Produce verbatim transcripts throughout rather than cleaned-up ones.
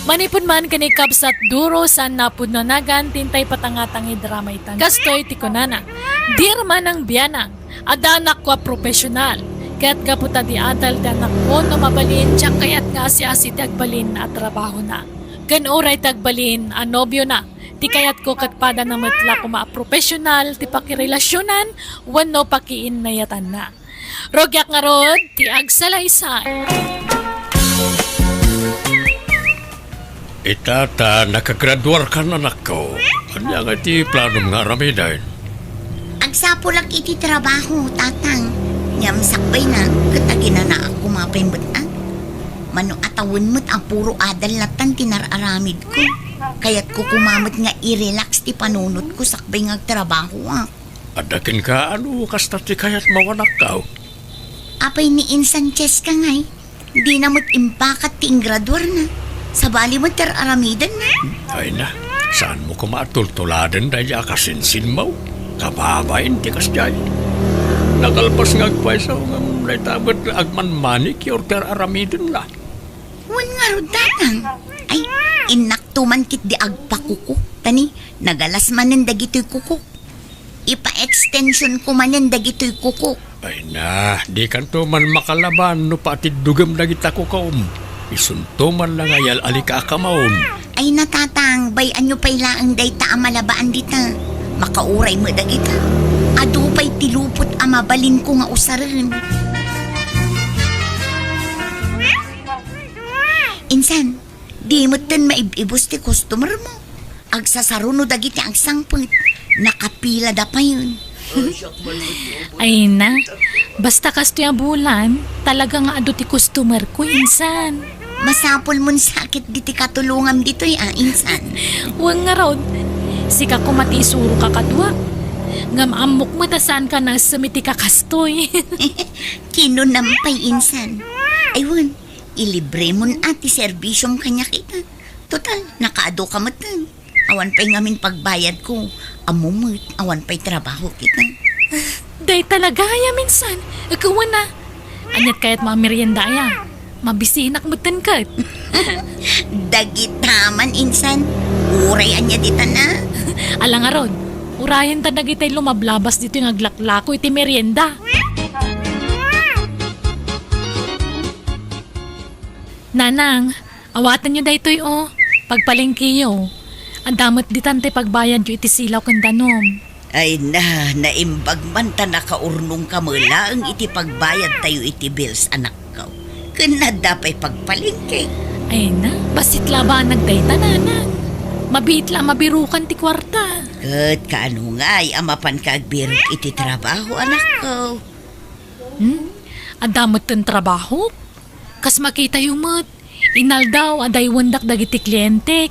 Manipud man ken ni Kabsat Duro, saan napudno a nagan ti intay patangatang a drama ita. Kastoy ti kunana, "Dear Manang Bianang, adda anakko a profesional. Ket gapu ta di adal ti anakko no mabalin, diak kayat nga asi-asi ti agbalin a trabahona. Ken uray ti agbalin a nobiona, ti kayatko ket padana met la koma a profesional ti pakirelasionan wenno pakiinnayatanna." Rugiak ngarud ti agsalaysay. Ita ta nakagraduarkan, anakko. Ania nga iti planom nga aramiden? Agsapulak iti trabaho, tatang. Ngem sakbayna, ket aginanaak koma pay met, a. Mano a tawen met a puro adal latan ti nar-aramidko. Kayatko koma met nga i-relax ti panunotko sakbay nga agtrabaho, a. Adda kenka, ano kasta ti kayatmo, anakko? Apay ni insan Cheska ngay, dina met impakat ti ingraduarna. Sabali met ti ar-aramidenna. Ay na, saanmo koma a tultuladen daydiay a kasinsinmo? Kababain ti kasdiay. Nakalpas nga agpayso ngem dayta met agmanmanicure ti ar-aramidenna. Wen ngarud, tatang. Ay, innakto man ketdi agpakuko. Ta ni, nagalas manen dagitoy kuko. Ipa-extension ko manen dagitoy kuko. Ay na, dikanto man makalaban no patiddugem dagita kukom. Isunto man la nga yal-alika a kamon. Ay na, tatang, bay-anyo pay laeng dayta a malabaan dita. Makauray met dagita. Adu pay ti lupot a mabalinko nga usaren. Insan, di metten maib-ibus ti customer mo. Agsasaruno dagiti agsangpet. Nakapilada payen. Ay na, basta kastoy a bulan, talaga nga adu ti customer ko, insan. Masapul mon sakit diti katulongam ditoy, a, insan. Wen ngarud, sika koma ti isuroka kadua. Ngem ammok met a saanka naessem iti kakastoy. Kinunam pay, insan. Ay wen, ilibremon a ti serbisyom kaniak ita. Total, nakaadu ka metten. Awan pay ngamin pagbayadko. Ammo met, awan pay trabaho kita. Dayta la gayam, insan. Ikaw na. Aniat kayatmo a merienda, aya? Mabisinak metten ket. Dagita man, insan. Uray ania ditan a. Ala ngarud, urayenta dagitay lumablabas ditoy nga aglaklako iti merienda. Nanang, awatenyo daytoy, o. Pagpalengkeyo. Adda met ditan ti pagbayadyo iti silaw ken danum. Ay na, naimbag man ta nakaurnongka met laeng iti pagbayadtayo iti bills, anakko. Ken adda pay pagpalengke. Ay na, bassit la banag dayta, nanang. Mabiit la mabirukan ti kuarta. Ket kaano ngay a mapanka agbirok iti trabaho, anakko? Hmm? Adda metten trabaho? Kas makitayo met, inaldaw a daywendak dagiti klientek.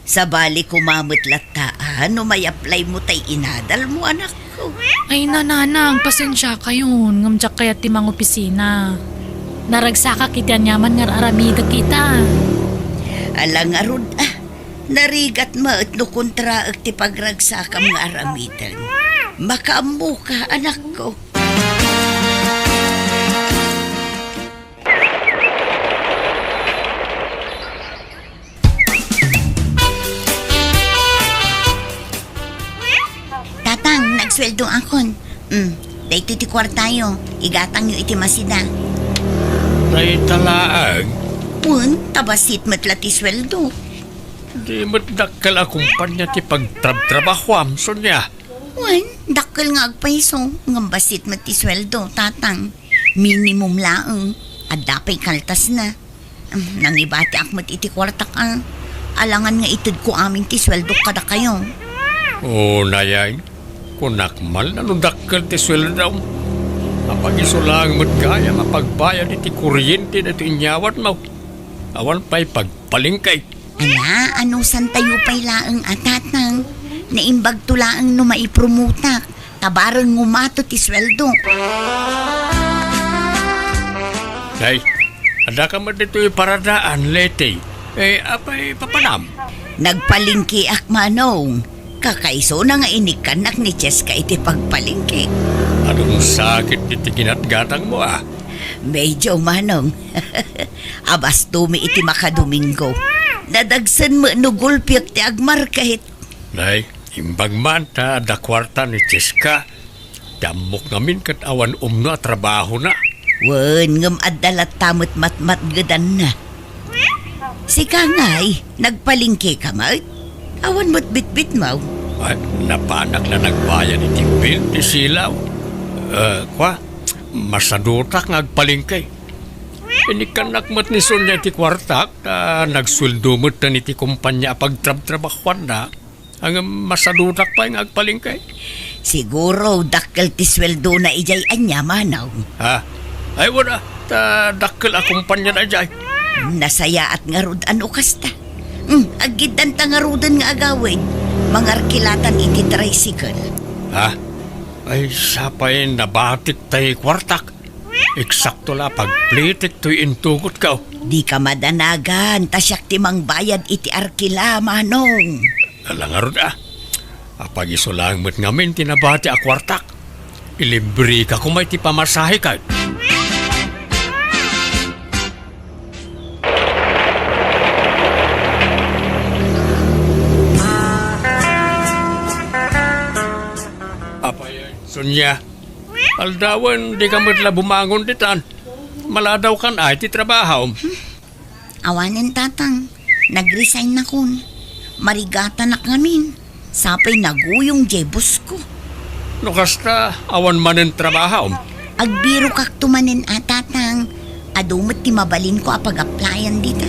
Sabali koma met latta a no may-apply mo tay inadal mo, anakko. Ay, nanang, pasensiakayon, ngem diak kayat ti mangopisina. Naragsakak iti aniaman nga ar-aramidek ita. Ala ngarud, a, narigat met no kontraek ti pagragsakam nga aramiden. Makaammoka, anakko. Tatang, nagsueldoakon. Mm, daytoy ti kuartayo. Igatangyo iti masida. Dayta laeng? Wen, ta bassit met la ti sueldo. Di met dakkel a kumpanya ti pagtrabtrabahoam, Sonia. Wen, dakkel nga agpayso, ngem bassit met ti sueldo, tatang. Minimum laeng, adda pay kaltasna. Em, nangibatiak met iti kuartak a. Alangan nga itedko amin ti sueldok kadakayo. O, nayay, kunak man no dakkel ti sueldom. Apag-isu laeng met gayam a pagbayad iti kuryente daytoy inyawatmo. Awan pay pagpalengke. Ala, anusantayo pay laeng a, tatang. Naimbagto laeng no maipromotak, ta bareng ngumato ti sueldo. Ay, adda ka met ditoy paradaan, Leti. Eh, apay papanam? Nagpalengkeak, manong. Kakaisuna nga inikkannak ni Cheska iti pagpalengke. Adun sakit iti ginatgatangmo, a? Medyo, manong. Abastomi iti makadomingo. Nadagsen met no gulpiek ti agmarket. Nay, imbag man ta adda kuarta ni Cheska. Ti ammok ngamin ket awan umno a trabahona. Wen, ngem adda latta met matmatgedanna. Sika ngay, nagpalengkeka met? Awan met bitbitmo. Ay, napanak la nagbayad iti bill ti silaw. Eh, kua, masadutak nga agpalengke. Inikkannak met ni Sonia iti kuartak, ta nagsueldo metten iti kompania a pagtrabtrabahuanna. Ngem masadutak pay nga agpalengke. Siguro, dakkel ti sueldona idiay ania, manong. Ha? Ay, wen a, ta dakkel a kompaniada idiay. Nasayaat ngarud a no kasta. Hmm, aggiddanta ngaruden nga agawid. Mangarkilatan iti tricycle. Ha? Ay, sapay nabatik tay kuartak. Eksakto la pagplitik toy intugotko. Dika madanagan, ta siak ti mangbayad iti arkila, manong. Ala ngarud a. Apag isu laeng met ngamin ti nabati a kuartak. Ilibreka koma iti pamasahe ket. Apay, Sonia, aldawen, dika met la bumangon ditan. Maladawkan ay ti trabahom. Awanen, Tatang. Nag-resign nakon. Marigatanak ngamin. Sapay naguyong jay boss ko. No kasta, awan manen trabahom? Agbirokakto manen a, Tatang. Adu met ti mabalinko a pag-applyan dita.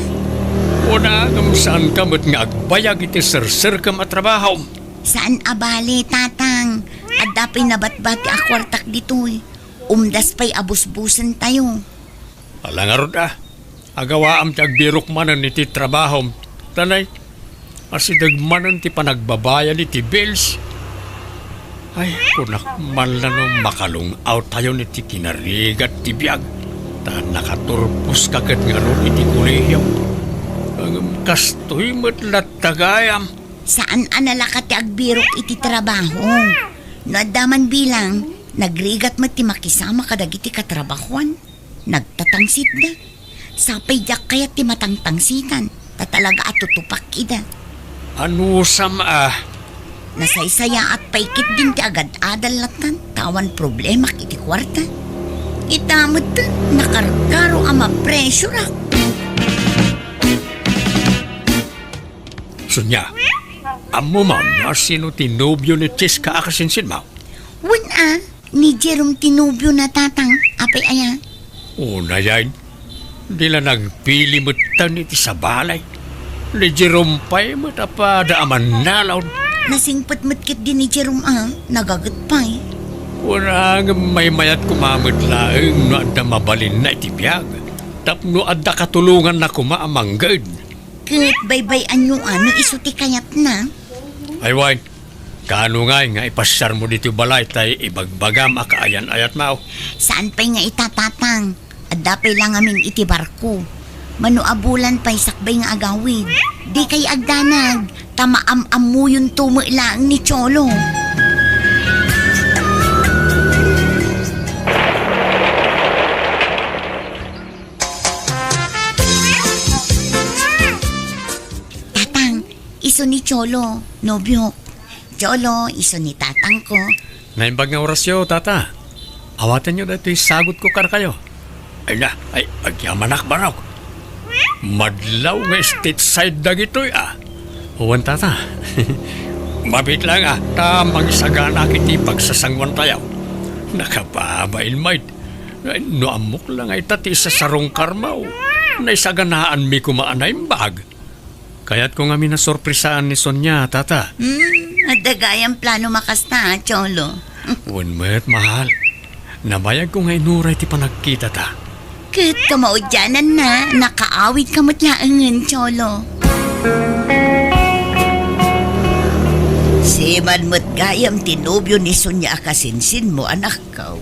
Kuna, ngem saanka met nga agbayag iti serserkem a trabahom? Saan a bale, Tatang. Adda pay nabatbati a kuartak ditoy. Umdas pay a busbusentayo. Ala ngarud a. Agawaam ti agbirok manen iti trabahom. Ta nay, asideg manen ti panagbabayad iti bills. Ay, kunak man la no makalung-awtayon iti kinarigat ti biag. Ta nakaturposka ket ngarud iti kolehio. Ngem kastoy met latta gayam. Saan a nalaka ti agbirok iti trabaho. No adda man bilang, nagrigat met ti makisama kadagiti katrabahoan. Nagtatangsitda. Sapay diak kayat ti matangtangsitan, ta talaga a tutupak ida. Anusam a? Nasaysayaat pay ketdin ti agad-adal lattan, ta awan problemak iti kuarta. Ita met, nakarkaro a mapresurak. Sonia, ammo man no sino ti nobio ni Cheska a kasinsinmo? Wen a, ni Jerome ti nobiona, Tatang. Apay aya? Unayen, di la nagpili metten iti sabali. Ni Jerome pay met a pada a mannalaw. Nasingpet met ketdi ni Jerome a, nagaget pay. Wen a, ngem maymayat koma met laeng no adda mabalinna iti biag. Tapno adda katulonganna koma a mangged. Ket baybay-anyo a no isu ti kayatna? Ay wen, kaano ngay nga ipasiarmo ditoy balay tay ibagbagam a kaayan-ayatmo? Saan pay nga ita, Tatang. Adda pay la ngamin iti barko. Mano a bulan pay sakbay nga agawid. Dikay agdanag, ta maam-ammuyonto met laeng ni Cholo. Tatang, isu ni Cholo, nobiok. Cholo, isu ni tatangko. Naimbag nga orasyo, Tata. Awatenyo daytoy sagutko kadakayo. Ay na, ay, agyamanak, barok. Madlaw nga stateside dagitoy, a. Wen, Tata. Mabiit laeng, a, ta mangisaganak iti pagsasanguantayo. Nakababain met. Ay, no ammok la nga ita ti isasarungkarmo, naisaganaanmi koma a naimbag. Kayatko ngamin a sorpresaan ni Sonia, Tata. Hmm, adda gayam plano makasta, Cholo. Wen met, mahal. Nabayagko nga inuray ti panagkitata. Ket kamaudiananna, nakaawidka met laengen, Cholo. Siman met gayam ti nobio ni Sonia a kasinsinmo, anakko.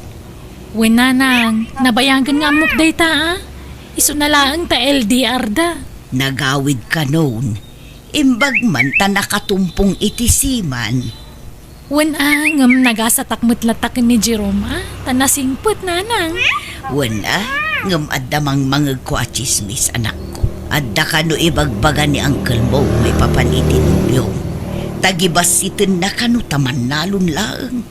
Wen, nanang, nabayagen nga ammok dayta, a. Isuna laeng ta L D R da. Nagawid kanon. Imbag man ta nakatumpong iti siman. Wen a, ngem nagasatak met latta ken ni Jerome a, ta nasingpet, nanang. Wen a, ngem adda mangmangegko a tsismis, anakko. Adda kano ibagbaga ni uncle mo maipapan iti nobiom. Ta gibassitenna kano ta mannalon laeng.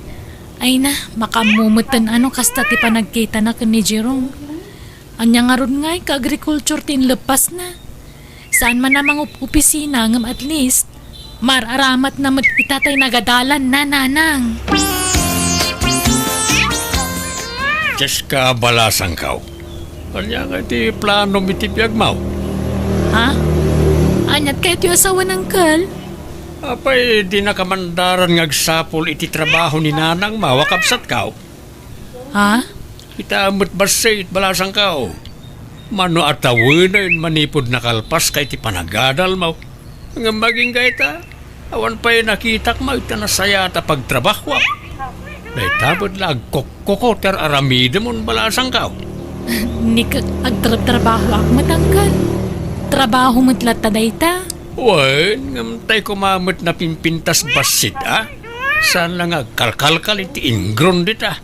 Ay na, makaammo metten ano kasta ti panagkitana ken ni Jerome. Ania ngarud ngay ka agriculture ti inleppasna? Saan man a mangup-opisina ngem at least, mar-aramatna met ita tay nagadalanna, nanang. Jessica Balasangkaw. Ania nga ti planom iti biagmo? Ha? Aniat kayat ti asawan, uncle? Apay, dinaka mandaran nga agsapul iti trabaho ni nanangmo a kabsatko? Ha? Ita met bassit, Balasangkaw. Mano a tawenen manipud nakalpaska iti panagadalmo. Ngem agingga ita, awan pay nakitak met ita nasayaat a pagtrabahoam. Dayta met la agkokko ti ar-aramidemon, Balasangkaw. Ni ket agtrabtrabahoak met, uncle. Trabaho met latta dayta. Wen, ngem tay koma met napimpintas bassit, a? Saan la nga agkalkalkal iti inggron dita?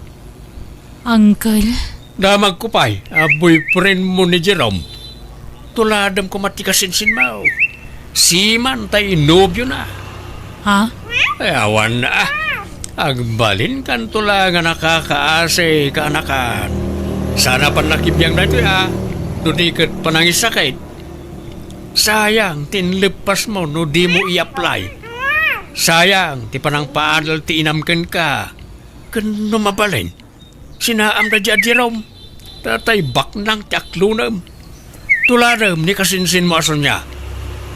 Uncle? Damagko pay a boyfriendmo ni Jerome. Tuladem koma ti kasinsinmo. Seaman tay nobiona. Ha? Ay, awan a. Agbalinkanto la nga nakakaasi, kaanakan. Saan a pannakibiang daytoy a, no di ket panangisakit. Sayang ti inleppasmo no dimo i-apply. Sayang ti panangpaadal ti inam kenka. Ken no mabalin, sinaamda diay a Jerome. Tatay baknang ti aklonem. Tuladem ni kasinsinmo a Sonia.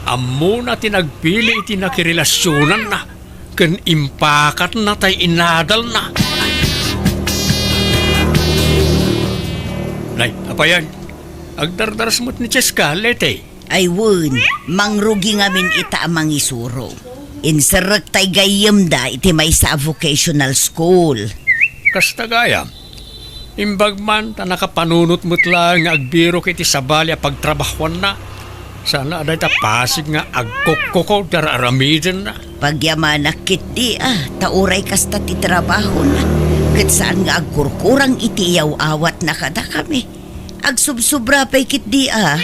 Ammona ti nagpili iti nakirelasionanna ken impakatna tay inadalna. Nay, apayan, agdardaras met ni Cheska, Lete. Ay wen, mangrugi ngamin ita a mangisuro. Inserrek tay gayyemda iti maysa a vocational school. Kasta gayam, imbag man ta nakapanunot met laeng nga agbirok iti sabali a pagtrabahoanna, saan a dayta pasig nga agkukkuko ti ar-aramidenna. Pagyamanak ketdi a, ta uray kasta ti trabahona, ket saan nga agkurkurang iti iyaw-awatna kadakami. Agsubsobra pay ketdi a.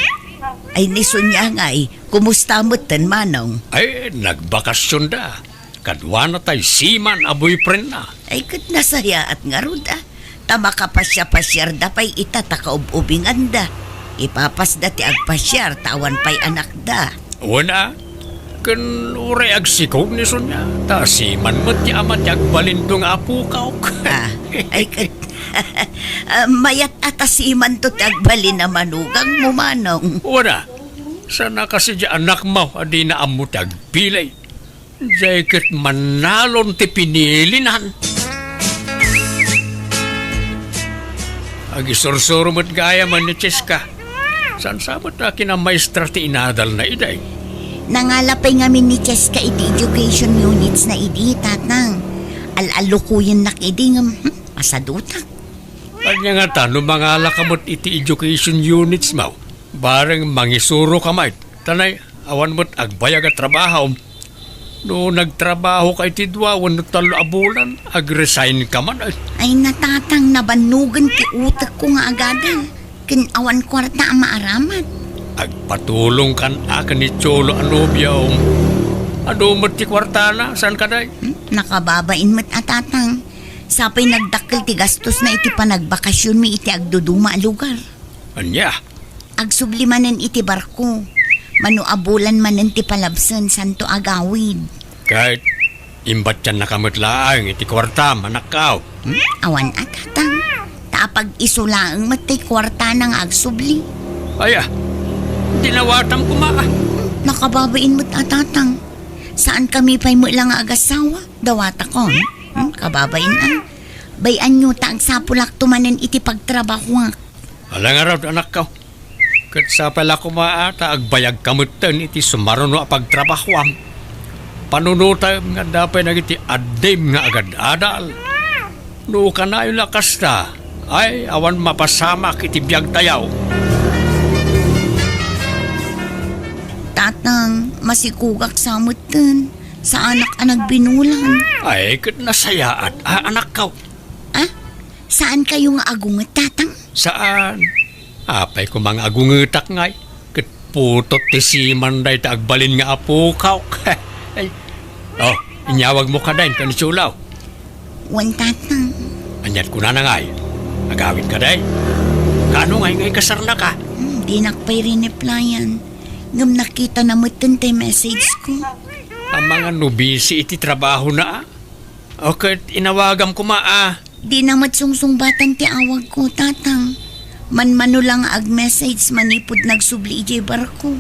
Ay, ni Sonia ngay, kumusta metten, Manong? Ay, nagbakasionda. Kaduana tay seaman a boyfriendna. Ay, ket nasayaat ngarud a. Ta makapasiapasiarda pay ita ta kaub-ubinganda. Ipapasda ti agpasiar ta awan pay anakda. Wen a, ken uray agsikog ni Sonia, ta seaman met ti ama ti agbalinto nga apokok. Ah, ay ket, ah, mayat a ta seamanto ti agbalin a manugangmo, Manong. Wen a, saan a kasi diay anakmo a dina ammo ti agpili. Diay ket mannalon ti pinilinan. Agisursuro met gayam ni Cheska. Saan sa met a kinamaestra ti inadalna idi? Nangala pay ngamin ni Cheska iti education unitsna idi, Tatang. Al-allukoyennak idi ngem, hmm, masadutak. Ania ngata no mangalaka met iti education unitsmo? Bareng mangisuroka met. Ta nay, awan met agbayag a trabahom. No nagtrabahoka iti dua wenno tallo a bulan, agresign ka man, ay. Ay, Tatang, nabannogen ti utekko nga agadal. Ken awan kuarta a maaramat. Agpatulongkan a ken ni Cholo a nobiom. Adu met ti kuartana, saan kadi? Hmm? Nakababain met a, Tatang. Sapay nagdakkel ti gastosna iti panagbakasionmi iti agduduma a lugar. Ania? Agsubli manen iti barko. Mano a bulan manen ti palabsen, saanto agawid. Ket imbatiannaka met laeng iti kuartam, anakko. Hmm? Awan a, Tatang. Ta apag-isu laeng met ti kuartana nga agsubli. Aya, dinawatam koma a. Hmm, nakababain met a, Tatang. Saankami pay met la nga agasawa. Dawatakon. Hmm, kababain a. Bay-anyo ta agsapulakto manen iti pagtrabahoak. Ala ngarud, anakko. Ket sapay la koma a ta agbayagka metten iti sumaruno a pagtrabahoam. Panunotem nga adda pay dagiti addim nga agad-adal. No kanayon la kasta, ay, awan mapasamak iti biagtayo. Tatang, masikogak sa metten. Saanak a nagbinulan. Ay, ket nasayaat a, anakko. Ah? Saankayo nga agunget, Tatang? Saan? Apay koma nga agungetak ngay, ket Putot ti siman dayta agbalin nga apok, Kawk. Ay. Oh, inyawagmo kadi ken ni Cholo? Wen, Tatang. Ania't kunana ngay? Agawid kadi? Kaano ngay nga ikasarnaka? Hmm, dinak pay rineplyan. Ngem nakitana metten ti message ko. Amangan no busy iti trabahona, a? O ket inawagam koma, a? Dina met sungsungbatan ti awagko, Tatang. Manmano la nga ag-message manipud nagsubli idiay barko.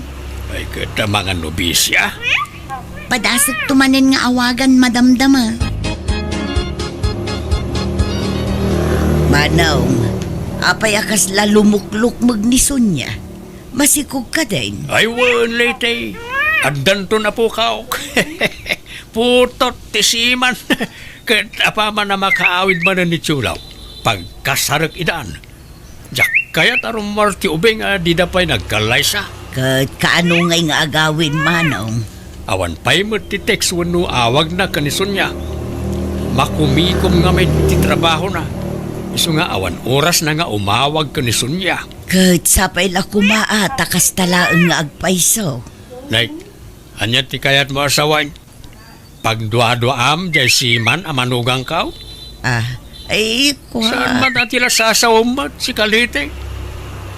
Ay, ket amangan no busy, a? Padasekto manen nga awagan, madamdama. Manong, apay a kasla lumuklukmeg ni Sonia? Masikog kadin? Ay, wen, Leyte. Addanton, Apo Kawk. Putot ti siman. Ket apaman a makaawid manen ni Cholo, pagkasarek idan. Diak kayat a rummuar ti ubing a dida pay nagkallaysa. Ket kaano ngay nga agawid, Manong? Awan pay met ti text wenno awagna ken ni Sonia. Makumikom ngamin ti trabahona. Isu nga awan orasna nga umawag ken ni Sonia. Ket sapay la koma a ta kasta laeng nga agpayso. Nay, ania ti kayatmo a sawen? Pagduaduaam diay siman a manugangko? Ah, ay, kua. Saan man a ti la sasawem met, sika Leyte?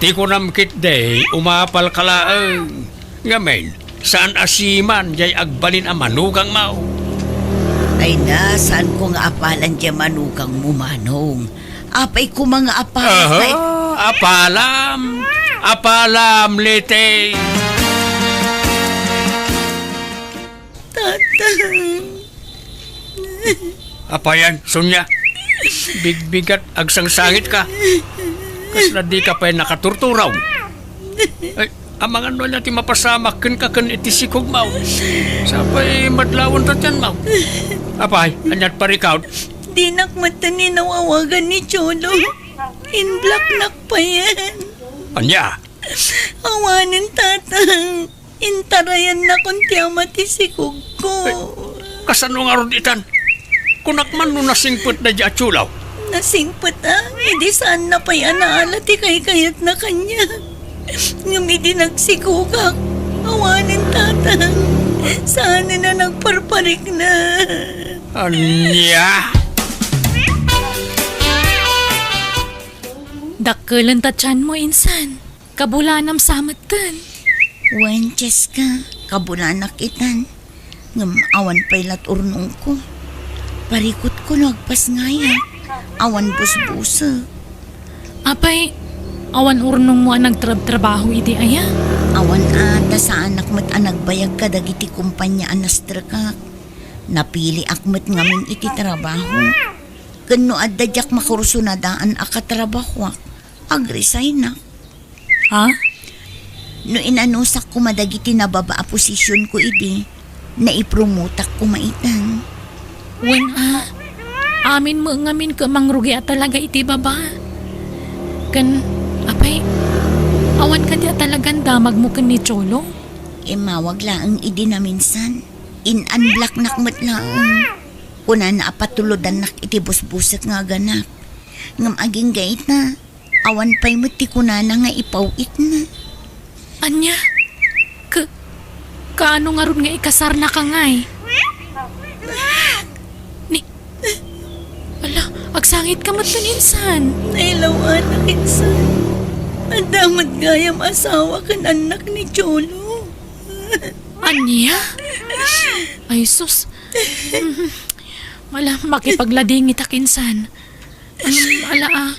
Ti kunam ketdi, umapalka laeng. Ngamin, saan a siman diay agbalin a manugangmo? Ay na, saanko nga apalan diay manugangmo, Manong. Apay koma nga apalak. Aha, apalam. Apalam, Leyte. Tatang. Apayan, Sonia. Bigbigat, agsangsangitka. Kasla dika pay nakaturturaw. Ay, amangan no ania ti mapasamak kenka ken iti sikogmo. Sapay madlawen ti tianmo. Apay, ania't parikut? Dinak metten inawagan ni Cholo. In-blocknak payen. Ania? Awanen, Tatang. Intarayannakon ti ama ti sikogko. Ay, kasano ngarud itan? Kunak man no nasingpet daydi a Cholo. Nasingpet a, idi saanna pay a naala ti kaykayatna kaniak. Ngem idi nagsikogak, awanen, Tatang. Saanen a nagparparikna. Ania? Dakkelon ta tianmo, insan. Kabulanam sa metten. Wen, Cheska, kabulanak itan. Ngem awan pay lat urnongko. Parikutko no agpasngayak. Awan busbusek. Apay, awan urnongmo a nagtrabtrabaho idi aya? Awan a, ta saanak met a nagbayag kadagiti kompania a nastrekak. Napiliak met ngamin iti trabaho. Ken no adda diak makursunada a katrabahoak, agresignak. Ha? No inanusak koma dagiti nababa a posisionko idi, naipromotak koma itan. Wen a, amin met ngamin ket mangrugi a talaga iti baba. Ken, apay, awan kadi a talagan damagmo ken ni Cholo? Immawag laeng idi naminsan. In-unblocknak met laeng. Kunana a patulodannak iti busbusek nga aganak. Ngem agingga ita, awan pay met ti kunana nga ipaw-itna. Ania? Ka-, kaano ngarud nga ikasarnaka ngay? Ni, ala, agsangitka met ken insan. Nailaw-anak insan. Adda met gayam asawa ken annak ni Cholo. Ania? Ay, sus. Ala, makipagladingitak insan. Ala, ah,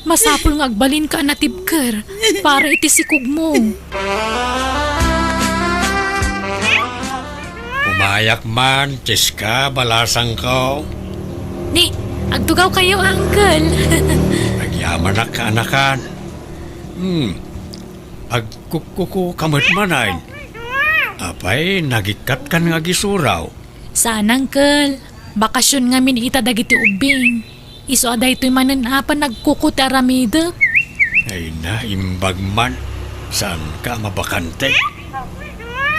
masapul nga agbalinka a natibker para iti sikogmo. Umayak man, Cheska, balasangko. Ni, agtugawkayo, uncle. Agyamanak, kaanakan. Hmm, agkukkuko ka met manen. Apay, nagikkatkan nga agisuraw? Saan, uncle. Bakasion ngamin ita dagiti ubbing. Isu a daytoy manen a panagkuko ti aramidek. Ay na, imbag man. Saanka a mabakante?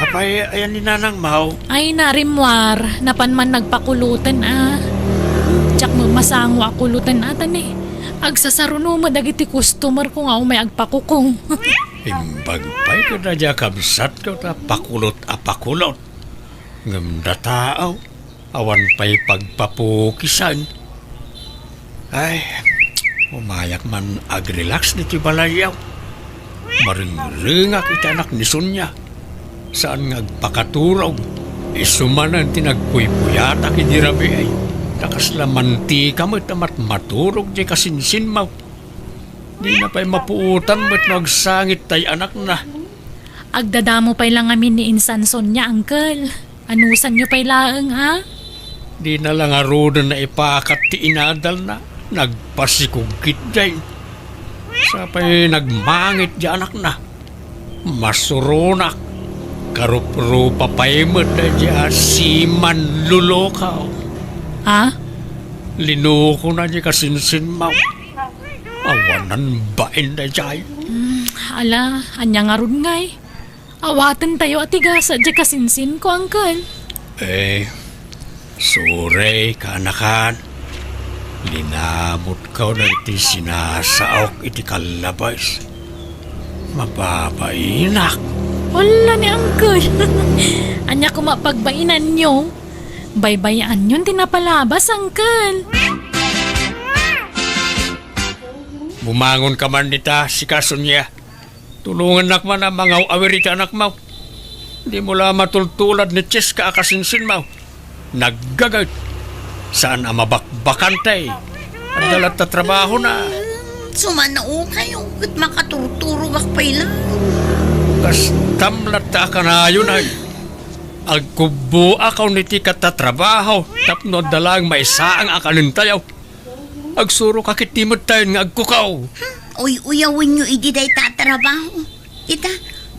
Apay, ayan ni Nanang Mau? Ay na, rimmuar. Napan man nagpakuloten a. Diak met masango a kuloten a, ta ni, agsasaruno met dagiti customer ko nga umay agpakuko. Imbag pay kadagiti kabsatko ta pakulot a pakulot. Ngem dataw, awan pay pagpapukisan. Ay, umayak man ag-relax ditoy balayyo. Marengrengak iti anak ni Sonia. Saan nga agpakaturog. Isu manen ti nagpuypuyatak idi rabii. Ta kasla mantika met a matmaturog diay kasinsinmo. Dina pay mapuotan met no agsangit tay anakna. Agdadamo pay la ngamin ni Insan Sonia, Uncle. Anusanyo pay laeng, a? Dina la ngaruden naipakat ti inadalna. Nagpasikog ketdin. Sa pay nagmangit diay anakna. Masuronak. Karuprupa pay met diay a simanlulukaw. A? Linukona diay kasinsinmo. Awanan bain daydiay. Mm, ala, ania ngarud ngay? Awatentayo a ti gasat diay kasinsinko, Uncle. Eh, sorry, kaanakan. Linamutko dagiti sinasaok iti kallabas. Mababainak. Ala ni Uncle. Ania koma pagbainanyo? Baybay-anyon ti napalabas, Uncle. Bumangonka man dita, sika, Sonia. Tulongannak man a mangaw-awir iti anakmo. Dimo la matultulad ni Cheska a kasinsinmo. Naggaget. Saan a mabakbakantay. Adda latta trabahona. Sumanaokayo, ket makaturturogak pay laeng. Kastam latta a kanayon ay. Agkubboakon iti katatrabaho tapno adda laeng maisaang a kanentayo. Agsuroka ketdi metten nga agkukaw. Hmm, uy-uyawenyo idi dayta a trabaho. Ita,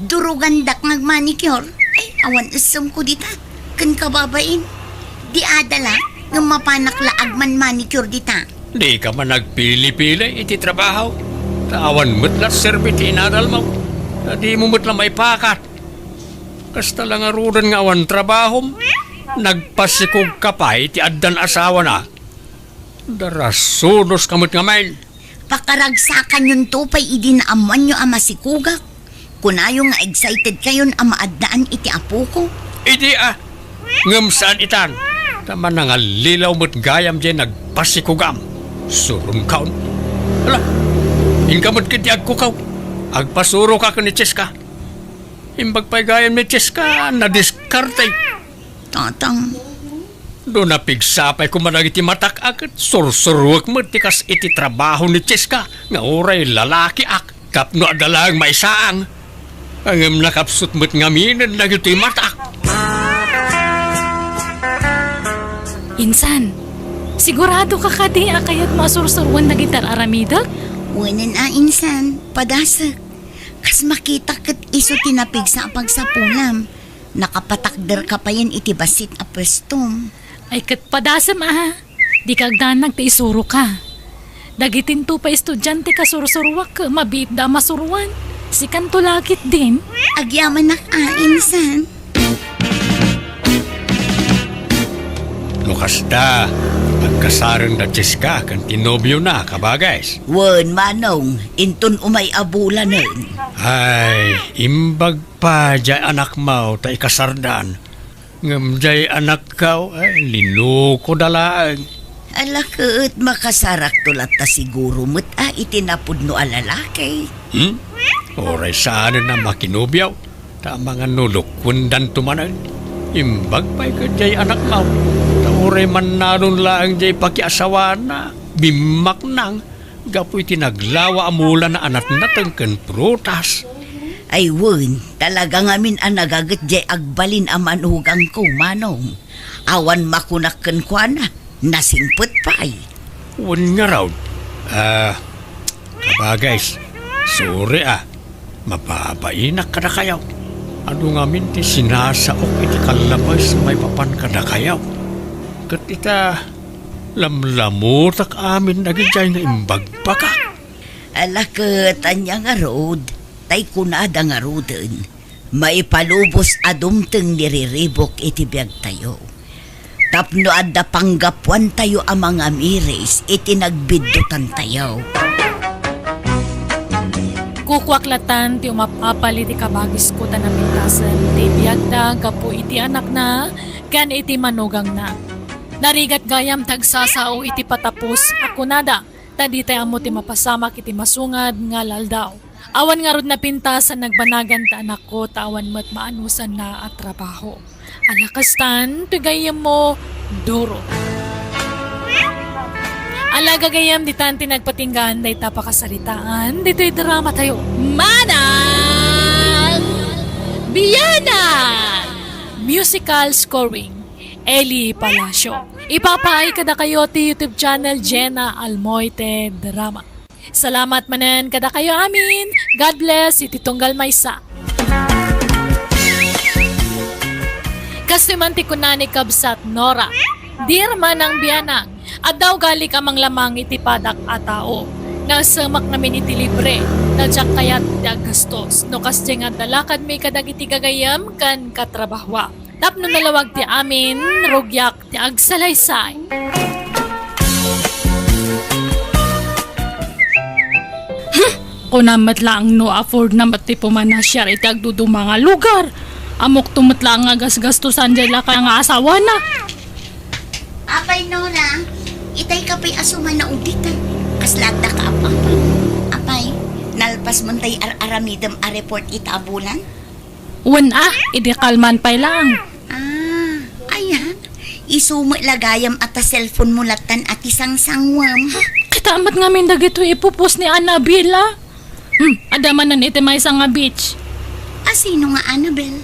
durugandak nga agmanicure. Ay, awan essemko dita. Ken kababain, di adala ngem mapanak la agman-manicure dita. Dika man agpili-pili iti trabaho. Ta awan met la serbi ti inadalmo. Ta dimo met la maipakat. Kasta la ngaruden nga awan trabahom. Nagpasikogka pay ti addan asawana. Darasunoska met ngamin. Pakaragsakanyonto pay idi naammoanyo a masikogak. Kunayo nga excitedkayon a maaddaan iti apoko. Idi a, ngem saan itan. Ta manangallilaw met gayam diay nagpasikogam. Suronkaon. Ala, inka met ketdi agkukaw. Agpasuroka ken ni Cheska. Imbag pay gayam ni Cheska, nadiskarte. Tatang. No napigsa pay koma dagiti matak a ket sursuruek met ti kas iti trabaho ni Cheska nga uray lalakiak tapno adda laeng maisaang. Ngem nakapsut met ngaminen dagitoy matak. Insan, siguradoka kadi a kayatmo a sursuroen dagiti ar-aramidek? Wen a, Insan, padasek. Kas makitak ket isu ti napigsa a pagsapulam. Nakapatakderka payen iti bassit a puestom. Ay ket padasem a, dika agdanag ta isuroka. Dagitinto pay estudiante a sursuroak, mabiitda a masuroan. Sikanto la ketdin. Agyamanak a, Insan. No kasta, agkasaren da Cheska ken ti nobiona, kabages. Wen, Manong, inton umay a bulanen. Ay, imbag pay diay anakmo ta ikasardan. Ngem diay anakko, ay, linukoda laeng. Ala ket makasarakto latta siguro met a iti napudno a lalaki. Hmm? Uray saanen a makinobio, ta amangan no lukwendanto manen. Imbag pay ket diay anakmo, ta uray mannalon laeng diay pakiasawana, bimmaknang, gapu iti naglawa a mulana a natnateng ken prutas. Ay wen, talaga ngamin a nagaget diay agbalin a manugangko, Manong. Awan makunak kenkuana, nasingpet pay. Wen ngarud. Ah, kabages, sorry a. Mababainak kadakayo. Adu ngamin ti sinasaok iti kallabes maipapan kadakayo. Ket ita, lamlamutak amin dagidiay nga imbagbagak. Ala ket ania ngarud, tay kunada ngaruden, maipalubos a dumteng ni riribuk iti biagtayo. Tapno adda panggapuantayo a mangamiris iti nagbiddutantayo. Kukuak latan ti umap-apal iti kabagisko ta napintasen ti biagda gapu iti anakna ken iti manugangna. Narigat gayam ti agsasao iti patapos a kunada, ta ditay ammo ti mapasamak iti masungad nga aldaw. Awan ngarud napintas a nagbanagan ti anakko ta awan met maanusanna a trabaho. Ala kastan, ti gayyemmo, duro. Ala gagayyem, ditan ti nagpatinggaan dayta pakasaritaan ditoy drama tayo. Manang Bianang! Musical scoring, Eli Palacio. Ipapaay kadakayo ti YouTube channel Jenna Almoite Drama. Salamat manen kadakayo amin. God bless iti tunggal maysa. Kastoy man ti kuna ni Kabsat Nora, "Dear Manang Bianang, adda ugalik a manglamang iti padak a tao. Nasemak ngamin iti libre, ta diak kayat ti aggastos. No kasdiay nga adda lakadmi kadagiti gagayyem ken katrabahoam. Tapno nalawag ti amin, rugiak ti agsalaysay." Hmm, kunam met laeng no afford na met ti pumanasiar iti agduduma nga lugar. Ammokto met laeng nga gasgastosan diay lakay nga asawana. Apay, Nora, itay ka pay a sumanaw dita. Kasla adda ka apa-apa. Apay, nalpas mo tay ar-aramidem a report ita a bulan? Wen a, idi kalman pay laeng. Ah, ayan. Isu met la gayam a ta cellphone mo latan a ti sangsangwem. Kita met ngamin dagitoy ipupos ni Annabel a. Hmm, adda manen iti maysa nga beach. A sino nga Annabel?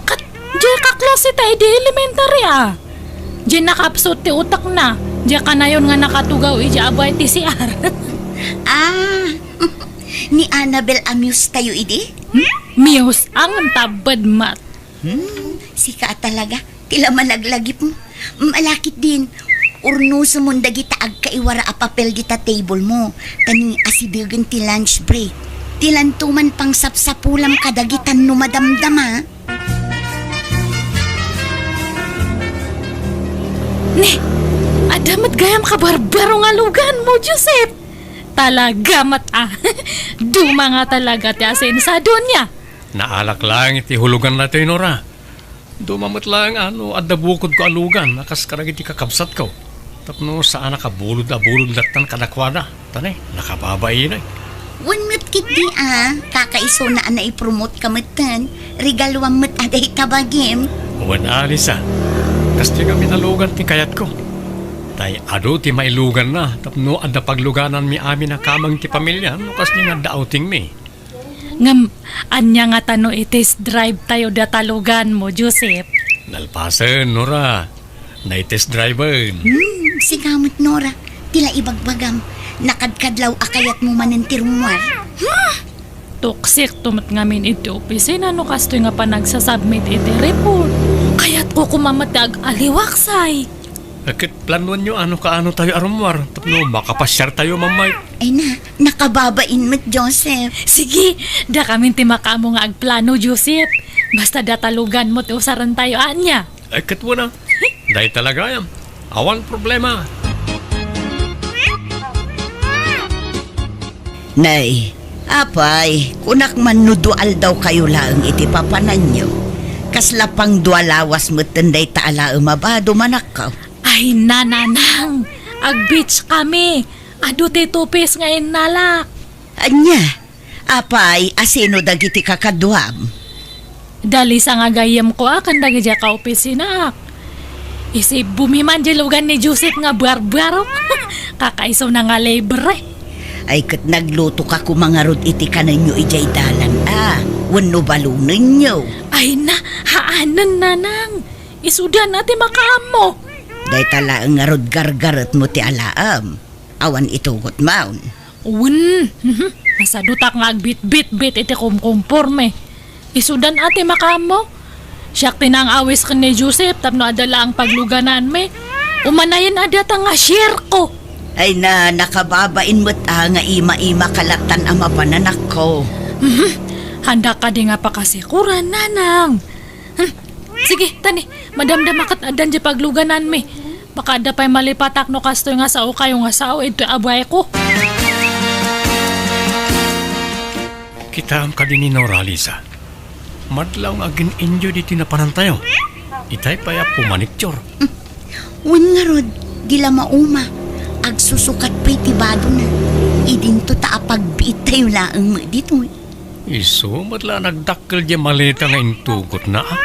Ket, diay kaklase ta idi elementary a. Diay nakapsut ti utekna. Diay kanayon nga nakatugaw idi abay ti C R. Ah, ni Annabel a muse tayo idi? Hmm? Muse, ang tabad mat. Hmm, sika a talaga. Ti la malaglagipmo. Malakit din. Urnosem mon dagita agkaiwara a papel dita table mo. Ta ni asidegen ti lunch break. Ti lanto man pangsapsapulam kadagita no madamdama. Ne, adda met gayam kabarbaro nga lugan mo, Joseph. Talaga met a. Duma nga talaga ti asensadonia. Naalak laeng iti hulugan daytoy, Nora. Duma met laeng a no adda bukodko a lugan a kas kadagiti kakabsatko. Tapno saanak a bulod a bulod lattan kadakuada. Ta ne, nakababain ay. Wen met ketdi a, kakaisuna a naipromote ka metten. Regaluam met a dayta bagim. Wen a, Lisa. Kastoy ngamin a lugan ti kayatko. Tay adu ti mailuganna tapno adda paglugananmi amin a kameng ti pamilya no kasdi nga adda outingmi. Ngem, ania ngata no i-test drive tayo dayta lugan mo, Joseph? Nalpasen, Nora. Nai-test driven. Hmm, sika met, Nora. Ti la ibagbagam, nakadkadlaw a kayatmo manen ti rummuar. Hmm! Tuksik to met ngamin iti opisina no kastoy nga panagsasubmit iti report. Kayatko koma met ti ag-aliwaksay. Ket planuanyo a no kaano tayo a rummuar tapno makapasiar tayo, Mamay. Ay na, nakababain met, Joseph. Sige, dakamin ti makaammo nga agplano, Joseph. Basta dayta lugan mo ti usaren tayo, ania? Ay, ket wen a. Dayta la gayam. Awan problema. Nay, apay, kunak man no dua aldaw kayo laeng iti papananyo. Kasla pang dua lawas metten dayta a laem a bado, manakkaw. Ay, nanang, ag-beach kami. Adu ti two piece nga innalak. Ania? Apay, a sino dagiti kakaduam? Da Lisa nga gayyemko a ken dagidiay kaopisinaak. Isibbomi man diay lugan ni Joseph nga buarbuarok. Kakaisuna nga libre. Ay, ket nagluto ka koma ngarud iti kanenyo idiay dalan a, wenno balonenyo? Ay na, haanen, nanang. Isudan a ti makaammo. Dayta laeng ngarud gargaretmo ti alaem. Awan itugot maon. Wen, mhm. Kasadutak nga agbitbitbit iti kumkumporme. Isudan a ti makaammo. Siak ti nang-awis ken ni Joseph tapno adda laeng paglugananmi. Umanayen a data nga share ko. Ay na, nakababain met a nga ima-ima ka lattan a mapananakko. Mhm. Handa kadi nga pakasikuran, nanang. Hmm. Sige, tani, madamdama ket addan di paglugananmi. Baka adda pay malipatak no kastoy nga sao kayo nga sao, idtoy abuay ko. Kitaem kadi ni Nora, Lisa. Madlaw nga agin-enjoy ditoy napanantayo. Itay pay a pumanicture. Wen ngarud, di la mauma. Agsusukat pay ti badona. Idinto ta apagbiittayo laeng met ditoy. Isu met la nagdakkel diay maleta nga intugotna, a.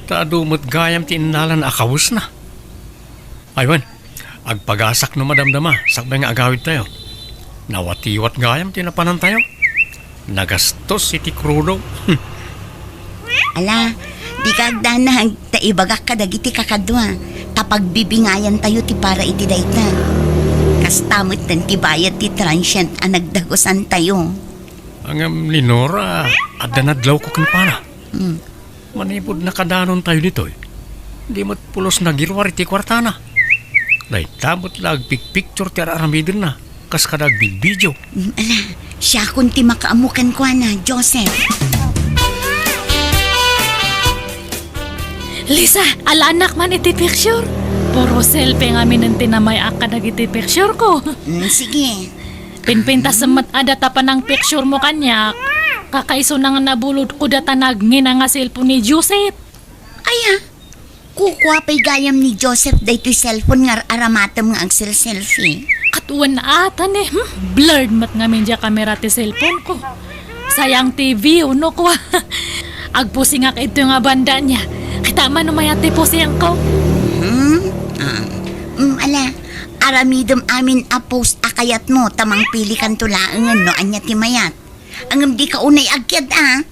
Ta adu met gayam ti innalana a kawesna. Ay wen, agpagasak no madamdama, sakbay nga agawidtayo. Nawatiwat gayam ti napanantayo. Nagastos iti krudo. Ala, dika agdanag, ta ibagak kadagiti kakadua, ta pagbibingayantayo ti para iti dayta. Kasta metten ti bayad ti transient a nagdagusantayo. Ngem ni Nora, adda nadlawko kenkuana. Hmm. Manipud nakadanontayo ditoy, di met pulos nagiruar iti kuartana. Dayta met la agpikpiktur ti ar-aramidenna, kas kada agbibidio. Mm, ala, siakon ti makaammo kenkuana, Joseph. Lisa, alaannak man iti picture. Puro selfie ngamin ti namay-ak kadagiti picture ko. Mm, sige. Pinpintasem met a data panangpicture mo kaniak. Kakaisuna nga nabulodko data nagngina nga cellphone ni Joseph. Aya, kukua pay gayam ni Joseph daytoy cellphone nga ar-aramatem nga agselselfie. Ket wen ata ni, hmm? Blurred met ngamin diay kamera ti cellphone ko. Sayang ti view, no kua. Agposingak ito nga banda niya. Kita man no mayat ti posingko. Hmm? Ah. Mm, ala, aramidem amin a pose a kayatmo, ta mangpilikanto laengen no ania ti mayat. Ngem dika unay agkiad, a.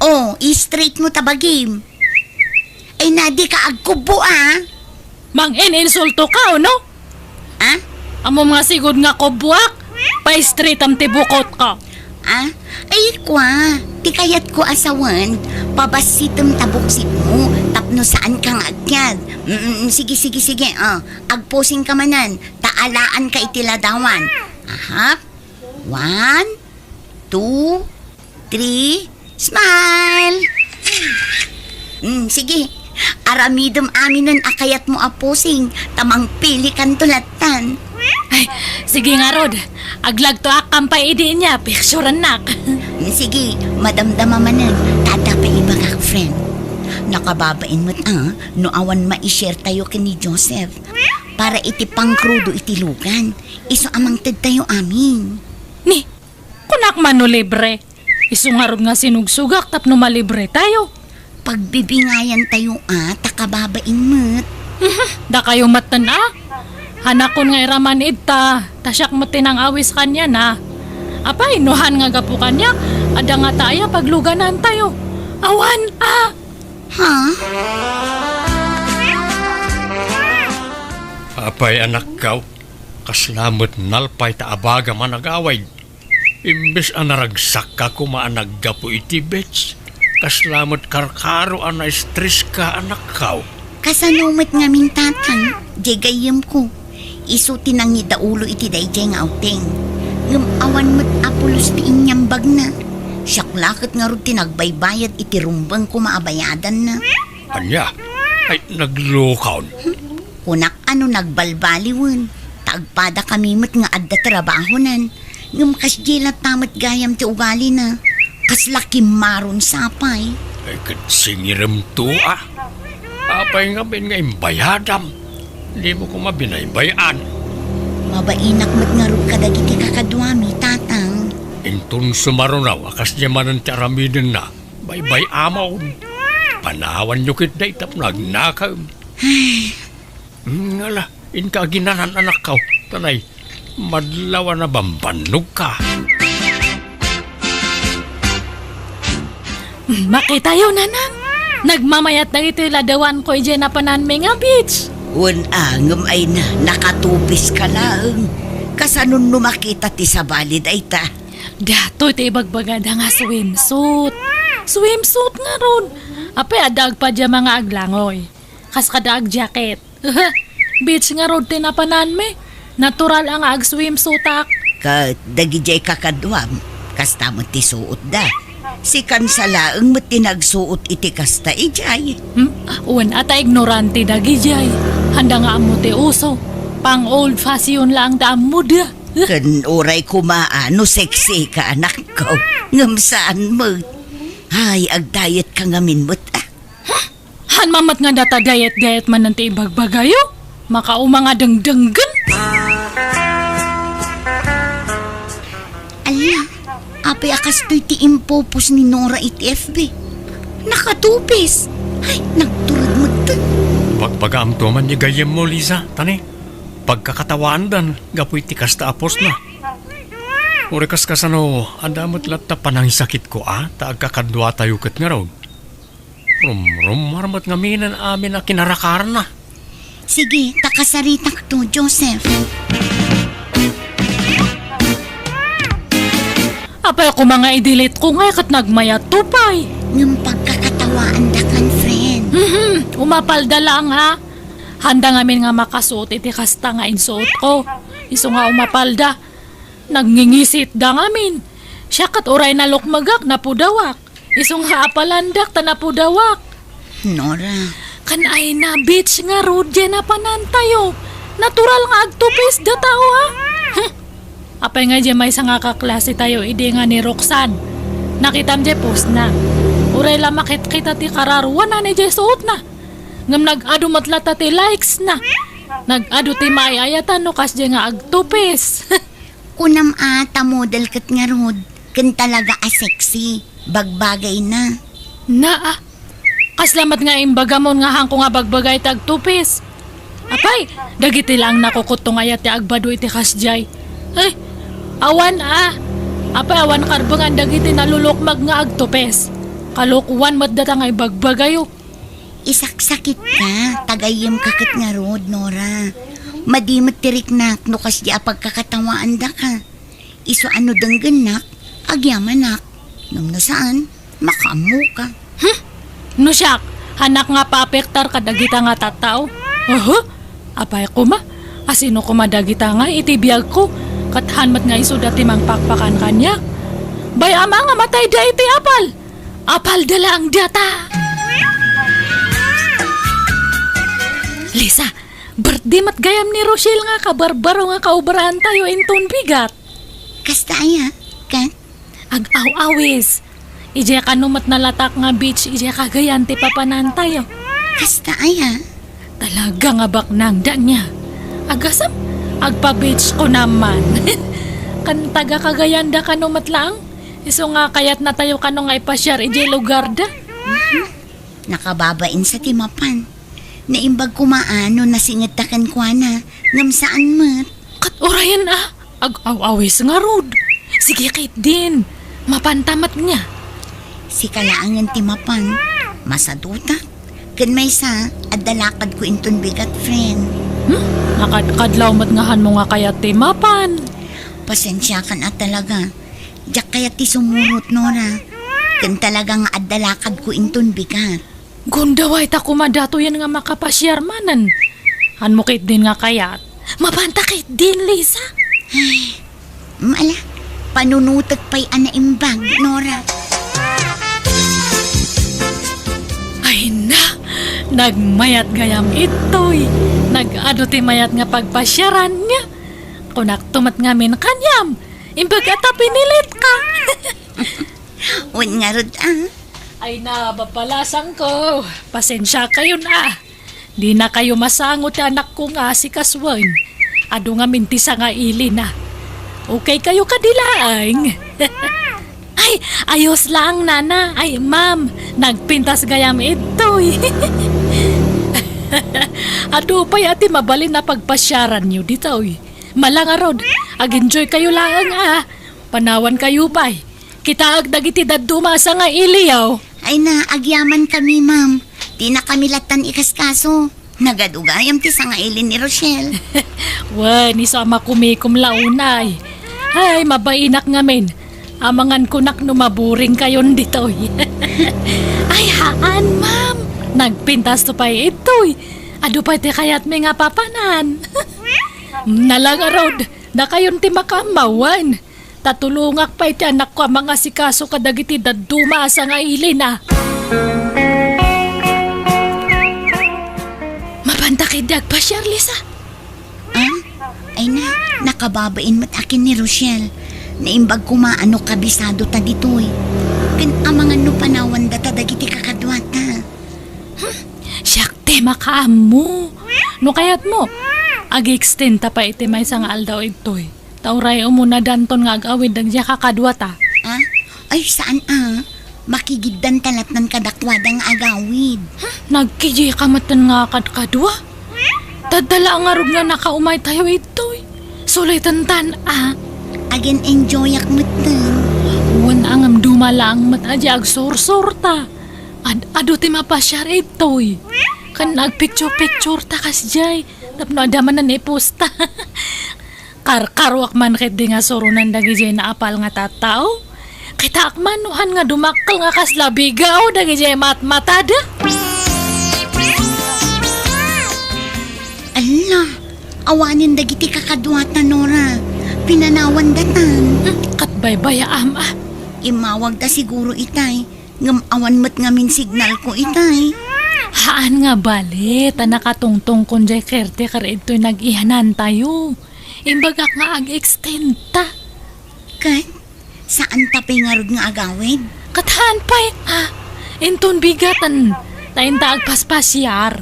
Oh, i-straight mo ta bagim. Ay na, dika agkubbo, a. Mangin-insulto ka, o no? A? Ammom nga sigud nga kubboak? Pa-straightam ti bukotko. A? Ay, kua, ti kayatko a sawen, pabassitem ta buksitmo, tapno saanka nga agkiad. Mm, mm, sige, sige, sige, oh. Agposingka manen, ta alaanka iti ladawan. Aha. One, two, three, smile! Mm, sige. Aramidem aminen a kayatmo a posing, ta mangpilikanto lattan. Ay, sige ngarud. Aglagtoak kampay idi nia, picturennak. Mm, sige, madamdama manen, ta adda pay ibagak, friend. Nakababain met, a, no awan mai-share tayo ken ni Joseph. Para iti pangkrudo iti lugan, isu a mangted tayo amin. Ni, kunak man no libre. Isu ngarud nga sinugsugak tapno malibre tayo. Pagbibingayan tayo a, ta kababain met. Mhm, dakayo metten a. Hanakon nga iraman ita, ta siak met ti nang-awis kaniana. Apay, no han nga gapu kaniak, adda ngata aya pagluganan tayo. Awan a. Ha? Apay, anakkaw, kasla met nalpay ta abagam a nagawid. Imbes a naragsakka koma a naggapu iti beach, kasla met karkaro a na-stresska, anakkaw. Kasano met ngamin, Tatang, diay gayyemko? Isu ti nangidaulo iti daydiay nga outing. Ngem awan met a pulos ti inyambagna. Siak la ket ngarud ti nagbaybayad iti rumbeng koma a bayadanna. Ania? Ay, naglukon. Kunak a no nagbalbaliwen, ta agpadakami met nga adda trabahonan. Ngem kasdiay latta met gayam ti ugalina. Kasla kimmaron sapay. Ay, ket singiremto a. Apay ngamin nga imbayadam? Dimo koma binaybay-an. Mabainak met ngarud kadagiti kakaduami, Tatang. Inton sumarunaw a kasdiay manen ti aramidenna, baybay-amon. Panawanyo ketdi tapno agnakem. Ay. Hmm, ala, inka aginanan, anakkaw. Tanay, madlaw a nabambannogka. Hmm, makitayo, Nanang. Nagmamayat dagitoy ladawanko idiay napananmi nga beach. Wen a, ngem ay na, nakatupiska laeng. Kasanon no makita ti sabali dayta? Datoy ti ibagbagada nga swimsuit. Swimsuit ngarud. Apay, adda agpajama nga aglangoy. Kas kada agjacket. Beach ngarud ti napananmi. Natural a nga agswimsuitak. Ket dagidiay kakaduam, kasta met ti suotda. Si Kansa laeng met ti nagsuot iti kasta idiay. Hmm? Wen a ta ignorante dagidiay. Handa nga ammo ti uso. Pang old fashion laeng da ammoda. Ken uray koma a no sexy ka, anakko. Ngem saan met. Ay, agdiet ka ngamin met, ah. Haan man met nga data diet-diet manen ti ibagbagayo? Makauma nga dengdenggen. Ala, apay a kastoy ti impopost ni Nora iti F B? Nakatupis. Ay, nagturod met. Bagbagaam to man ni gayyemmo, Liza, tani. Pagkakatawaandan gapu iti kasta a postna. Uray kas kasano, adda met latta panangisakitko a, ta agkakaduatayo ket ngarud. Rumrummar met ngamin amin a kinarakarna. Sige, ta kasaritakto, Joseph. Apay koma nga i-delete ko ngay ket nagmayat to pay. Ngem pagkakatawaandakan, friend. Mhm, umapalda laeng, ha? Haanda ngamin nga makasuot iti kasta nga insuotko. Isu nga umapalda. Nagngingisitda ngamin. Siak ket uray nalukmegak, napudawak. Isu nga apalandak ta napudawak. Nora. Kan ay na, beach ngarud diay napanantayo. Natural nga agtupis datayo, ha? Hmm. Apay nga diay maysa nga kaklasetayo idi nga ni Roxanne. Nakitam diay postna. Uray la makitkita ti kararuana diay suotna. Ngem nag-adu met latta ti likes na. Nag-adu ti maay-ayatan no kasdiay nga agtupis. Kunam a ta model ket ngarud, ken talaga a sexy, bagbagayna. Naa, kasla met nga imbagamon nga haanko nga bagbagay ti agtupis. Apay, dagiti laeng nakukutto nga ayat ti agbadu iti kasdiay. Ay, awan a. Apay, awan karbengan dagiti nalulukmag nga agtupis. Kalokoan met data nga ibagbagayo. Isaksakitka, ta gayyemka ket ngarud, Nora. Madi met ti riknak no kasdiay a pagkakatawaandaka. Isu a no denggennak, agyamanak. Ngem no saan, makaammoka. Hmm? No siak, haanak nga paapektar kadagita nga tattao? Aha? Apay koma, asino koma dagita nga iti biagko, ket haan met nga isuda ti mangpakpakan kaniak? Bay-am a nga matayda iti apal! Apalda laeng data! Lisa, birthday met gayam ni Rochelle nga kabarbaro nga kaubraantayo inton bigat. Kasta aya, ket? Ag-aw-awis. Idiay kano met nalatak nga beach, idiay Cagayan ti papanantayo. Kasta aya? Talaga nga baknang, Dania. Agasem, agpa-beach ko naman. Kan taga-Cagayanda kano met laeng? Isu nga kayatnatayo kano nga ipasiar idiay lugarda? Mhm. Nakababain sa ti mapan. Naimbag koma a no nasingedta kenkuana, ngem saan met. Ket urayen a, ag-aw-awis ngarud. Sige ketdin, mapanta met nga. Sika laengen ti mapan, masadutak. Ken maysa, adda lakadko inton bigat, friend. Hmm? Nakadkadlaw met nga hanmo nga kayat ti mapan. Pasensiakan a talaga. Diak kayat ti sumurot, Nora. Ken talaga nga adda lakadko inton bigat. Gundaway ta koma datoyen nga makapasiar manen. Hanmo ketdin nga kayat. Mapanta ketdin, Lisa. Ay, mala, panunutek pay a naimbag, Nora. Ay na, nagmayat gayam itoy. Nag-adu ti mayat nga pagpasiaran niya. Kunak to met ngamin kaniam. Imbag a ta pinilitka. Wen ngarud, ah. Ay na, babalasangko. Pasensiakayon, ah. Dinakayo masango ti anakko nga asikasuen. Adu ngamin ti sangailina. Okay kayo kadi laeng? Ay, ayos lang, nana. Ay, ma'am, nagpintas gayam itoy. Adu pay a ti mabalin a pagpasiaranyo ditoy. Mala ngarud, ag-enjoy kayo laeng, ah. Panawan kayo pay. Kitaek dagiti dadduma a sangailiyo. Ay na, agyaman kami, ma'am. Dina kami lattan ikaskaso. Nagadu gayam ti sangaili ni Rochelle. Wen, isu a makumikom la unay. Ay, mabainak ngamin. Amangan kunak no maburing kayon ditoy. Ay, haan, ma'am. Nagpintas to pay itoy. Adu pay ti kayatmi nga papanan. Nala ngarud, dakayon ti makaammawan. Ta tulongak pay ti anakko a mangasikaso kadagiti dadduma a sangailina. Mapanta ketdi agpasiar, Lisa? Ah? Ay na, nakababain met a ken ni Rochelle. Naimbag koma a no kabisado ta ditoy. Ken amangan no panawan data dagiti kakaduata. Hmm, siak ti makaammo. No kayatmo, ag-extend ta pay iti maysa nga aldaw ditoy. Ta uray umuna danton nga ag-awid dagiti kakaduata. Ah? Ay, saan a? Makigiddan ta latnan kadakuada nga agawid. Hmm, nagkijika metten nga kadkadua? Tadda la ngarud nga nakaumay tayo itoy. Sulitan tan a. Agin-enjoyak metten. Wen a ngem duma laeng met a di agsursurta. Ad-adu ti mapasiar itoy. Ken agpicture-picture ta kasdiay. Tapno adda manen iposta. Karkaruak man ketdi nga suronen dagidiay naapal nga tattao. Kitaak man no han nga dumakkel nga kasla bigaw dagidiay matmatada. Alla, awanen dagiti kakaduata, Nora. Pinanawan datan. Hmm, ket baybayaam a. Immawag ta siguro itay. Ngem awan met ngamin signal ko itay. Haan nga bale, ta nakatungtong kon jay caretaker idtoy nag-iyanan tayo. Imbagak nga ag-extend ta. Ket, saan ta pay ngarud nga agawid? Ket haan pay, ah, inton bigaten, ta inta agpaspasiar.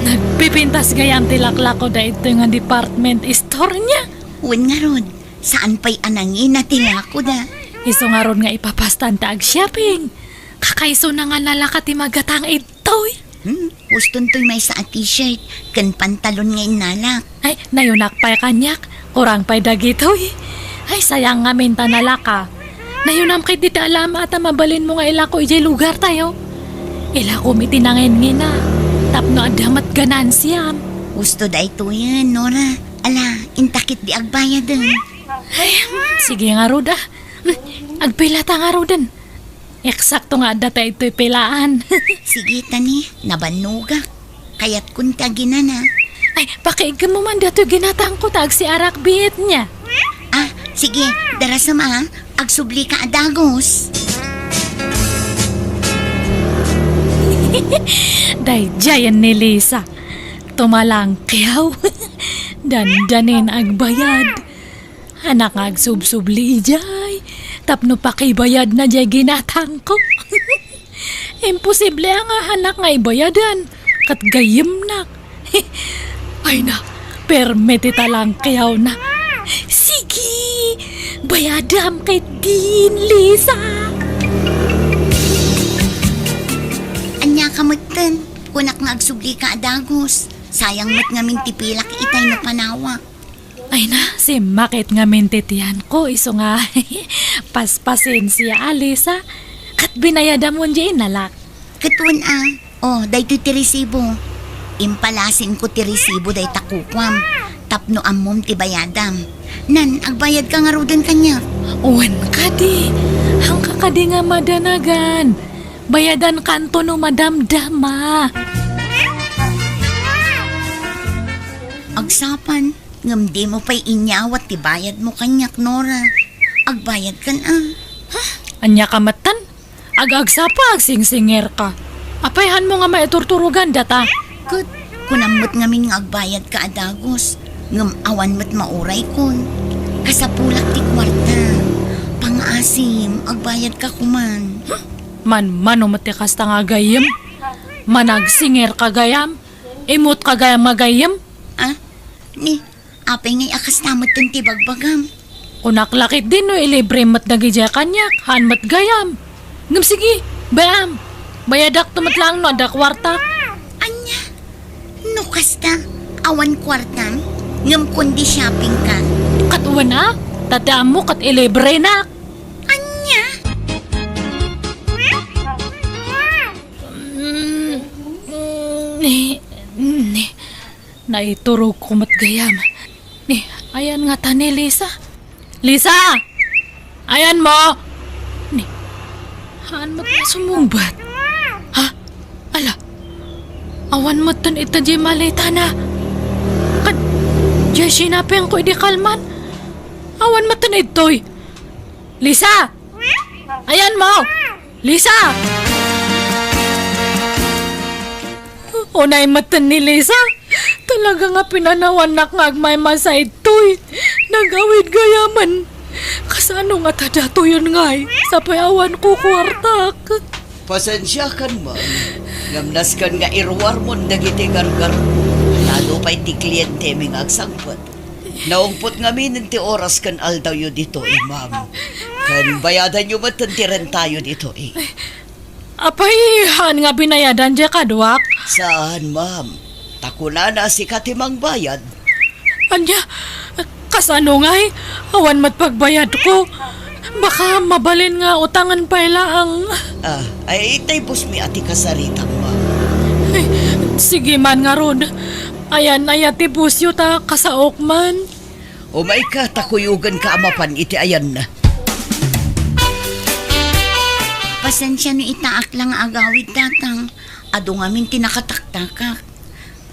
Nagpipintas gayam ti laklako daytoy nga department store niya. Wen ngarud, saan pay a nangina ti lakoda. Isu ngarud nga ipapastan ta ag-shopping. Kakaisuna nga nalaka ti magatang idtoy. Hmm, uston toy maysa a t-shirt ken pantalon nga innalak. Ay, nayunak pay kaniak. Kurang pay dagitoy. Ay, sayang ngamin ta nalaka. Nayunam ketdi ti alamat a mabalinmo nga ilako idiay lugar tayo. Ilakom iti nangingina. Tapno adda met ganansiam. Usto daytoyen, Nora. Ala, inta ketdi agbayaden. Ay, sige ngarud a. Agpila ta ngaruden. Eksakto nga adda ta itoy pilaan. Sige, tani, nabannogak. Kayatkon ti aginana. Ay, pakiiggem mo man datoy ginatangko ta agsiarak biit niya. Ah, sige, darasem a, agsubli ka a dagus. Daydiayen ni Lisa. Tumalangkiaw. Dandanin agbayad. Anak nga agsubsubli idiay, tapno pakibayadna diay ginatangko. Imposible a nga anak nga ibayadan, ket gayyemnak. Ay na, permi ti talangkiawna. Sige, bayadam ketdin, Lisa. Ania ka metten, kunak nga agsubli ka a dagus. Sayang met ngamin ti pilak itay no panawak. Ay na, simmakit ngamin ti tiyanko, isu nga paspasensia, Alisa. Ket binayadam wen diay innalak. Ket wen a, o, daytoy ti resibo. Impalasinko ti resibo dayta kukuam, tapno ammom ti bayadam. Nan, agbayadka ngaruden kaniak. Wen kadi, haanka kadi nga madanagan. Bayadankanto no madamdama. Agsapan, ngem dimo pay inyawat ti bayadmo kaniak, Nora. Agbayadkan a. Ania ka metten? Ag-agsapa, agsingsingerka. Apay haanmo nga maiturturogan data? Ket, kunam met ngamin nga agbayadka a dagus, ngem awan met mauraykon. Kasapulak ti kuarta. Pangaasim, agbayadka koman. Manmano met ti kasta nga gayyem? Managsingerka gayam? Imutka gayam nga gayyem? Ah, ni, apay ngay a kasta metten ti bagbagam? Kunak la ketdi no ilibrem met dagidiay kaniak, haan met gayam. Ngem sige, bay-am. Bayadakto met laeng no adda kuarta. Ania? No kasta, awan kuartam, ngem kundi shoppingka. Ket wen a, ta ti ammo ket ilibrenak. Ania? Mm, mm, ni, ni, naiturogko met gayam. Ni, ayan ngata ni Lisa. Lisa! Ayanmo! Ni, haan met nga sumungbat. Ha? Ala, awan metten ita diay maletana. Ket diay sinapengko idi kalman. Awan metten idtoy. Lisa! Ayanmo! Lisa! Unay metten ni Lisa. Talaga nga pinanawannak nga agmaymaysa ditoy. Nagawid gayamen. Kasano nga ta datoyen ngay? Sapay awan ko kuartak. Pasensiakan man, ngem nasken nga iruarmon dagiti gargarko. Tado pay ti klientemi nga agsangpet. Naungpot ngamin ti oras ken aldawyo ditoy, ma'am. Ken bayadanyo met ti rentayo ditoy. Apay, haan nga binayadan diay kaduak? Saan, ma'am. Ta kunana sika ti mangbayad. Ania? Kasano ngay? Awan met pagbayadko. Baka mabalin nga utangen pay laeng. Ah, ay, tay bossmi a ti kasaritang, ma'am. Ay, sige man ngarud. Ayan aya ti bossyo ta kasaok man. Umayka ta kuyogenka a mapan iti ayanna. Pasensia no itaak la nga agawid, Tatang. Adu ngamin ti nakataktakak.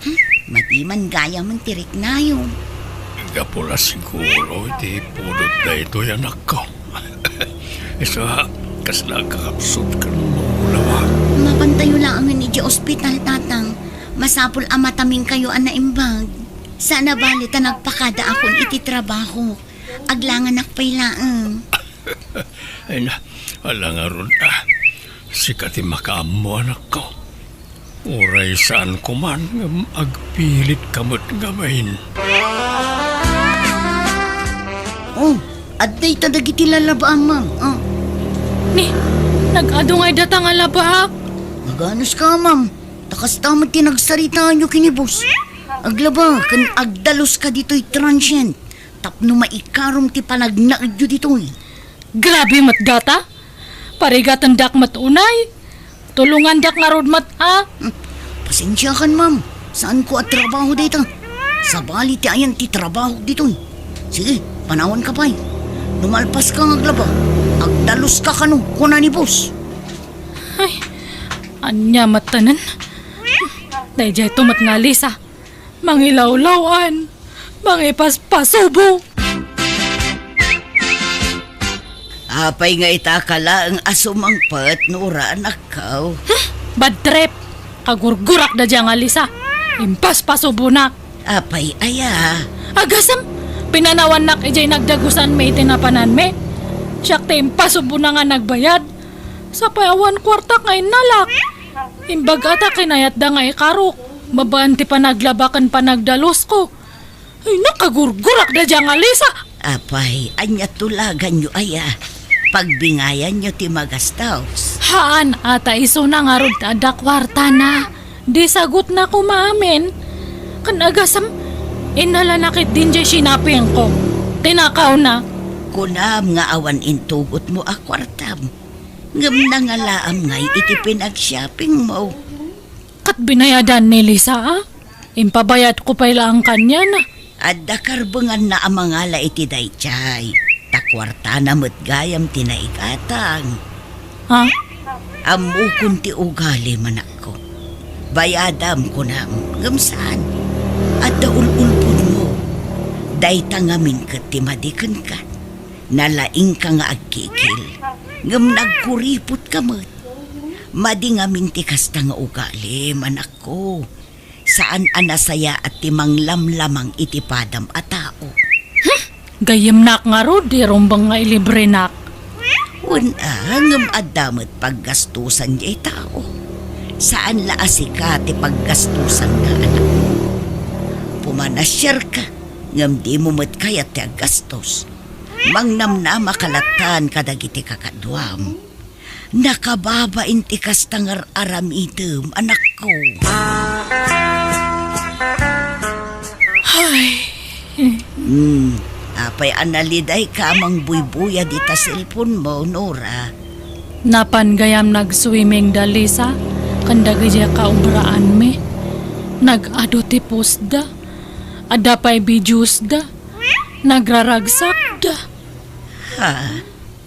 Hmm, madi man gayamen ti riknayo. Gapu la siguro iti pudot daytoy, anakko. Isu a, kasla agkakapsut ken maulawa. Mapantayo laengen idiay ospital, Tatang. Masapul a mataminkayo a naimbag. Saan a bale ta nagpakadaakon iti trabaho. Aglanganak pay laeng. Ay na, ala ngarud a. Sika ti makaammo, anakko. Uray saanko man ngem agpilitka met nga main. Oh, adda ita dagiti lalabaam, ma'am. Oh. Ni, nag-adu ngay data nga labaak. Maganus ka, ma'am. Ta kasta met ti nagsaritaanyo ken ni boss. Aglaba ken agdaluska ditoy transient tapno maikarom ti panagnaedyo ditoy. Grabe met gata. Parigatendak met unay. Tulongandak ngarud met a. Hmm. Pasensiakan, ma'am. Saanko a trabaho dayta. Sabali ti ayan ti trabaho ditoy. Sige, panawanka pay. No malpaska nga aglaba, agdaluska kano, kuna ni boss. Ay, ania met tanen? Daydiay to met nga Lisa. Mangilawlaw-an, mangipaspasubo. Apay nga ita ka laeng a sumangpet, Nora, anakko? Hmm, bad trip. Kagurgurak da dia nga Lisa. Impaspasubonak. Apay aya? Agasem, pinanawannak idiay nagdagusanmi iti napananmi. Siak ti impasubona nga nagbayad. Sapay awan kuartak nga innalak. Imbag a ta kinayatda nga ikarok, babaen ti panaglaba ken panagdalusko. Ay, nakagurgurak da dia nga Lisa. Apay, ania tulaganyo aya? Pagbingayanyo ti magastos. Haan, a ta isuna ngarud ti adda kuartana. Di sagutna koma amin. Ken agasem, innalanak ket din jay sinapingko. Tinakawna. Kunam nga awan intugotmo a kuartam. Ngem nangalaam ngay iti pinagshoppingmo. Ket binayadan ni Lisa, a? Impabayadko pay laeng kaniana. Adda karbenganna a mangala iti daydiay, ta kuartana met gayam ti naigatang. Ha? Ammokon ti ugalim, anakko. Bayadam, kunam, ngem saan. Adda ul-ulpodmo. Dayta ngamin ket ti madi kenka. Nalaingka nga agkikil, ngem nagkuripotka met. Madi ngamin ti kasta nga ugalim, anakko. Saan a nasayaat ti manglamlamang iti padam a tao. Hmm! Gayyemnak ngarud ti rumbeng nga ilibrenak. Wen a, ngem adda met paggastosan jay tao. Saan la a sika ti paggastosanna, anakko. Pumanasiarka, ngem dimo met kayat ti aggastos. Mangnamnamaka latta kadagiti kakaduam. Nakababain ti kasta nga ar-aramidem, anakko. Ay. Hmm, apay a nalidayka a mangbuybuya dita cellphone mo, Nora? Napan gayam nag-swimming da Lisa ken dagiti kaobraanmi. Nag-adu ti postda. Adda pay videosda. Nagraragsakda. Ha?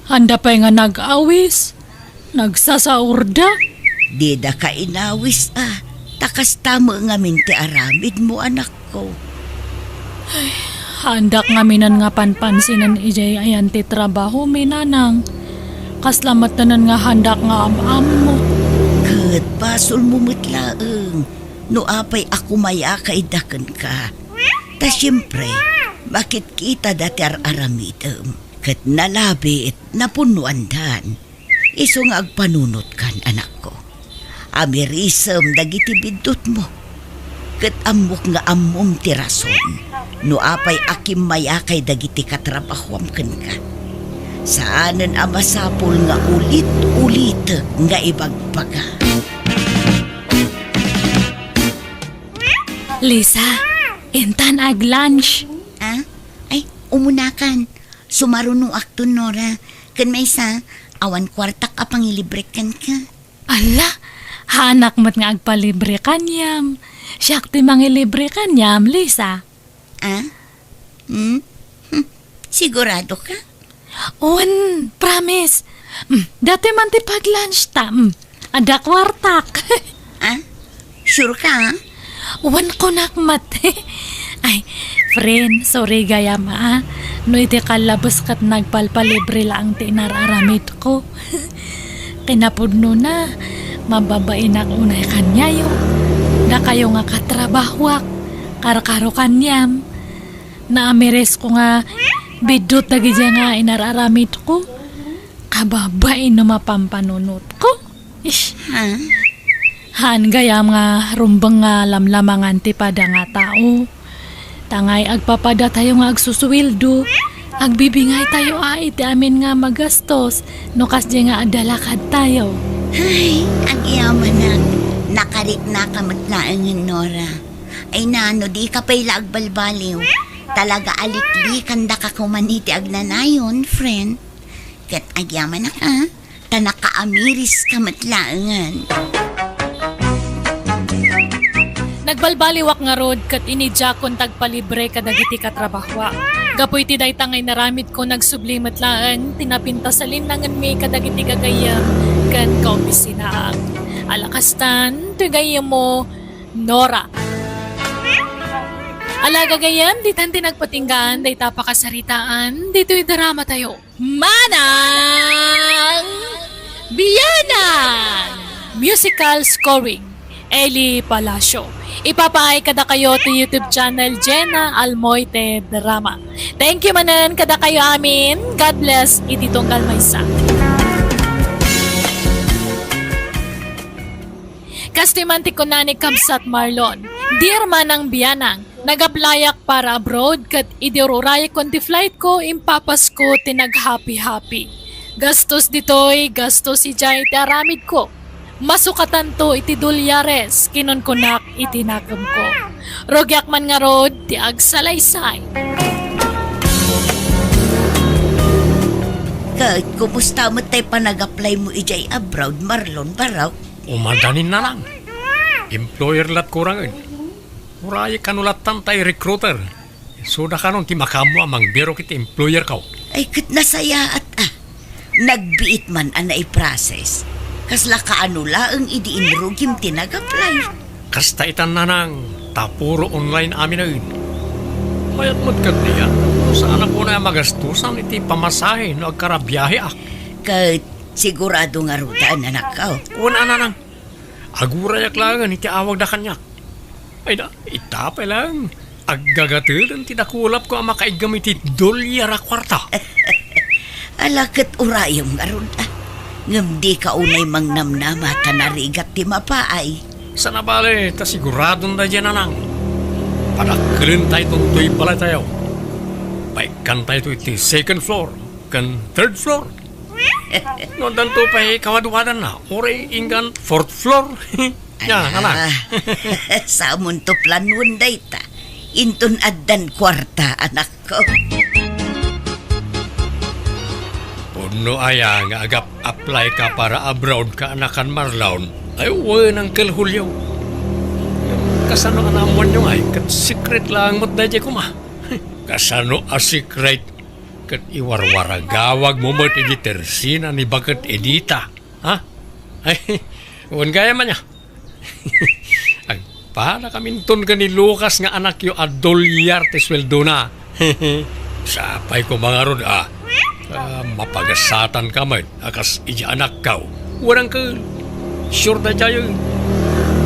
Anda pay nga nag-awis, nagsasaurda. Didaka inawis a, ta kasta met ngamin ti aramidmo, anakko. Ay, haandak ngaminen nga panpansinen idiay ayan ti trabahomi, nanang. Kasla metten nga haandak nga am-ammo. Ket basolmo met laeng. no apay a kumayakayda kenka. Ta siempre, makitkitada ti ar-aramidem, ket nalabit, napunnoandan. Isu nga agpanunotkan, anakko. Amirisem dagiti biddutmo. Ket ammok nga ammom ti rason no apay a kimmayakay dagiti katrabahoam kenka. Saanen a masapul nga ulit-ulitek nga ibagbaga. Lisa, intan ag-lunch. Ah? Ay, umunakan. Sumarunoakton, Nora. Ken maysa, awan kuartak a pangilibrek kenka. Ala, haanak met nga agpalibre kaniam. Siak ti mangilibre kaniam, Lisa. Ah? Hmm? Hmm. Sigurado ka? Wen, promise. Hmm, datoy man ti pag-lunch ta. Hmm. Adda kuartak. Ah? Sure ka, ah? Wen, kunak met. Ay, friend, sorry gayam, ah. No idi kallabes ket nagpalpalibre laeng ti inar-aramidko. Kinapudnona, mababainak unay kaniayo. Dakayo nga katrabahoak, karkaro kaniam. Naamirisko nga biddut dagiti nga inar-aramidko. Kababain no mapampanunotko. Ish. Ha? Haan gayam nga rumbeng nga lamlamangan ti pada nga tao. Tangay agpapadatayo nga agsusuweldo, agbibingaytayo a iti amin nga magastos no kasdi nga adda lakadtayo. Ay, agyamanak. Nakariknaka met laengen, Nora. Ay na, no dika pay la agbalbaliw. Talaga a liklikandaka koman iti agnanayon, friend. Ket agyamanak a, ta nakaamiriska met laengen. Nagbalbaliwak ngarud ket inidiakon ti agpalibre kadagiti katrabahoak. Gapu iti dayta nga inaramidko, nagsubli met laeng ti napintas a linnangenmi kadagiti gagayyem ken kaopisinaak. Ala kastan, ti gayyemmo, Nora. Ala gagayyem, ditan ti nagpatinggaan dayta a pakasaritaan ditoy dramatayo. Manang Bianang! Musical scoring, Eli Palacio. Ipapaay kadakayo ti YouTube channel Jenna Almoite Drama. Thank you manen kadakayo amin. God bless iti tunggal maysa. Kastoy man ti kuna ni Kabsat Marlon, "Dear Manang Bianang, nag-applyak para abroad ket idi ururayekon ti flightko, impapasko ti naghapi-hapi. Gastos ditoy, gastos idiay ti aramidko. Masukatanto iti dolyares," kinunkunak iti nakemko. Rugiak man ngarud ti agsalaysay. Ket kumusta met tay panag-apply mo idiay abroad, Marlon, barok? Umadanin, Nanang. Employer lat kurangen. Urayek kano lattan tay recruiter. Isuda kanon ti makaammo a mangbirok iti employerko. Ay, ket nasayaat a. Nagbiit man a naiprocess. Kasla kaano laeng idi inrugim ti nag-apply? Kasta itan, Nanang, ta puro online aminen. Mayat met ket diak, no saanak unay a magastosan iti pamasahe no agkarabiaheak. Ket sigurado ngaruden, anakko? Wen a, Nanang. Agurayak laengen iti awagda kaniak. Ay da, ita pay laeng. Aggagateden ti dakulapko a makaiggam iti dolyar a kuarta. Ala ket urayem ngarud a. Ngem dika unay mangnamnama ta narigat ti mapaay. Sana bale, ta siguradon daydiay, Nanang. Padakkelentayton toy balaytayo. Paikkantayto iti second floor ken third floor. No addanto pay kawadwadanna, uray inggan fourth floor. Ya, Nanang. Ah, samonto planuan dayta. Inton addan kuarta, anakko. Pudno aya nga agap-apply ka para abroad ka, anakan Marlon? Ay, wen, Uncle Julio. Kasano a naammoanyo ngay? Ket secret laeng met daydiay koma. Kasano a secret? Ket iwarwaragawagmo met iti tersina ni Baket Edita, ha? Ay, wen gayam aya. Agpadakaminton ken ni Lucas nga anakyo a dolyar ti sueldona. Sapay koma ngarud a. Ah, mapagasatanka met a kas idi anakko. Wen, Uncle. Sure daydiay.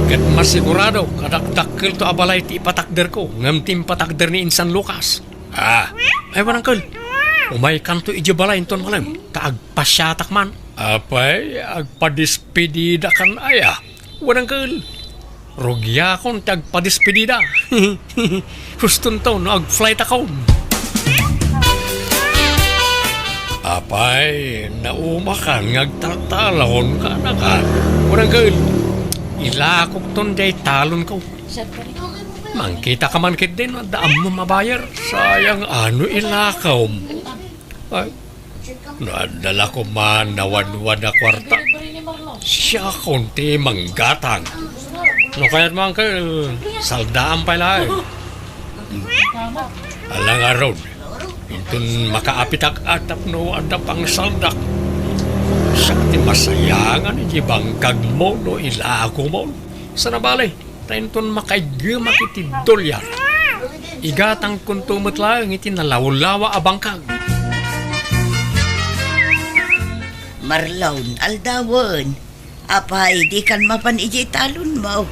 Ket masigurado, kadakdakkelto a balay ti ipatakderko, ngem ti impatakder ni Insan Lucas. Ah. Ay, wen, Uncle. Umaykanto idiay balay inton malem, ta agpasiatak man. Apay, agpadispedidakan aya? Wen, Uncle. Rugiakon ti agpadispedida. Hustonto no agflightakon. Apay, naumakan nga agtaltalon, kaanakan. Wen, Uncle. Ilakokton diay talonko. Mangkitaka man ketdin, adda ammom a buyer. Sayang, a no ilakawm. Ay, no adda la koma nawadwad a kuarta, siakon ti manggatang. No kayatmo, Uncle, saldaam pay laeng. Ala ngarud, inton makaapitak a tapno adda pangsaldak, siak ti masayangan iti bangkagmo no ilakawmon. Sana bale, ta inton makaiggemak iti dolyar, igatangkonto met laeng iti nalawlawa a bangkag. Marlon, aldawen. Apay, dikan mapan idiay talonmo?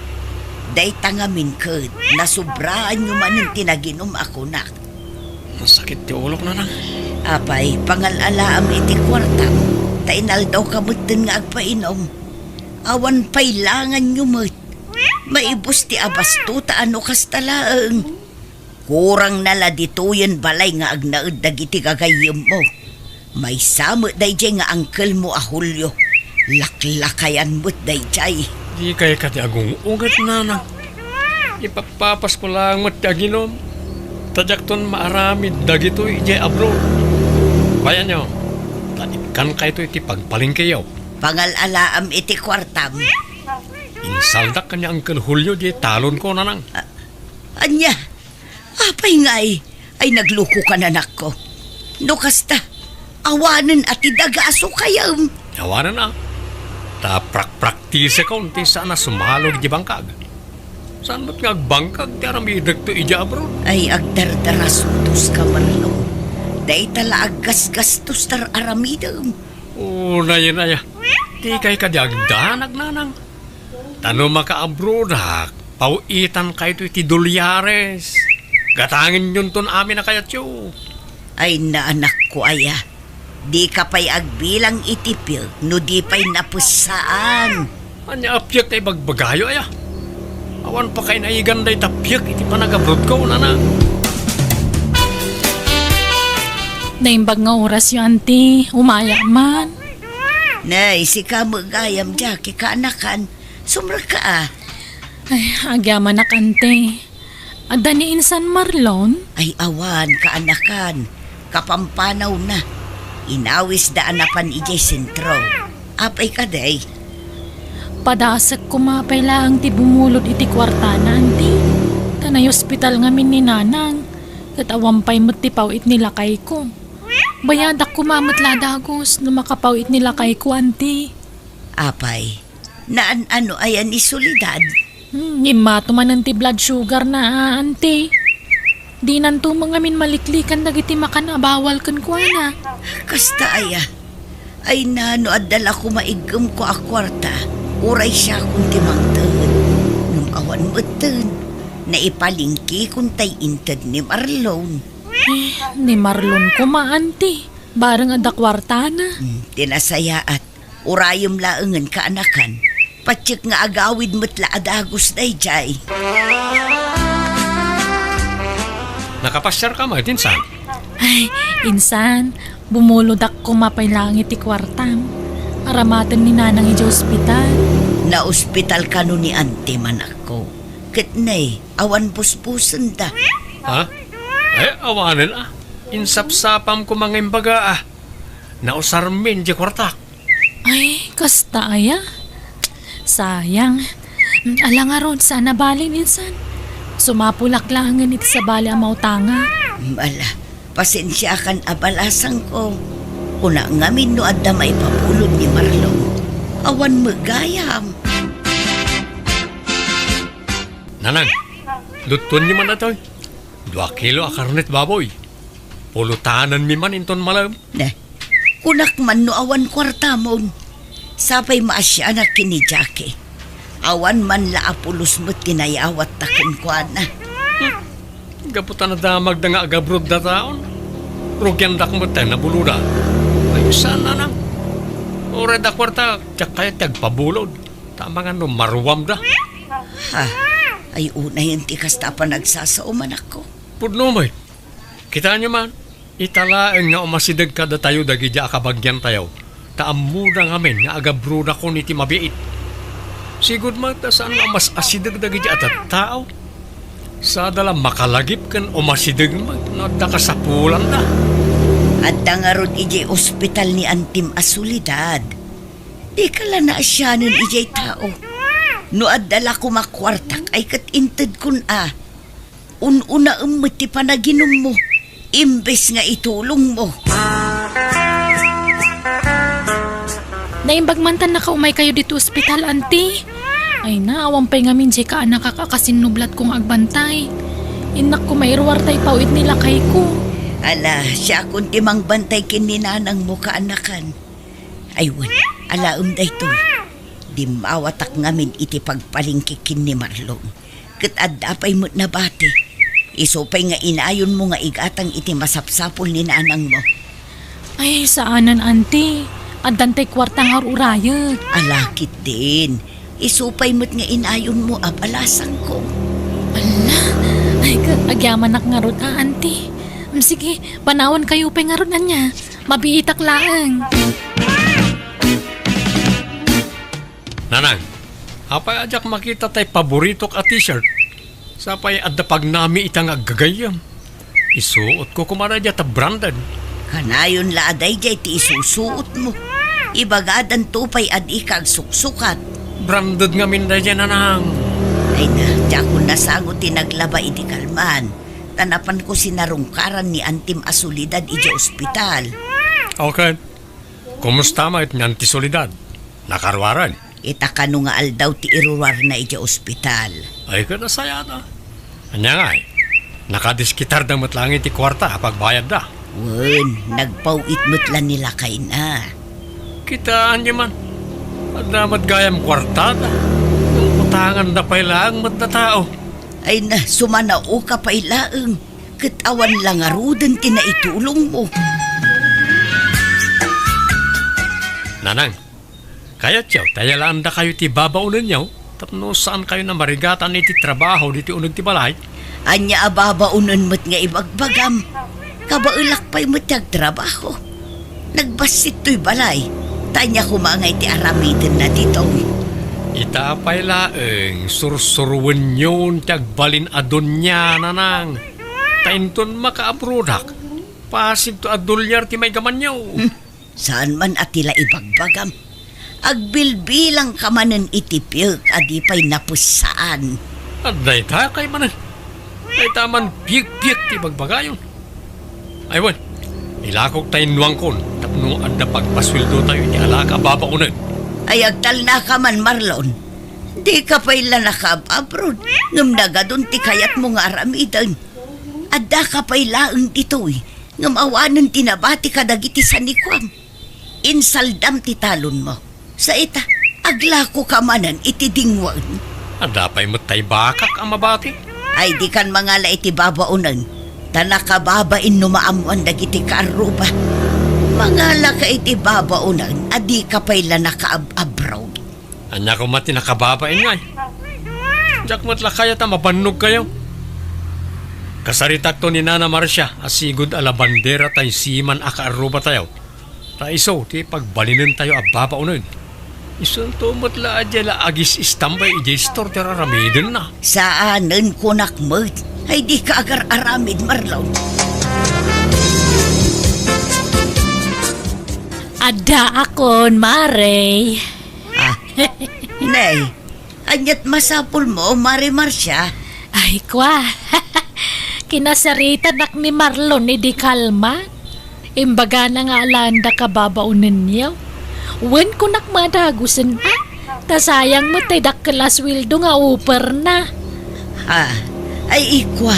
Dayta ngamin ket, nasobraanyo manen ti naginum a kunak. Nasakit ti ulok, Nanang. Apay, pangal-alaam iti kuartam, ta inaldawka metten nga agpainum. Awan pay langanyo met. Maibus ti abasto ta a no kasta laeng. Kurangna la ditoyen balay nga agnaed dagiti gagayyemmo. Maysa met daydiay nga angkelmo a Julio. Laklakayan met daydiay. Dikay kadi agung-unget, Nanang. Ipappapasko laeng met ti aginum. Ta diakton maaramid dagitoy idiay abroad. Bayanyo, ta ikkankayto iti pagpalengkeyo. Pangal-alaam iti kuartam. Insaldak ken ni Uncle Julio diay talonko, Nanang. A-, ania? Apay ngay? Ay, naglukokan, anakko. No kasta, awanen a ti daga a sukayem. Awanen a. Ta prakpraktisekon ti saan a sumalog iti bangkag. Saan met nga agbangkag ti aramidekto idiay abroad? Ay, agdardarastos ka, Marlon. Dayta la aggasgastos ti ar-aramidem. Unayen aya. Dikay kadi agdanag, Nanang. Ta no makaabroadak, paw-itankayto iti dolyares. Gatangenyonton amin a kayatyo. Ay, naanakko aya. Dika pay agbilang iti piek no di pay napessaan. Ania a piek ti ibagbagayo aya? Awan pakainaigan dayta piek iti panagabroadko, Nanang. Naimbag nga orasyo, Auntie. Umayak man. Nay, sika met gayam, Jackie, kaanakan. Sumrekka a. Ay, agyamanak, Auntie. Adda ni Insan Marlon? Ay, awan, kaanakan. Kapampanawna. Inawisda a napan idiay sentro. Apay kadi? Padasek koma pay laeng ti bumulod iti kuartana, Auntie. Ta naiospital ngamin ni Nanang. Ket awan pay met ti paw-it ni lakayko. Bayadak koma met la dagus no makapaw-it ni lakayko, Auntie. Apay, naan-ano aya ni Soledad? Hmm, immato manen ti blood sugarna, Auntie. Dinanto met ngamin maliklikan dagiti makan a bawal kenkuana. Kasta aya? Ay, nano adda la koma iggemko a kuarta, uray siakon ti mangted. Ngem awan metten, naipalengkekon tay inted ni Marlon. Eh, ni Marlon koma, Auntie. Bareng adda kuartana. Hmm, ti nasayaat. Urayem laengen, kaanakan. Patiek nga agawid met la a dagus daydiay. Nakapasiarka met, Insan? Ay, Insan, bumulodak koma pay laeng iti kuartam. Aramaten ni Nanang idiay ospital. Naospital kano ni Auntie, manakko. Ket ne, awan busbusenda. Ha? Eh, awanen a. Insapsapam koma nga imbaga a. Nausarmin diay kuartak. Ay, kasta aya? Sayang. Ala ngarud, saan a bale, Insan. Sumapulak laengen iti sabali a mautanga. Ala, pasensiakan a balasangko. Kuna ngamin no adda maipabulod ni Marlon. Awan met gayam. Nanang, luttuenyo man datoy. Dua kilo a karnet baboy. Pulutanenmi man inton malem. Ne, kunak man no awan kuartamon. Sapay maasianak ken ni Jackie. Awan man la a pulos met ti nayawatta kenkuana. Gapu ta nadamagda nga agabrodda taon, rugiandak met ta nabuloda. Ay, saan, Nanang? Uray adda kuarta, diak kayat ti agpabulod. Ta amangan no maruamda. Ha? Ay, unayen ti kasta a panagsasao, manakko. Pudno met. Kitaenyo man, ita laeng nga umasideg kadatayo dagidi a kabagiantayo, ta ammoda ngamin nga agabrodakon iti mabiit. Sigud met ta saan nga umas-asideg dagidi a tattao. Sada la makalagip ken umasideg met no adda kasapulanda. Adda ngarud idiay ospital ni Antim a Soledad. Dika la naasianen idiay tao. No adda la koma kuartak ay ket intedkon a. Un-unaem met ti panaginummo, imbes nga itulongmo. Naimbag man ta nakaumaykayo ditoy ospital, Auntie. Ay na, awan pay ngamin diay kaanakak a kasinnublatko nga agbantay. Innak koma iruar ta ipawid ni lakayko. Ala, siakon ti mangbantay ken ni nanangmo, kaanakan. Ay wen, alaem daytoy. Dimmawatak ngamin iti pagpalengke ken ni Marlon. Ket adda pay met nabati. Isu pay nga inayonmo nga igatang iti masapsapul ni nanangmo. Ay, saanen, Auntie. Addan tay kuarta nga ar-urayek. Ala ketdin. Isu pay met nga inayonmo a balasangko. Ala, ay, ka-, agyamanak ngarud a, Auntie. Mm, sige, panawankayo pay ngarud ania. Mabiitak laeng. Nanang, apay a diak makita tay paboritok a t-shirt? Sapay adda pagnami ita nga aggagayyem. Isuotko koma daydiay ta branded. Kanayon la a daydiay ti isusuotmo. Ibagadanto pay a dika agsuksukat. Branded ngamin daydiay, Nanang. Ay na, diakon nasango ti naglaba idi kalman. Ta napanko sinarungkaran ni Antim a Soledad idiay ospital. Okay. Kumusta met ni Auntie Soledad? Nakaruaren? Ita kano nga aldaw ti iruarna idiay ospital. Ay, ket nasayaat. Ania ngay? Nakadiskitarda met laeng iti kuarta a pagbayadda. Wen, nagpaw-it met la ni lakayna. Kitaenyo man. Adda met gayam kuartada. Ngem utanganda pay laeng met a tao. Ay na, sumanaoka pay laeng. Ket awan la ngaruden ti naitulongmo. Nanang, kayatyo ta iyalaandakayo ti babaonenyo tapno saankayo a marigatan iti trabaho ditoy uneg ti balay? Ania a babaonen met nga ibagbagam? Kabaelak pay met ti agtrabaho. Nagbassit toy balay. Ta ania koma ngay ti aramidenna ditoy? Ita pay laeng, sursuroenyon ti agbalin a donia, Nanang. Ta inton makaabrodak, pasigto a dolyar ti maigamanyo. Hmm, saan man a ti la ibagbagam. Agbilbilangka manen iti piek a di pay napessaan. Adda ita kay manen. Dayta man piekpiek ti bagbagayon. Ay wen, ilakok ta innuangkon tapno adda pagpasueldotayo iti alak a babaonen. Ay agtalnaka man, Marlon. Dika pay la nakaab-abrod, ngem nagadun ti kayatmo nga aramiden. Addaka pay laeng ditoy, ngem awanen ti nabati kadagiti sanikuam. Insaldam ti talonmo. Sa ita, aglakoka manen iti dingwen. Adda pay met tay bakak a mabati. Ay, dikan mangala iti babaonen, ta nakababain no maammoan dagiti kaarruba. Mangalaka iti babaonen a dika pay la nakaab-abrod. Ania koma ti nakababain ngay? Diak met la kayat a mabannogkayo. Kasaritakto ni Nana Marcia a sigud a labandera tay siman a kaarrubatayo. Ta isu ti pagbalinentayo a babaonen. Isunto met la a diay la agis-istambay idiay istor ti ar-aramidenna. Saanen, kunak met. Ay, dika agar-aramid, Marlon. Addaakon, Mare. Ah, nay, ania't masapulmo, Mare Marcia? Ay, kwa. Kinasaritanak ni Marlon idi kalman. Imbagana nga alaenda kababaonenyo. Wen, kunak madagusen, a. Ta sayang met tay dakkel a sueldo nga uperna. Ah, ay, ikwa.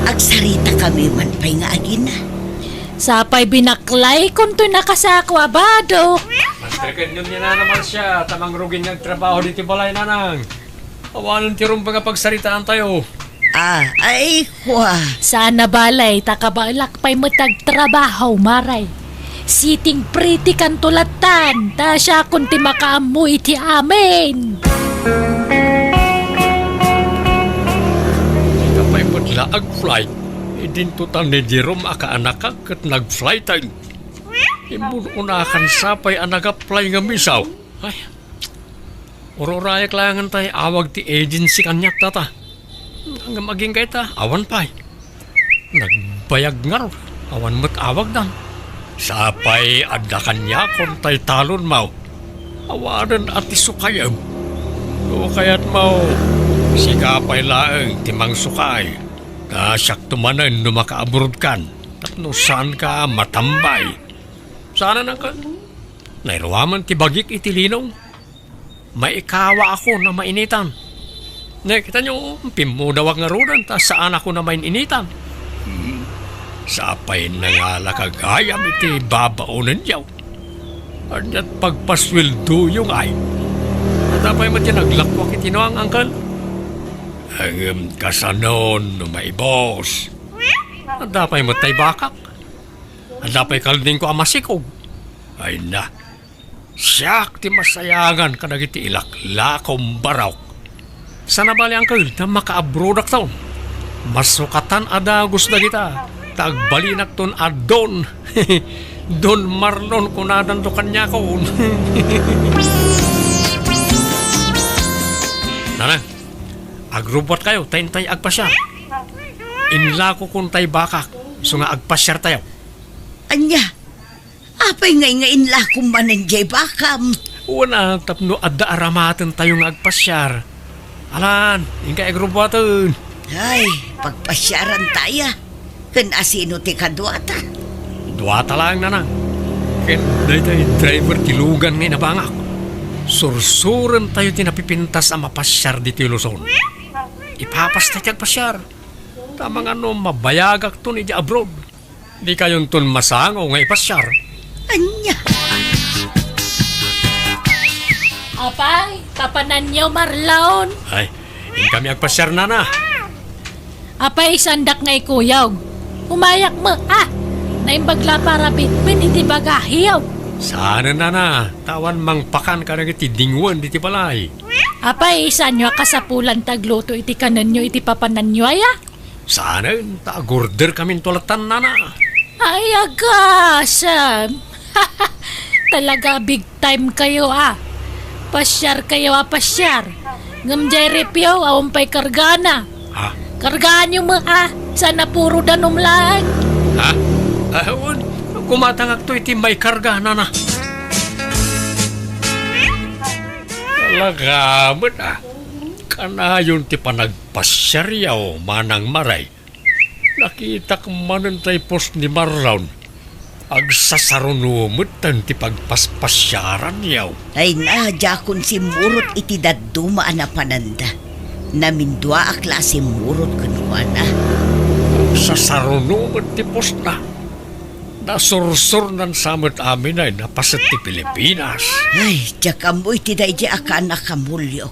Agsaritakami man pay nga agina. Sapay binaklaykonto nakasako a badok. Master ken ngem ni Nana Marcia, ta mangrugin nga agtrabaho diti balay, Nanang. Awanen ti rumbeng a pagsaritaantayo. Ah, ay, kua. Saan a balay, ta kabaelak pay met agtrabaho, Maray. Sitting pretty kanto lattan, ta siakon ti makaammo iti amin. Apay met la agflight, idinto ta ni Jerome a kaanakak ket nagflighten. Immun-unakan sapay a nagapplay nga misaw. Ay, ururayak laengen tay awag ti agency kaniak data. Ngem agingga ita, awan pay. Nagbayag ngarud, awan met awagdan. Sapay adda kaniakon tay talon, maw. Awanen a ti sukayem. No kayat, maw, sika pay laeng ti mangsukay. Ta siakto manen no makaabrodkan, tapno saanka a matambay. Saanen, Uncle. Nairuamen ti bagik iti linong. Maikawa ako na mainitan. Ne, kita nyo, pimmudawak ngaruden, ta saan ako na main-initan. Hmm. Sapay nangalaka gayam iti babaonenyo. Aniat pagpasweldoyo ngay? Adda pay met ti naglakuak iti nuang, Uncle. Ngem kasanon no maibos? Adda pay met tay bakak. Adda pay kaldingko a masikog. Ay na, siak ti masayangan kadagiti ilaklakom barok. Saan a bale, Uncle, ta makaabrodakton. Masukatan a dagus dagita, ta agbalinakton a Don. Don Marlon kunadanto kaniakon. Nanang, agrubbuatkayo, ta intay agpasiar. Inlakokon tay bakak, isu nga agpasiartayo. Ania? Apay ngay nga inlakom manen jay bakam? Wen a, tapno adda aramatentayo nga agpasiar. Alan, inkay agrubbuaten. Ay, pagpasiaranta aya. Ken asino ti kaduata? Duata laeng, Nanang. Ken daytoy driver ti lugan nga inabangak. Sursurentayo ti napipintas a mapasiar ditoy Luzon. Ipapasta ti agpasiar. Ta amangan no mabayagakton idiay abroad. Dikayonton masango nga ipasiar. Ania? Apay, papananyo, Marlon? Ay, inkami agpasiar, Nana. Apay, sandak nga ikuyog. Umayak met, a. Naimbag la para bitbit iti bagahiyo. Saanen, Nana, ta awan mangpakan kadagiti dingwen diti balay. Apay, saanyo a kasapulan ta agluto iti kanenyo iti papananyo aya? Saanen, ta agorder kaminto lattan, Nana. Ay, agasem. Talaga big time kayo, a. Pasiar kayo, a, pasiar. Ngem jay ref yo, awan pay kargana. Ha? Kargaanyo met, a. Saan a puro danum laeng. Ha? Ah, wen, kumatangakto iti maikarga, Nana. Talaga met, a. Kanayon ti panagpasiaryo, Manang Maray. Nakitak manen tay post ni Marlon. Agsasaruno metten ti pagpaspasiaranyo. Ay na, diakon simmurot iti dadduma a napananda. Naminduaak la a simmurot kenkuana. Agsasaruno met ti postna. Nasursurnan sa met amin a napaset ti Pilipinas. Ay, diak ammo iti daydi a kaannak a mulio.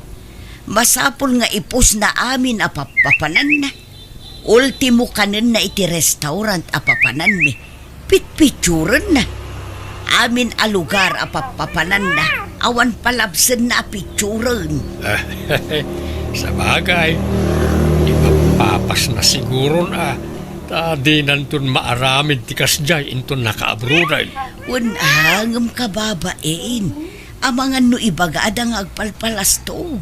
Masapul nga ipusna amin a pappapananna. Ultimo kanenna iti restaurant a papananmi, pitpitsurenna. Amin a lugar a pappapananna, awan palabsenna a pitsuren. Sabagay, ipapapasna siguron a, ta dinanton maaramid ti kasdiay inton nakaabroden. Wen a, ngem kababain, amangan no ibagada nga agpalpalastog.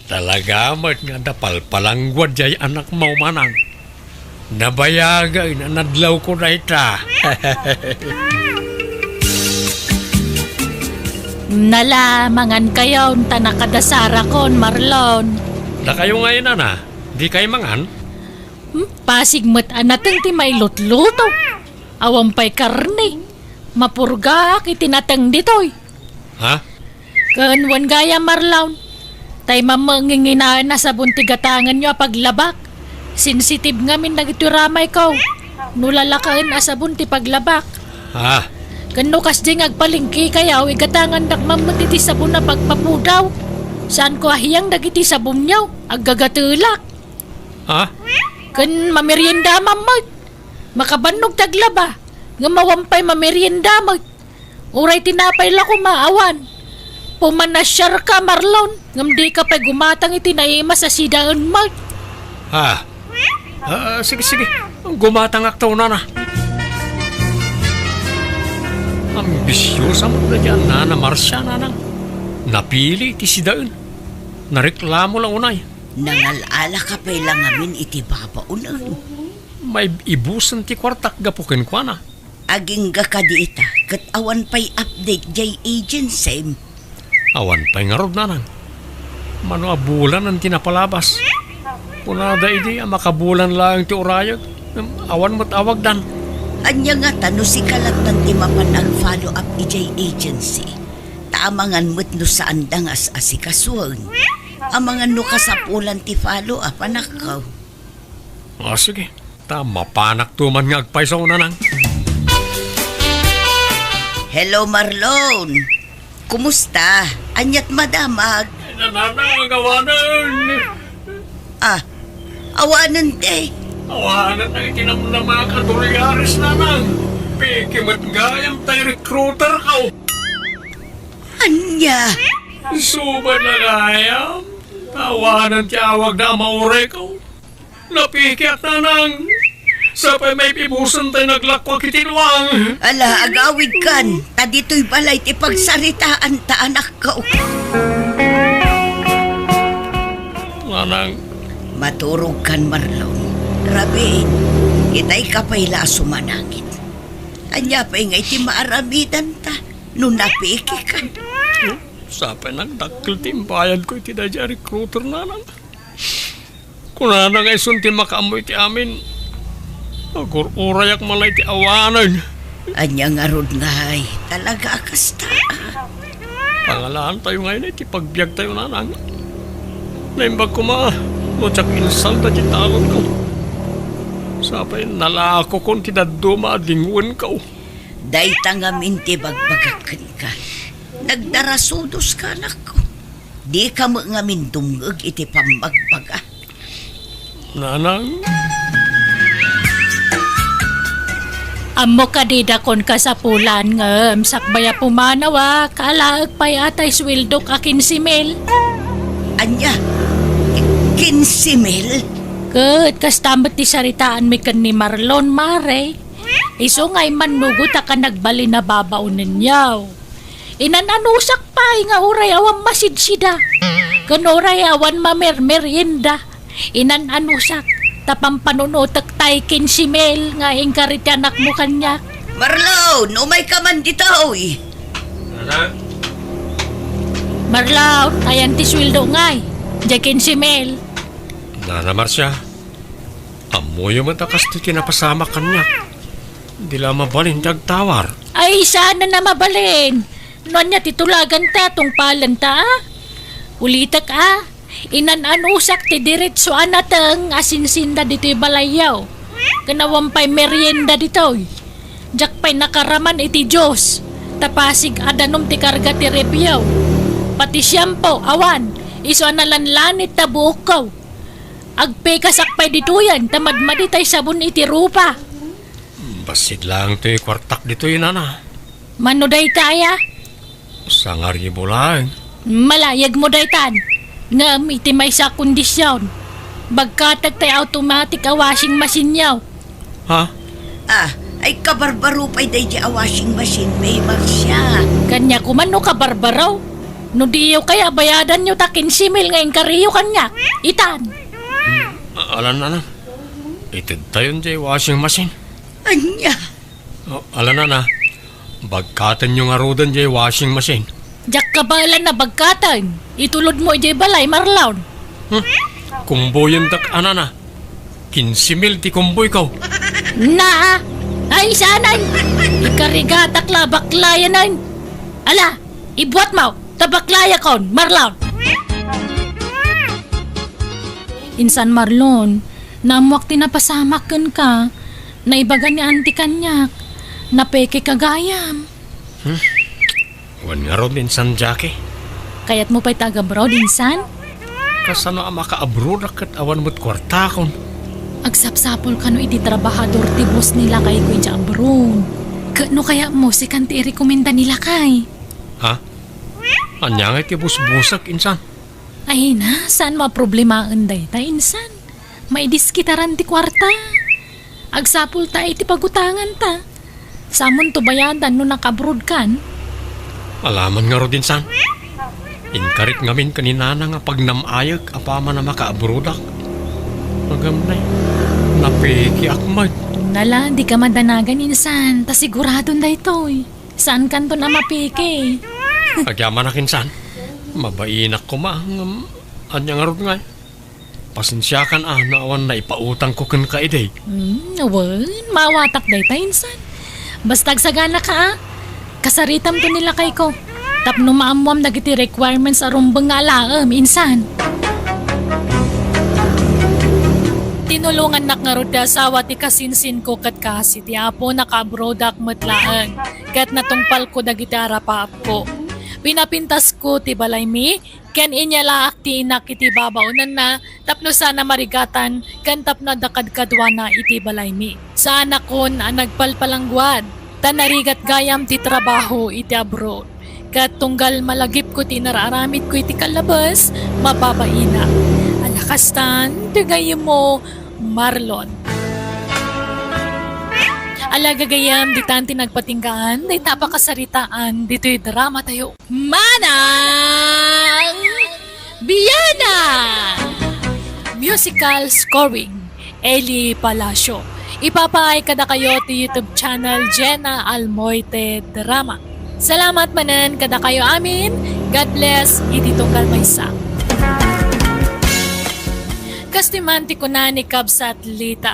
Talaga met nga adda palpalangguad jay anakmo, Manang. Nabayagen a nadlawko dayta. Nala, mangankayon ta nakadasarakon, Marlon. Dakayo ngay, Nana, dikay mangan? Hmm, pasig met a nateng ti mailutluto. Awan pay karne. Mapurgaak iti nateng ditoy. Ha? Ken wen gayam, Marlon, tay mamengnginaen a sabon ti gatangenyo a paglabak. Sensitive ngamin dagitoy ramayko. No lalakaen a sabon ti paglabak. Ah. Ken no kasdi nga agpalengkekayo, igatangandak man met iti sabon a pagpapudaw. Saanko a hiyang dagiti sabonyo, aggagatelak. Ah? Ken mamerienda man met. Makabannog ti aglaba, ngem awan pay mamerienda met. Uray tinapay la koma, awan. Pumanasiarka, Marlon, ngem dika pay gumatang iti naimas a sidaen met. Ah. Ah, sige, sige. Gumatangakto, nana. Ambisiosa met dayta a Nana Marcia, nanang. Napili ti sidaen. Nareklamo la unay. Nangal-alaka pay la ngamin iti babaonen. Maibusen ti kuartak gapu kenkuana. Agingga kadi ita, ket awan pay update jay agency. Awan pay ngarud, nanang. Mano a bulanen ti napalabas. Kunada idi a makabulan laeng ti urayek, ngem awan met awagdan. Ania ngata no sika lattan ti mapan ag-follow up idiay agency? Ta amangan met no saanda nga as-asikasuen. Amangan no kasapulan ti follow up, anakko. Ah, sige. Ta mapanakto man nga agpayso, nanang. Hello, Marlon. Kumusta? Aniat madamag? Nanang, awanen. Ah, awanen ti? Awanen ti kinamnama a Dolores, nanang. Peke met gayam tay recruiter ko. Ania? Suba na gayam. Awanen ti awagda a maureko. Napikiak, nanang. Sapay maipibusen tay naglakuak iti luang. Ala, agawidkan, ta ditoy balay ti pagsaritaan ta anakko. Nanang. Maturogkan, Marlon. Rabiin, itay ka pay la a sumanangit. Ania pay nga iti maaramidanta no napikikan? Sapay nagdakkel ti imbayadko iti daydiay a recruiter, nanang. Kunana nga isun ti makaammo iti amin. Agur-urayak man la iti awanen. Ania ngarud ngay, talaga a kasta? Pangalaantayo ngay iti pagbiagtayo, nanang. Naimbag koma no diak insalda ti talonko. Sapay nalakokon ti dadduma a dingoenko. Dayta ngamin ti bagbagak kenka. Nagdarasudoska, anakko. Dika met ngamin dumngeg iti pammagbaga. Nanang? Ammok a dida kon kasapulan ngem sakbay a pumanawak, alaek pay a tay sueldok a kinse mil. Ania? Kinse mil? Ket kasta met ti saritaanmi ken ni Marlon, mare. Isu nga immannugotak a nagbalin a babaonenyo. Inan-anusak pay nga uray awan masidsida, ken uray awan mamermerienda. Inan-anusak ta pampanunotek tay kinse mil nga inkari ti anakmo kaniak. Marlon, umayka man ditoy. Nana? Marlon, ayan ti sueldo ngay. Diay kinse mil. Nana Marcia, ammoyo met a kastoy ti napasamak kaniak. Di la mabalin ti agtawar. Ay, saan a mabalin? No ania ti tulaganta, tungpalenta, a? Ulitek, a? Inan-anusak ti diretso a nateng a sinsinda ditoy balayyo. Ken awan pay merienda ditoy. Diak pay nakaraman iti Dios, ta pasig a danum ti karga ti refyo. Pati siampo, awan, isu a nalanlanit ta buokko. Agpekasak pay ditoyen ta madmadi tay sabon iti rupa. Bassit laeng toy kuartak ditoy, nana. Mano dayta aya? Sangaribu laeng. Malayagmo daytan. Ngem iti maysa a kondisyon, bagkatek tay automatic a washing machine-yo. Ha? Ah, ay kabarbaro pay daydi a washing machine, May Marcia. Kaniak man no kabarbaro. No diyo kaya bayadanyo ta kinse mil nga inkariyo kaniak. Itan. Hmm, a-, alan, alan. Itedtayon diay washing machine. Ania? Oh, ala, nana, bagkatenyo ngaruden diay washing machine. Diak kabaelan a bagkaten. Itulodmo idiay balay, Marlon. Hmm? Kumboyendak, a, nana. Kinse mil ti kumboyko. Na, ay, saanen. Ikarigatak la, baklayanen. Ala, ibuatmo, ta baklayakon, Marlon. Insan, Marlon, naammoak ti napasamak kenka. Naibaga ni Auntie kaniak, napekeka gayam. Hmm? Wen ngarud, insan Jackie. Kayatmo pay ta agabroad, insan? Kasano a makaabroad a ket awan met kuartakon? Agsapsapul kano iti trabahador ti boss ni lakayko idiay abroad. Ket no kayatmo, sikan ti irekomenda ni lakay. Ha? Ania ngay ti busbusek, insan? Ay na, saan mo a problemaen dayta, insan? Maidiskitaran ti kuarta. Agsapul ta iti pagutanganta. Samonto bayadan no nakaabroad kan. Alaman ngarud, insan. Inkarik ngamin ken ni Nanang a pagnam-ayek apaman a makaabroadak. Ngem nay, napekeak met. Nala, dika madanagan, insan, ta siguradon daytoy. Saan kanton a mapeke? Agyamanak, insan. Mabainak koma, ngem ania ngarud ngay? Pasensiakan a no awan naipautangko kenka idi. Hmm, wen, maawatak dayta, insan. Basta agsaganaka, a. Kasaritamto ni lakayko. Tapno maammoam dagiti requirements a rumbeng nga alaem, insan. Tinulongannak ngarud ti asawa ti kasinsinko ket kaasi ti Apo nakaabroadak met laeng, ket natungpalko dagiti arapaapko. Pinapintasko ti balaymi, ken inyalaak ti inak iti babaonanna tapno saan a marigatan ken tapno adda kadkaduana iti balaymi. Saanakon a nagpalpalangguad, ta narigat gayam ti trabaho iti abroad. Ket tunggal malagipko ti inar-aramidko iti kallabes, mababainak. Ala kastan, ti gayyemmo, Marlon. Ala gagayyem, ditan ti nagpatinggaan, dayta a pakasaritaan, ditoy drama tayo. Manang Biana! Musical scoring, Eli Palacio. Ipapaay kadakayo ti YouTube channel Jenna Almoite Drama. Salamat manen kadakayo amin. God bless iti tunggal maysa. Kastoy man ti kuna ni Kabsat Lita,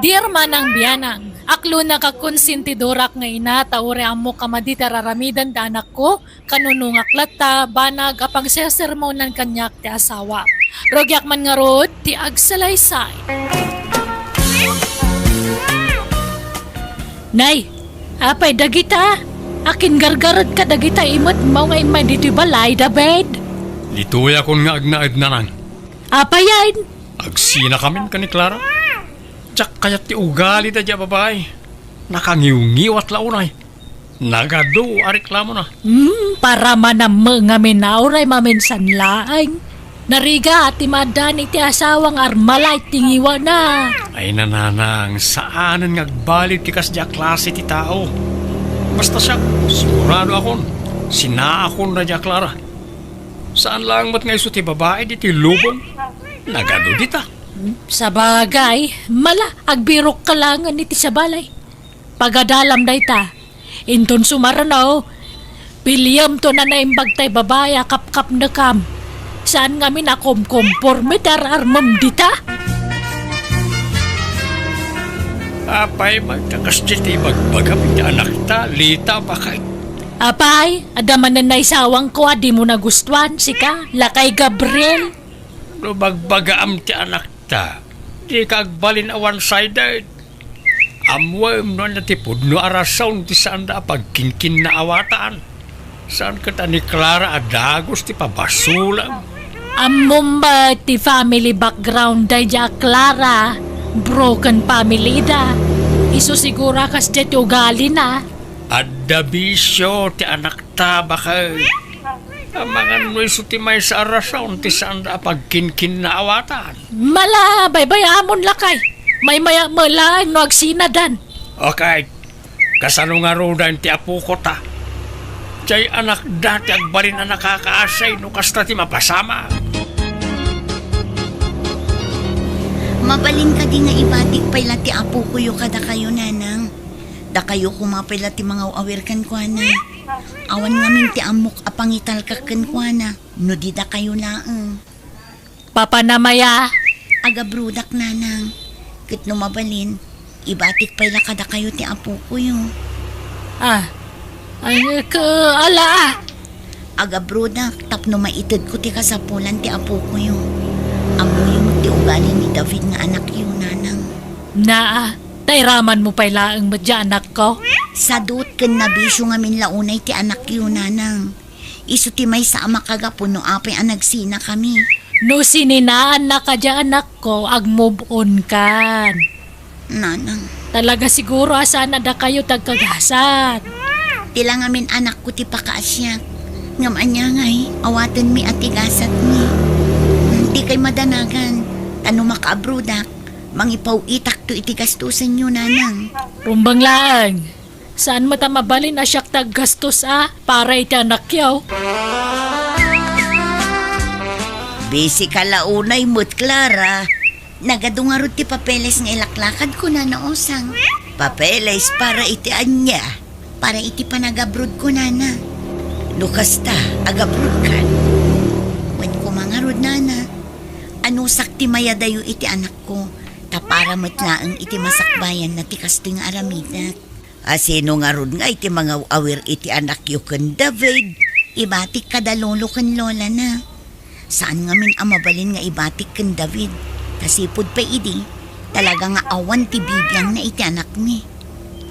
Dear Manang Bianang, aklonak a konsintidorak nga ina ta uray ammok a madi ti ar-aramiden ti anakko, kanunongak latta, banag a pagsesermonan kaniak ti asawa. Rugiak man ngarud ti agsalaysay. Nay, apay dagita? Akin gargaredka dagita imet maw nga immay ditoy balay, David? Ditoyakon nga agnaed, Nanang. Apayen? Agsinakamin ken ni Clara. Diak kayat ti ugali daydiay a babai. Nakangiwngiwat la unay. Nagadu a reklamona. Hmm, para manammo ngamin a uray maminsan laeng. Narigat ti maaddaan iti asawa nga armalay ti ngiwana. Ay, Nanang, saanen nga agbalin ti kasdiay a klase ti tao. Basta siak, siguradoakon, sinaakon daydiay a Clara. Saan laeng met nga isu ti babai ditoy lubong. Nagadu dita. Sabagay, mala, agbirokka laengen iti sabalay. Pagadalam dayta. Inton sumarno, piliyemto a naimbag tay babai a kapkapnekam. Saan ngamin a kumkumporme ti ar-armem dita? Apay, magtakas ti ibagbagam iti anakta, Lita, bakay. Apay, adda manen naisawangko a dimo nagustuan, sika, lakay Gabriel. No bagbagaam ti anakta, dika agbalin a one-sided. Ammoem no ania ti pudno a rason ti saanda a pagkinkinnaawatan. Saan ket a ni Clara a dagus ti pabasolem. Ammom met ti family background daydiay a Clara. Broken family ida. Isu siguro a kasdiay ti ugalina. Adda bisio ti anakta, bakay. Amangan no isu ti maysa a rason ti saanda a pagkinkinnaawatan. Mala, baybayamon lakay. Maymaya met laeng no agsinadan. Okay. Kasano ngaruden ti apoko ta? Diay anakda ti agbalin a nakakaasay no kasta ti mapasamak. Mabalin kadi nga ibatik pay la ti apokoyo kadakayo, Nanang? Dakayo koma pay la ti mangaw-awir kenkuana. Awan ngamin ti ammok a pangitalkak kenkuana no di dakayo laeng. Papanam aya? Agabrodak, Nanang. Ket no mabalin, ibatik pay la kadakayo ti apokoyo. Ah, ay, ka, ala, ah. Agabrodak tapno maitedko ti kasapulan ti apokoyo. Ammoyo met ti ugali ni David nga anakyo, Nanang. Naa, Ta iramanmo pay laeng met diay anakko. Sadut ken nabisio ngamin la unay ti anakyo, nanang. Isu ti maysa a makagapu no apay a nagsinakami. No sininaannaka diay anakko, ag-move on kan. Nanang. Talaga siguro a saan a dakayo ti agkagasat. Ti la ngamin anakko ti pakaasiak. Ngem ania ngay, awatenmi a ti gasatmi. Hmm, dikay madanagan. Ta no makaabrodak, mangipaw-itakto iti gastusenyo, nanang. Rumbeng laeng. Saan met a mabalin a siak ti aggastos a para iti anakyo? Busy ka la unay met, Clara. Nagadu ngarud ti papeles nga ilaklakadko, Nana Osang. Papeles para iti ania? Para iti panagabroadko, Nana. No kasta, agabroad kan. Wen koma ngarud, Nana. Anusak ti mayadayo iti anakko, ta para met laeng iti masakbayanna ti kastoy nga aramidek. A sino ngarud nga iti mangaw-awir iti anakyo ken David? Ibatik kada lolo ken lolana. Saan ngamin a mabalin nga ibatik ken David, ta sipud pay idi, talaga nga awan ti bibiangna iti anakmi.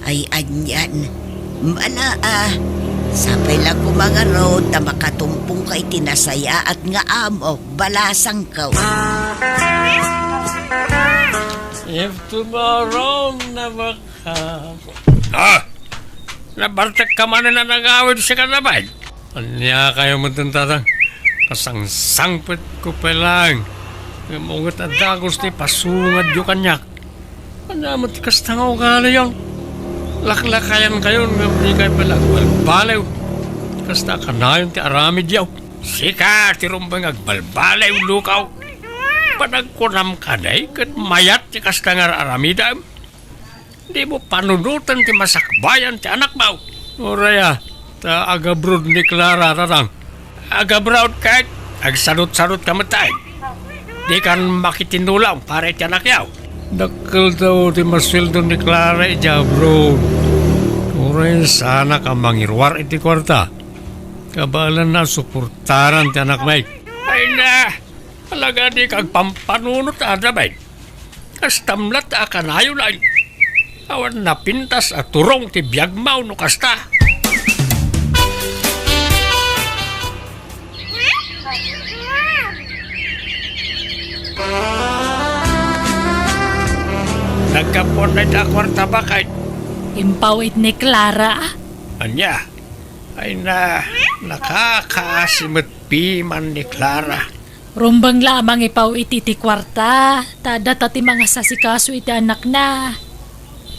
Ay, anian. Mala, a. Sapay la koma ngarud ta makatumpongka iti nasayaat nga amo, balasangko. If tomorrow never comes. Ah! Nabartekka manen a nagawid sika, David? Ania kayo met, Tatang? Kasangsangpetko pay laeng. Ngem unget a dagus ti pasungadyo kaniak. Ania met ti kasta nga ugaliyo? Laklakayankayon ngem dikay pay la agbalbaliw. Kasta a kanayon ti aramidyo. Sika ti rumbeng agbalbaliw, lukaw. Panagkunam kadi ket mayat ti kasta nga ar-aramidem. Dimo panunoten ti masakbayan ti anakmo. Uray a, ta agabroad ni Clara, Tatang. Agabroad ket agsadutsadutka met, tay. Dikan makitinulong para iti anakyo. Dakkel daw ti masueldo ni Clara iti abroad. Uray saanak a mangiruar iti kuarta. Kabaelanna a suportaran ti anakmi. Ay na, talaga dika agpampanunot, David. Kastam latta a kanayon ay. Awan napintas a turong ti biagmo no kasta. Naggapuan na ita a kuarta, baket. Impaw-it ni Clara. Ania? Ay na, nakakaasi met piman ni Clara. Rumbeng la a mangipaw-it iti kuarta, ta adda ti mangasasikaso iti anakna.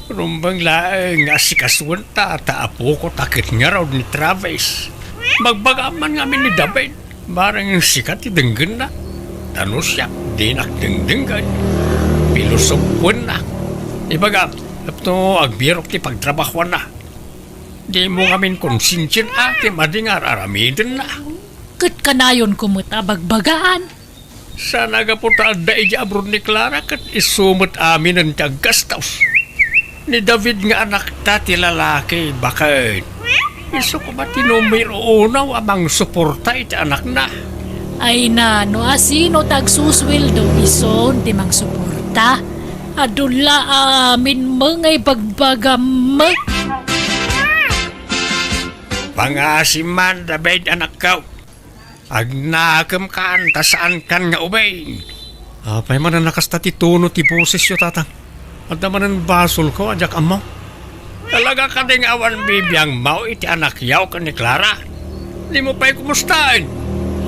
Rumbeng laeng nga asikasuenta ta apoko ta ket ngarud ni Travis. Bagbagam man ngamin ni David, bareng sika ti denggenna. Ta no siak, dinak dengdenggen. Pilosopoennak. Ibagam, tapno agbirok ti pagtrabahoanna. Dimo ngamin konsensian a ti madi nga ar-aramidenna. Ket kanayonko met a bagbagaan. Saan a gapu ta adda idiay abroad ni Clara ket isu met aminen ti aggastos. Ni David nga anakta ti lalaki, baket. Isu koma ti numero uno a mangsuporta iti anakna. Ay na, no asino ti agsusueldo, isun ti mangsuporta. Adu la amin met nga ibagbagam. Pangaasim man, David, anakko. Agnakemkan ta saankan nga ubing. Apay manen a kasta ti tono ti bosesyo, Tatang? Adda manen basolko a diak ammo? Talaga kadi nga awan bibiangmo iti anakyo ken ni Clara? Dimo pay kumustaen?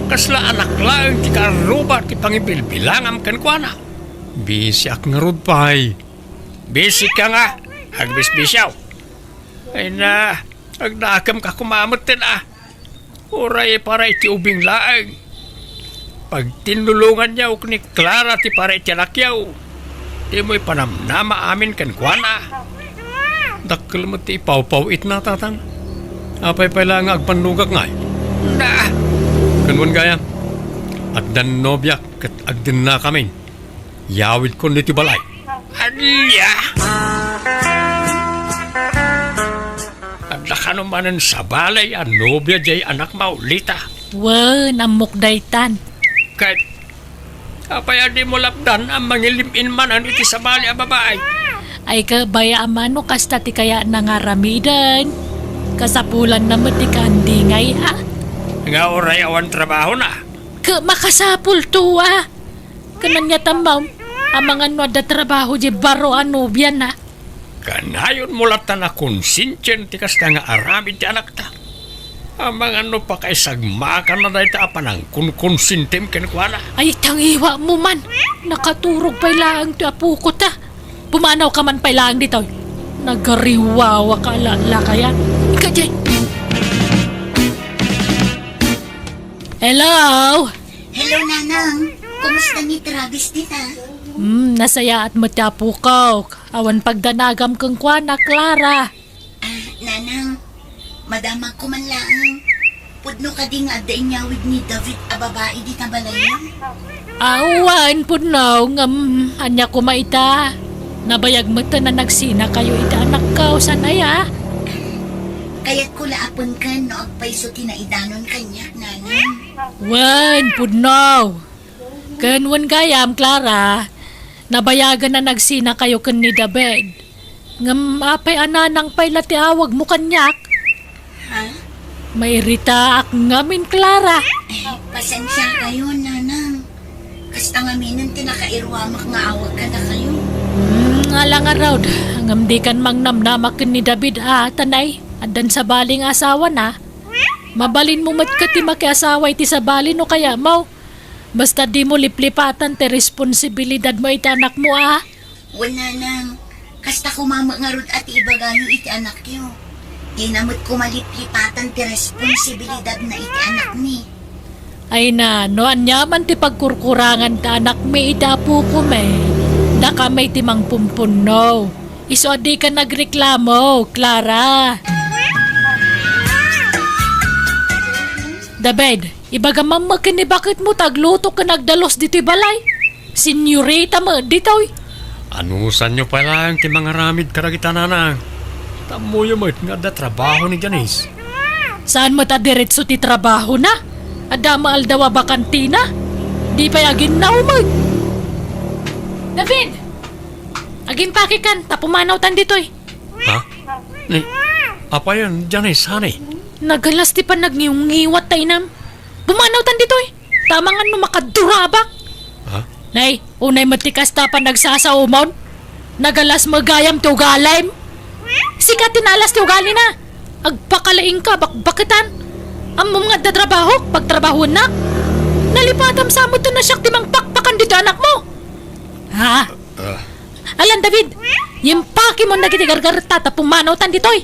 Kasla anak laeng ti kaarruba ti pangibilbilangam kenkuana. Bisiak ngarud pay. Bisika nga, agbisbisiaw. Ay na, agnakemka koma metten a. Uray para iti ubing laeng. Pagtinnulonganyo ken ni Clara ti para iti anakyo. Dimo ipanamnama amin kenkuana. Dakkel met ti ipawpaw-itna, Tatang. Apay pay la nga agpannugak ngay? Na! Ken wen gayam, addan nobiak ket agdennakamin. Yawidkon iti balay. Ania? Adda kano manen sabali a nobia diay anakmo, Lita? Wen, ammok daytan. Ket apay a dimo lapdan a mangilim-in manen iti sabali a babai? Ay, kabay a mano kasta ti kayatna nga aramiden. Kasapulanna met ti kaandingay, a? Nga uray awan trabahona. Ket makasapulto, a? Ket ania tammaw, amangan no adda trabaho diay baro a nobiana. Kanayonmo latta a konsensian ti kasta nga aramid ti anakta. Amangan no pakaisagmakanna dayta a panangkonkonsentim kenkuana. Ay, tangiwatmo man. Nakaturog pay laeng ti apoko ta. Pumanawka man pay laeng ditoy. Nagariwawaka a lalaki a. Ika diay. Hello? Hello, Nanang. Kumusta ni Travis dita? Hmm, nasayaat met ti apokak. Awan pagdanagam kenkuana, Clara. Ah, Nanang, madamagko man laeng. Pudno kadi nga adda inyawid ni David a babai dita balayyo? Awan, pudno, ngem ania koma ita? Nabayag met a nagsinakayo iti anakko, saan aya? Kayatko la a pengken no agpayso ti naidanon kaniak, Nanang. Wen, pudno. Ken wen gayam, Clara, nabayagen a nagsinakayo ken ni David. Ngem apay a Nanang pay la ti awagmo kaniak? Ha? Mairitaak ngamin, Clara. Eh, pasensiakayo, Nanang. Kasta ngaminen ti nakairuamak nga awag kadakayo. Hmm, ala ngarud, ngem dikan mangnamnama ken ni David a, tanay, addan sabali nga asawana. Mabalinmo met ket ti makiasawa iti sabali no kayatmo. Basta dimo liplipatan ti responsibilidadmo iti anakmo, a? Wen, Nanang, kasta koma met ngarud a ti ibagayo iti anakyo. Dina met koma liplipatan ti responsibilidadna iti anakmi. Ay na, no aniaman ti pagkurkurangan ti anakmi iti apokami, dakami ti mangpumpunno. Isu a dika nagreklamo, Clara. David, ibagam man met ken ni baketmo ta agluto ken agdalus ditoy balay. Senyorita met ditoy. Anusanyo pay laeng ti mangaramid kadagita, Nanang. Ta ammoyo met nga adda trabaho ni Janice. Saan met a diretso ti trabahona? Adda met aldaw a bakantina? Di pay aginnaw met. David! Agimpakekan ta pumanawtan ditoy. Ha? Ni, apayen, Janice, honey? Nagalas ti pannagniwngiwat ta inam. Pumanawtan ditoy. Ta amangan no makadurabak. Ha? Nay, unay met ti kasta panagsasaomon. Nagalas met gayam ti ugalim. Sika ti naalas ti ugalina. Agpakalaingka, bakbaketan. Ammom nga adda trabahok, pagtrabahuennak. Nalipatam sa met no siak ti mangpakpakan ditoy anakmo. Ha? Ah. Alan, David, impakemon dagiti gargaretta ta pumanawtan ditoy.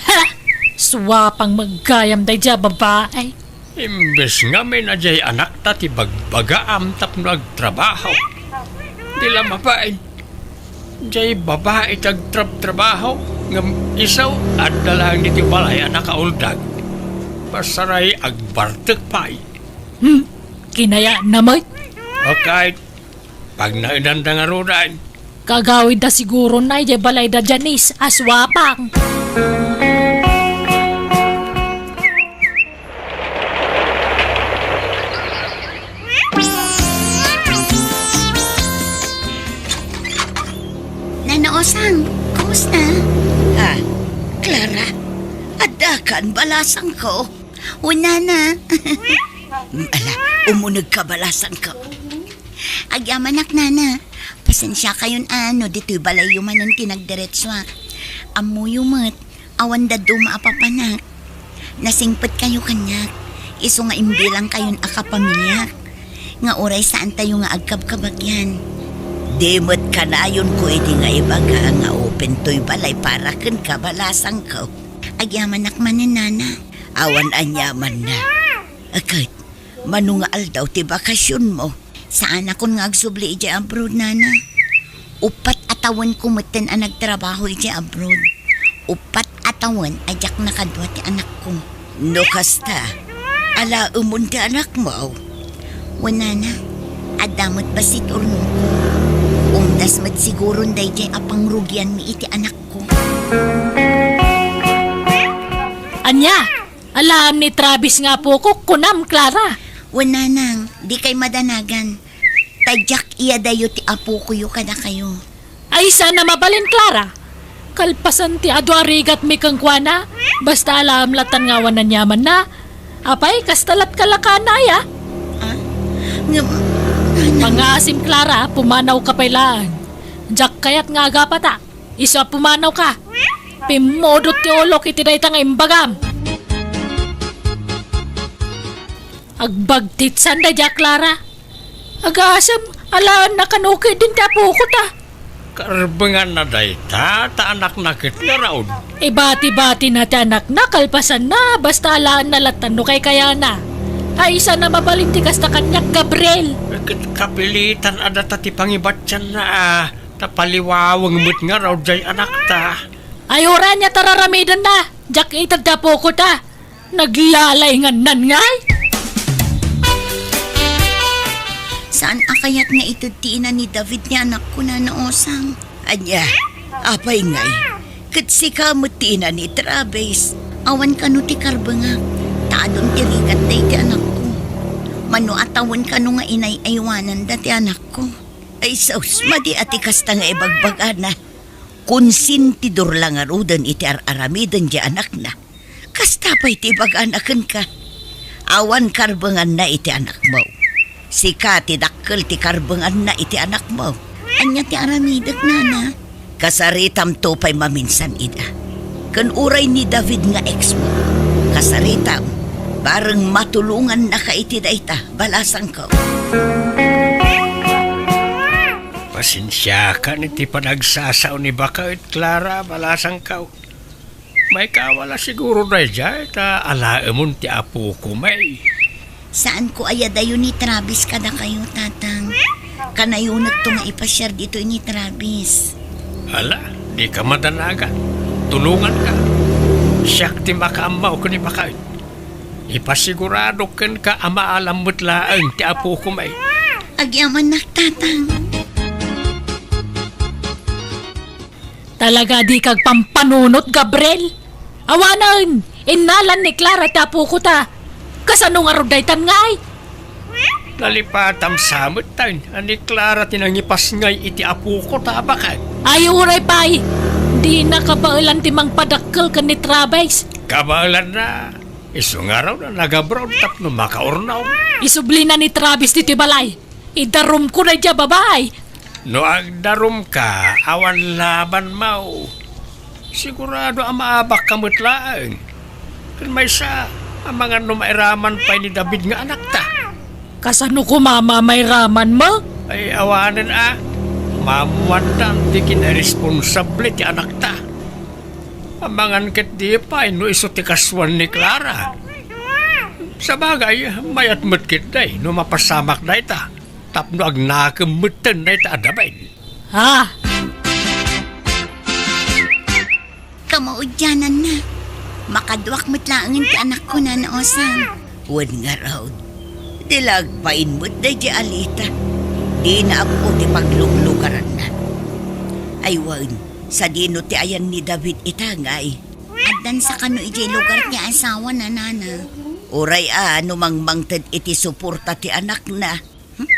Ha! Suapang met gayam daydiay a babai. Imbes ngamin a diay anakta ti bagbagaam tapno agtrabaho. Di la mabain. Diay babai ti agtrabtrabaho, ngem isu, adda laeng ditoy balay a nakauldag. Pasaray agbartek pay. Hmm, kinayatna met. Okay, pagnaedanda ngaruden. Kagawidda siguro na idiay balay da Janice a suapang. Nana Osang, kumusta? Ah, Clara, adda kan balasangko. O, Nana. Ala, umunegka balasangko. Agyamanak, Nana. Pasensiakayon a no ditoy balayyo manen ti nagdiretsuak. Ammoyo met, awan dadduma a papanak. Nasingpetkayo kaniak, isu nga imbilangkayon a kapamiliak, nga uray saantayo nga agkabkabagian. Di met kanayonko iti nga ibaga nga open toy balay para kenka, balasangko. Agyamanak manen, Nana. Awan aniamanna. Ket, mano nga aldaw ti bakasionmo? Saanakon nga agsubli idiay abroad, Nana. Uppat a tawenko metten a nagtrabaho idiay abroad. Uppat a tawen a diak nakadua ti anakko. No kasta, alaemon ti anakmo? Wen, Nana, adda met bassit urnongko. Umdas met siguron daydiay a pangrugianmi iti anakko. Ania? Alaem ni Travis nga apokok, kunam, Clara. Wen, Nanang, dikay madanagan. Ta diak iyadayo ti apokoyo kadakayo. Ay, saan a mabalin, Clara. Kalpasan ti adu a rigatmi kenkuana, basta alaem latta nga awan aniamanna. Apay, kasta lat kalakana, aya? Ah? Ngem, nanang. Pangngaasim, Clara, pumanawka pay laeng. Diak kayat nga agapatak. Isu a pumanawka. Pimmudot ti ulok iti dayta nga imbagam. Agbagtitsan daydiay a Clara. Agasem, alaenna kano ketdin ti apokota. Karbenganna dayta, ta anakna ket ngarud. Ibati-batina ti anakna, kalpasanna, basta alaenna latta no kaykayana. Ay, saan a mabalin ti kasta kaniak, Gabriel. Ket kapilitan a data ti pangibatianna, a, ta paliwaweng met ngarud diay anakta. Ay, uray ania ti ar-aramidenna, diak ited ti apokota. Naglalaingannan ngay? Saan a kayat nga ited ti ina ni David ni anakko, Nana Osang? Ania, apay ngay? Ket sika met ti ina ni Travis. Awan kano ti karbengak, ta adun ti rigat daydi anakko. Mano a tawen kano nga inay-aywananda ti anakko. Ay sus, madi a ti kasta nga ibagbagana. Konsentidor la ngaruden iti ar-aramiden diay anakna. Kasta pay ti ibagana kenka. Awan karbenganna iti anakmo. Sika ti dakkel ti karbenganna iti anakmo. Ania ti aramidek, Nana? Kasaritamto pay maminsan ida. Ken uray ni David nga exmo, kasaritam. Bareng matulongannaka iti dayta, balasangko. Pasensiakan iti panagsasao ni baket, Clara, balasangko. Maikawala siguro daydiay ta alaemon ti apoko, may. Saanko a iyadayo ni Travis kadakayo, Tatang. Kanayonekto nga ipasiar ditoy ni Travis. Ala, dika madanagan. Tulonganka. Siak ti makaammo ken ni baket. Ipasiguradok kenka a maalam met laeng ti apoko, may. Agyamannak, Tatang. Talaga a dika agpampanunot, Gabriel. Awanen, innalan ni Clara ti apokota. Kasano ngarud daytan ngay? Nalipatam sa met a ni Clara ti nangipas ngay iti apokota a baket. Ay, uray pay. Dina kabaelan ti mangpadakkel ken ni Travis. Kabaelanna. Isu ngarud a nag-abroad tapno makaurnaw. Isublina ni Travis ditoy balay. Idarumko daydiay a babai. No agdarumka, awan labanmo. Sigurado a maabakka met laeng. Ken maysa, amangan no mairaman pay ni David nga anakta. Kasano koma a mairamanmo? Ay, awanen a. Maammoandan ti kinaresponsable ti anakta. Amangan ketdi pay no isu ti kasuan ni Clara. Sabagay, mayat met ketdi no mapasamak dayta, tapno agnakem metten dayta a David. Ah! Kamaudiananna, makaduak met laengen ti anakko, Nana Osang. Wen ngarud, di la agbain met daydiay a Lita. Dina ammo ti pagluglugaranna. Ay wen, sadino ti ayan ni David ita, ngay? Addansa kano idiay lugar ti asawana, Nana. Uray a no mangmangted iti suporta ti anakna. Hmm?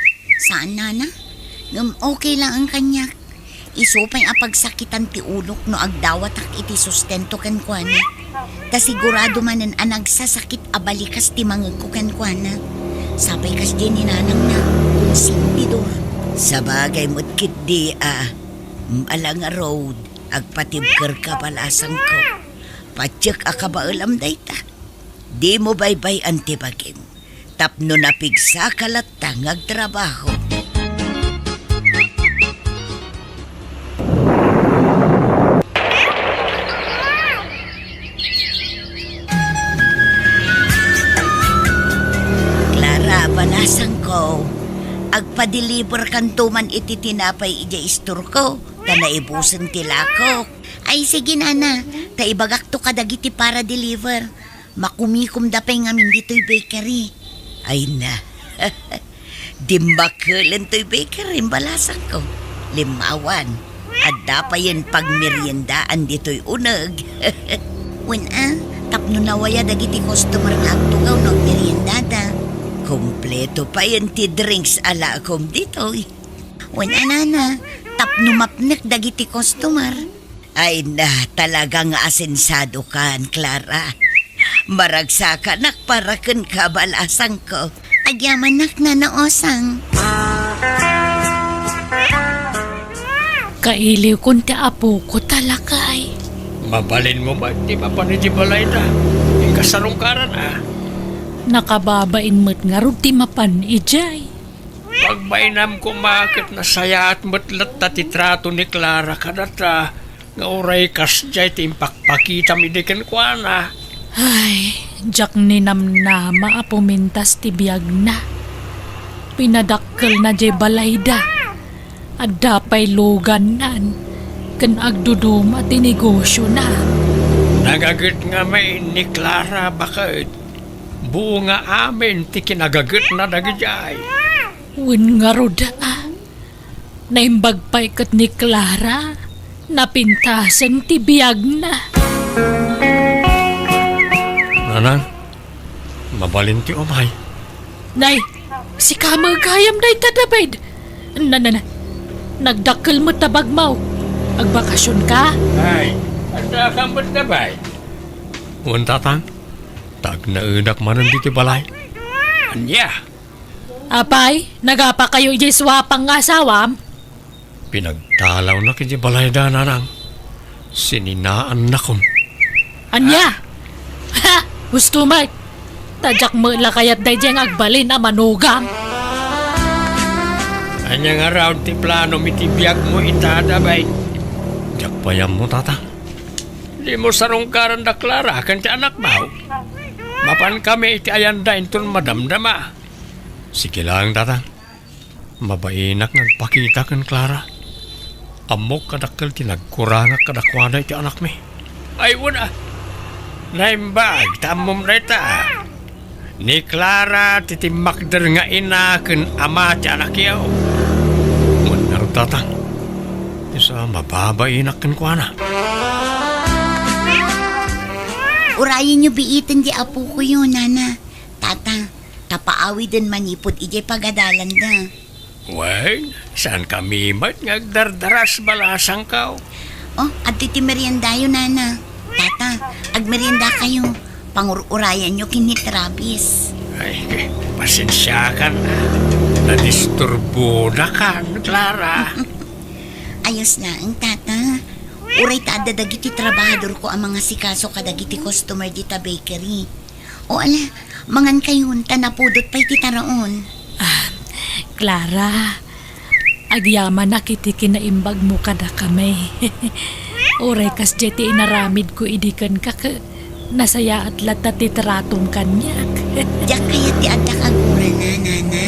Saan, Nana? Ngem okay laeng kaniak. Isu pay a pagsakitan ti ulok no agdawatak iti sustento kenkuana. Ta sigurado manen a nagsasakit a balikas ti mangegko kenkuana. Sapay kasdiay ni nanangna, konsentidor. Sabagay met ketdi a, mm, ala ngarud, agpatibkerka, balasangko. Patiek a kabaelam dayta. Dimo baybay-an ti bagim. Tapno napigsaka latta nga agtrabaho. Clara, balasangko, agpa-deliver kanto man iti tinapay idiay istorko, ta naibusen ti lakok. Ay, sige, Nana, ta ibagakto kadagiti para deliver. Makumikomda pay ngamin ditoy bakery. Ay na. Dimmakelen toy bakery, balasangko. Limmawan. Adda payen pagmeriendaan ditoy uneg. Wen a, tapno nawaya dagiti customer nga agtugaw no agmeriendada. Kompleto payen ti drinks a lakom ditoy. Wen a, nana, tapno mapnek dagiti customer. Ay na, talaga nga asensadokan, Clara. Maragsakanak para kenka, balasangko. Agyamanak, Nana Osang. Kailiwkon ti apoko, talakay. Mabalinmo met ti mapan iti balayda. Inka sarungkaran, a. Nakababain met ngarud ti mapan idiay. Pagbainam koma ket nasayaat met latta ti trato ni Clara kadata nga uray kasdiay ti impakpakitam idi kenkuana. Ay, diak ninamnama a pumintas ti biagna. Pinadakkelna diay balayda. Adda pay lugannan ken agduduma ti negosiona. Nagaget ngamin ni Clara baket. Buo nga amin ti kinagagetna dagidiay. Wen ngarud, a. Naimbag pay ket ni Clara, napintasen ti biagna. Nanang, mabalin ti umay. Nay, sika met gayam dayta, David. Na, na, na. Nagdakkel met ta bagmo. Agbakasionka? Ay, adda ka met, David. Wen, Tatang, tagnaedak manen ditoy balay. Ania? Apay, nagapakayo idiay suapang nga asawam? Pinagtalawnak idiay balayda, nanang. Sininaannakon. Ania? Ha! Husto met! Ta diak met la kayat daydiay nga agbalin a manugam. Ania ngarud ti planom iti biagmo ita, David? Diak pay ammo, Tatang. Dimo sarungkaran da Clara ken ti anakmo. Mapankami iti ayanda inton madamdama. Sige laeng, Tatang. Mabainak nga agpakita ken Clara. Ammok a dakkel ti nagkurangak kadakuada iti anakmi. Ay, wen a. Naimbag ta ammom dayta. Ni Clara ti timmakder nga ina ken ama ti anakyo. Wen ngarud, Tatang. Isu a mababainak kenkuana. Urayenyo biiten ti apokoyo, Nana. Tata, ta paawiden manipud idiay pagadalanda. Wen, saankami met nga agdardaras, balasangko. Oh, adtoy ti meriendayo, Nana. Tata, agmeriendakayo. Pangur-urayanyo ken ni Travis. Ay, pasensiakan. Nadisturbonakan, Clara. Ayos laeng, Tata. Uray ta adda dagiti trabahadorko a mangasikaso kadagiti customer dita bakery. O ala, mangankayon ta napudot pay ti taraon. Ah, Clara, agyamanak iti kinaimbagmo kadakami. Uray kasdiay ti inaramidko idi kenka, ket nasayaat latta ti tratom kaniak. Diak kayat ti adda kagurana, Nana.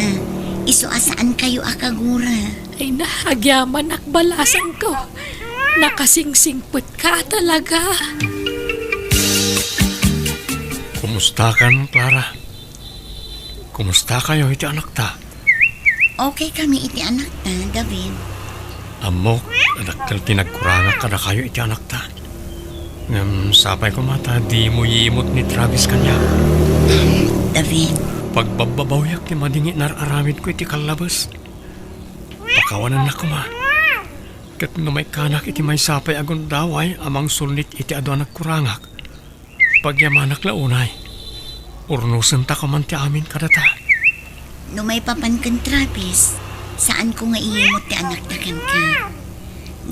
Isu a saankayo a kagura. Ay na, agyamanak, balasangko. Nakasingsingpetka talaga. Kumustakan, Clara? Kumustakayo iti anakta? Okay kami iti anakta, David. Ammok, adakkel ti nagkurangak kadakayo iti anakta. Ngem sapay koma ta dimo yimot ni Travis kaniak. David. Pagbabbabawiak ti madi nga inar-aramidko iti kallabes. Pakawanennak koma. Ket no maikkanak iti maysa pay a gundaway a mangsulnit iti adu a nagkurangak, pagyamanak la unay. Urnosenta koman ti amin kadata. No maipapan ken Travis, saanko nga iyimot ti anakta kenka.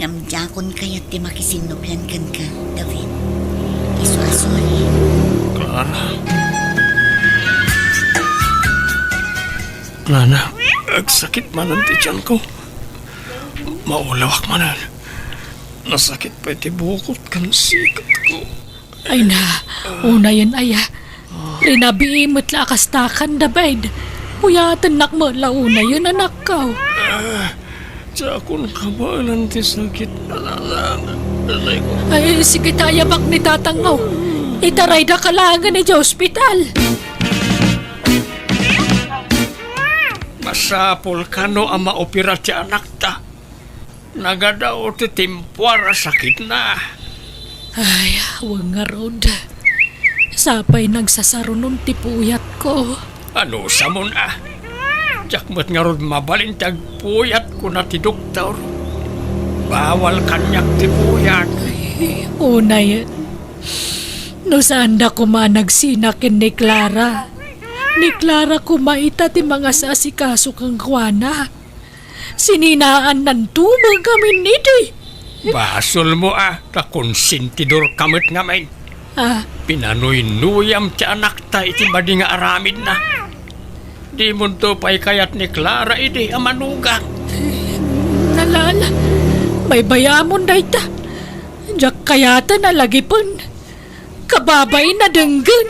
Ngem diakon kayat ti makisinnublan kenka, David. Isu a sorry. Clara. Clara, agsakit manen ti tianko. Maulawak manen. Nasakit pay ti bukot ken siketko. Ay na, unayen aya. Rinabii met la a kastakan, David. Uyatennak met la unayen, anakko. Ah, diakon kabaelan ti sakit. Ay, sige ta, ayabak ni tatangko. Itaraydaka laengen idiay ospital. Masapul kano a maopera ti anakta. Nagadaw ti timpuar a sakitna. Ay, wen ngarud. Sapay nagsasarunon ti puyatko. Anusamon a? Diak met ngarud mabalin ti agpuyat, kuna ti doktor. Bawal kaniak ti puyat. Unayen, no saanda koma a nagsina ken ni Clara, ni Clara koma ita ti mangasasikaso kenkuana. Sininaannanto met ngamin idi. Basolmo a, ta konsentidorka met ngamin. Ah. Pinanuynuyam ti anakta iti madi nga aramidna. Dimonto pay kayat ni Clara idi a manugang. Nalala, baybayamon dayta. Diak kayaten a lagipen. Kababain a denggen.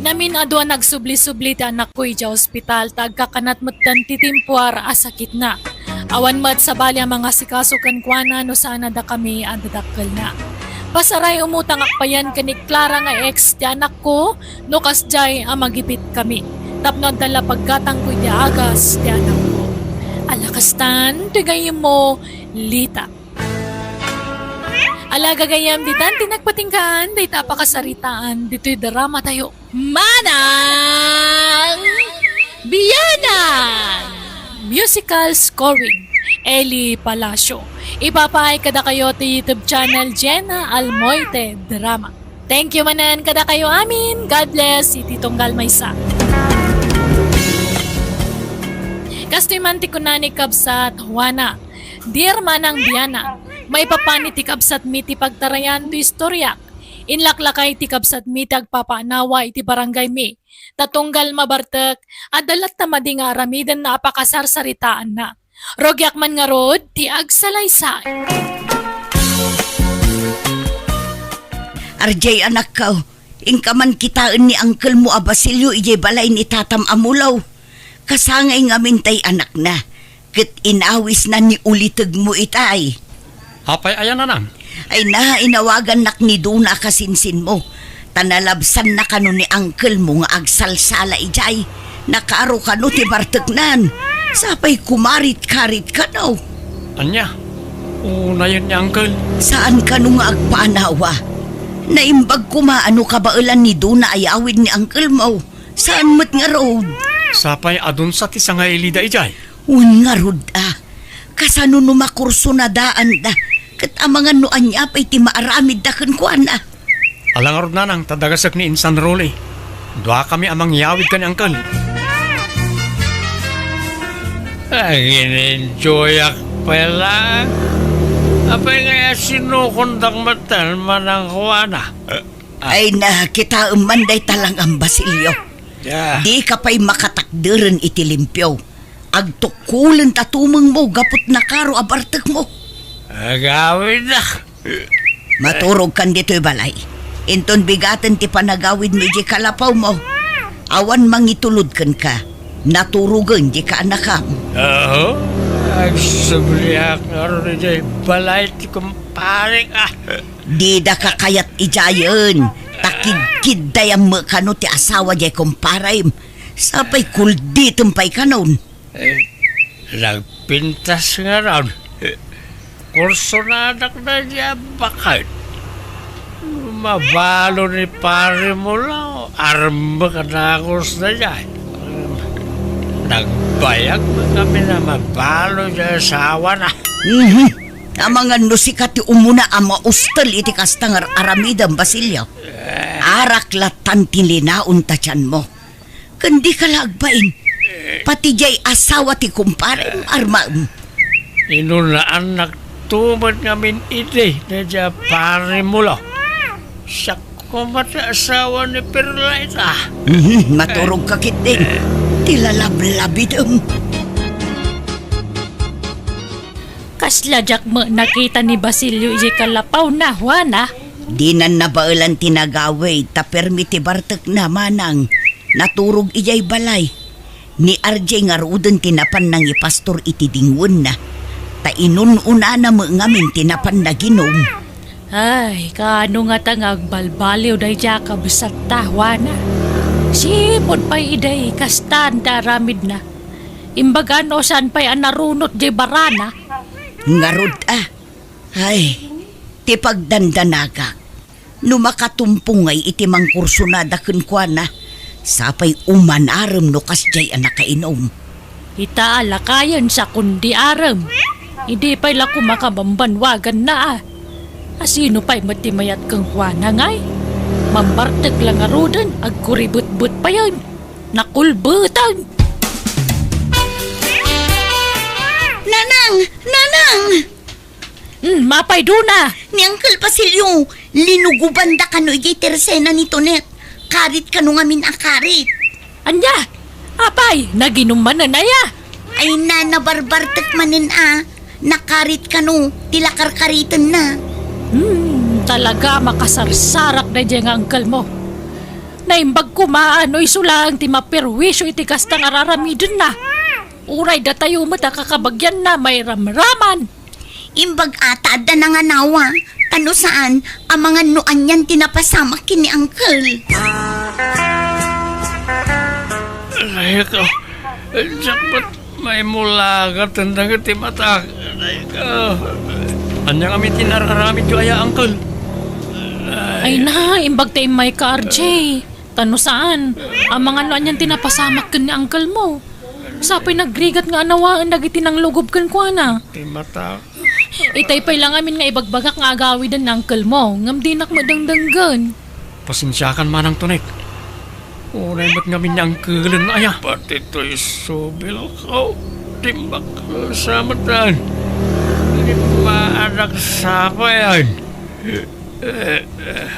Namin-adu a nagsubli-subli ti anakko idiay ospital ta agkakanat metten ti timpuar a sakitna. Awan met sabali a mangasikaso kenkuana no saan a dakami a dadakkelna. Pasaray, umutangak payen ken ni Clara nga ex ti anakko no kasdiay a magipitkami tapno adda la paggatangko iti agas ti anakko. Ala kastan ti gayyemmo, Lita. Ala gagayyem, ditan ti nagpatinggaan dayta a pakasaritaan ditoy dramatayo. Manang Biyanan! Musical scoring, Eli Palacio. Ipapaay kadakayo ti YouTube channel Jenna Almoite Drama. Thank you manen kadakayo amin. God bless iti tunggal maysa. Kastoy man ti kuna ni Kabsat Juana, Dear Manang Biyanan, maipapan iti kabsatmi ti pagtarayan ti istoriak. Inlaklakay ti kabsatmi ti agpapaanawa iti barangaymi. Ta tunggal mabartek, adda latta madi nga aramidenna a pakasarsaritaanna. Rugiak man ngarud ti agsalaysay. Arjay, anakko, inka man kitaen ni angkelmo a Basilio idiay balay ni tatam a Mulo. Kasangay ngamin tay anakna, ket inawisna ni ulitegmo itay. Apay aya, nanang? Ay na, inawagannak ni Dona a kasinsinmo, ta nalabsanna kano ni angkelmo nga agsalsala idiay. Nakaro kano ti barteknan. Sapay kumarit-karit kano. Ania? Unayen ni angkel? Saan kano nga agpaanawa. Naimbag koma a no kabaelan ni Dona a yawid ni angkelmo. Saan met ngarud? Sapay adunsa ti sangailida idiay? Wen ngarud a. Kasano no makursonadaanda? Ket amangan no ania pay ti maaramidda kenkuana. Ala ngarud, nanang, ta dagasek ni Insan Rolly. Duakami a mangyawid ken ni angkel. Agin-enjoyak pay laeng. Apay ngay a sinukondak metten, Manang Juana? Ay na, kitaem man dayta langam, Basilio. Ya. Dika pay makatakderen iti limpio. Agtukkolen ta tumengmo gapu ta nakaro a bartekmo. Agawidda. Maturogkan ditoy balay. Inton bigaten ti panagawidmo idiay kalapawmo, awan mangitulod kenka. Naturogen di kaanakam. Aho, agsubliak ngarud idiay balay ti kumparek, ah. Didaka kayat idiayen, ta kidkiddayam met kano ti asawa diay kumparem. Sapay kulditem pay kanon. Eh, nagpintas ngarud. Kursonadak daydiay a baket. Mabalo ni Pare Mulo, armek a dagus daydiay. Nagbayag met ngamin a mabalo diay asawana. Mhm. Amangan no sika ti umuna a maustel iti kasta nga ar-aramidem, Basilio. Arak lattan ti linaon ta tianmo. Ken dika la agbain. Pati diay asawa ti kumparem, armaem. Inunaannakto met ngamin idi daydiay a Pare Mulo. Siak koma ti asawa ni Perlaita. Mhm, maturogka ketdin. Ti lalablabidem. Kasla diak met nakita ni Basilio idiay kalapawna, Juana. Dinan nabaelan ti nagawid, ta permi ti bartekna, manang. Naturog idiay balay. Ni R J ngaruden ti napan nangipastor iti dingwenna, ta inun-unana met ngamin ti napan naginum. Ay, kaano ngata nga agbalbaliw daydiay a kabsatta, Juana? Sipud pay idi kastan ti aramidna. Imbaga no saan pay a narunot diay barana. Ngarud a. Ay, ti pagdandanagak. No makatumpong ngay iti mangkursonada kenkuana, Sapay umanarem no kasdiay a nakainum. Ita a lakayen sa kundi arem. Idi pay la koma kabambanwaganna a. Asino pay met ti mayat kenkuana ngay? Mambartek la ngaruden, agkuribetbet payen. Nakulbeten. Nanang! Nanang! Hmm, mapay duna. Ni Uncle Basilio, linugobanda kano idiay tersena ni Tonet. Karit kano ngamin a karit. Ania? Apay, naginum manen aya? Ay na, nabarbartek manen a. Nakarit kano, ti lakarkaritenna. Hmm, talaga makasarsarak daydiay nga uncle mo. Naimbag koma no isu laeng ti maperwisyo iti kasta nga raramidenna. Uray datayo met a kakabagianna mairamraman. Imbag a ta adda nanganawa, ta no saan, amangan no anian ti napasamak ken ni Uncle. Aray ko, diak met maimulagaten dagiti matak. Aray ko. Ania ngamin ti nararamidyo aya, Uncle? Ay na, imbag ta immayka, R J. Ta no saan, amangan no anian ti napasamak ken ni uncle mo. Sapay nagrigat nga anawaen dagiti nanglugob kenkuana. Ti mata. Itay pay la ngamin nga ibagbagak nga agawiden ni uncle mo, ngem dinak met dengdenggen. Pasensiakan manang Tonet. Uray met ngamin ni uncle-en aya. Pati toy subilko, diak sa metten. Immaanak sapayan.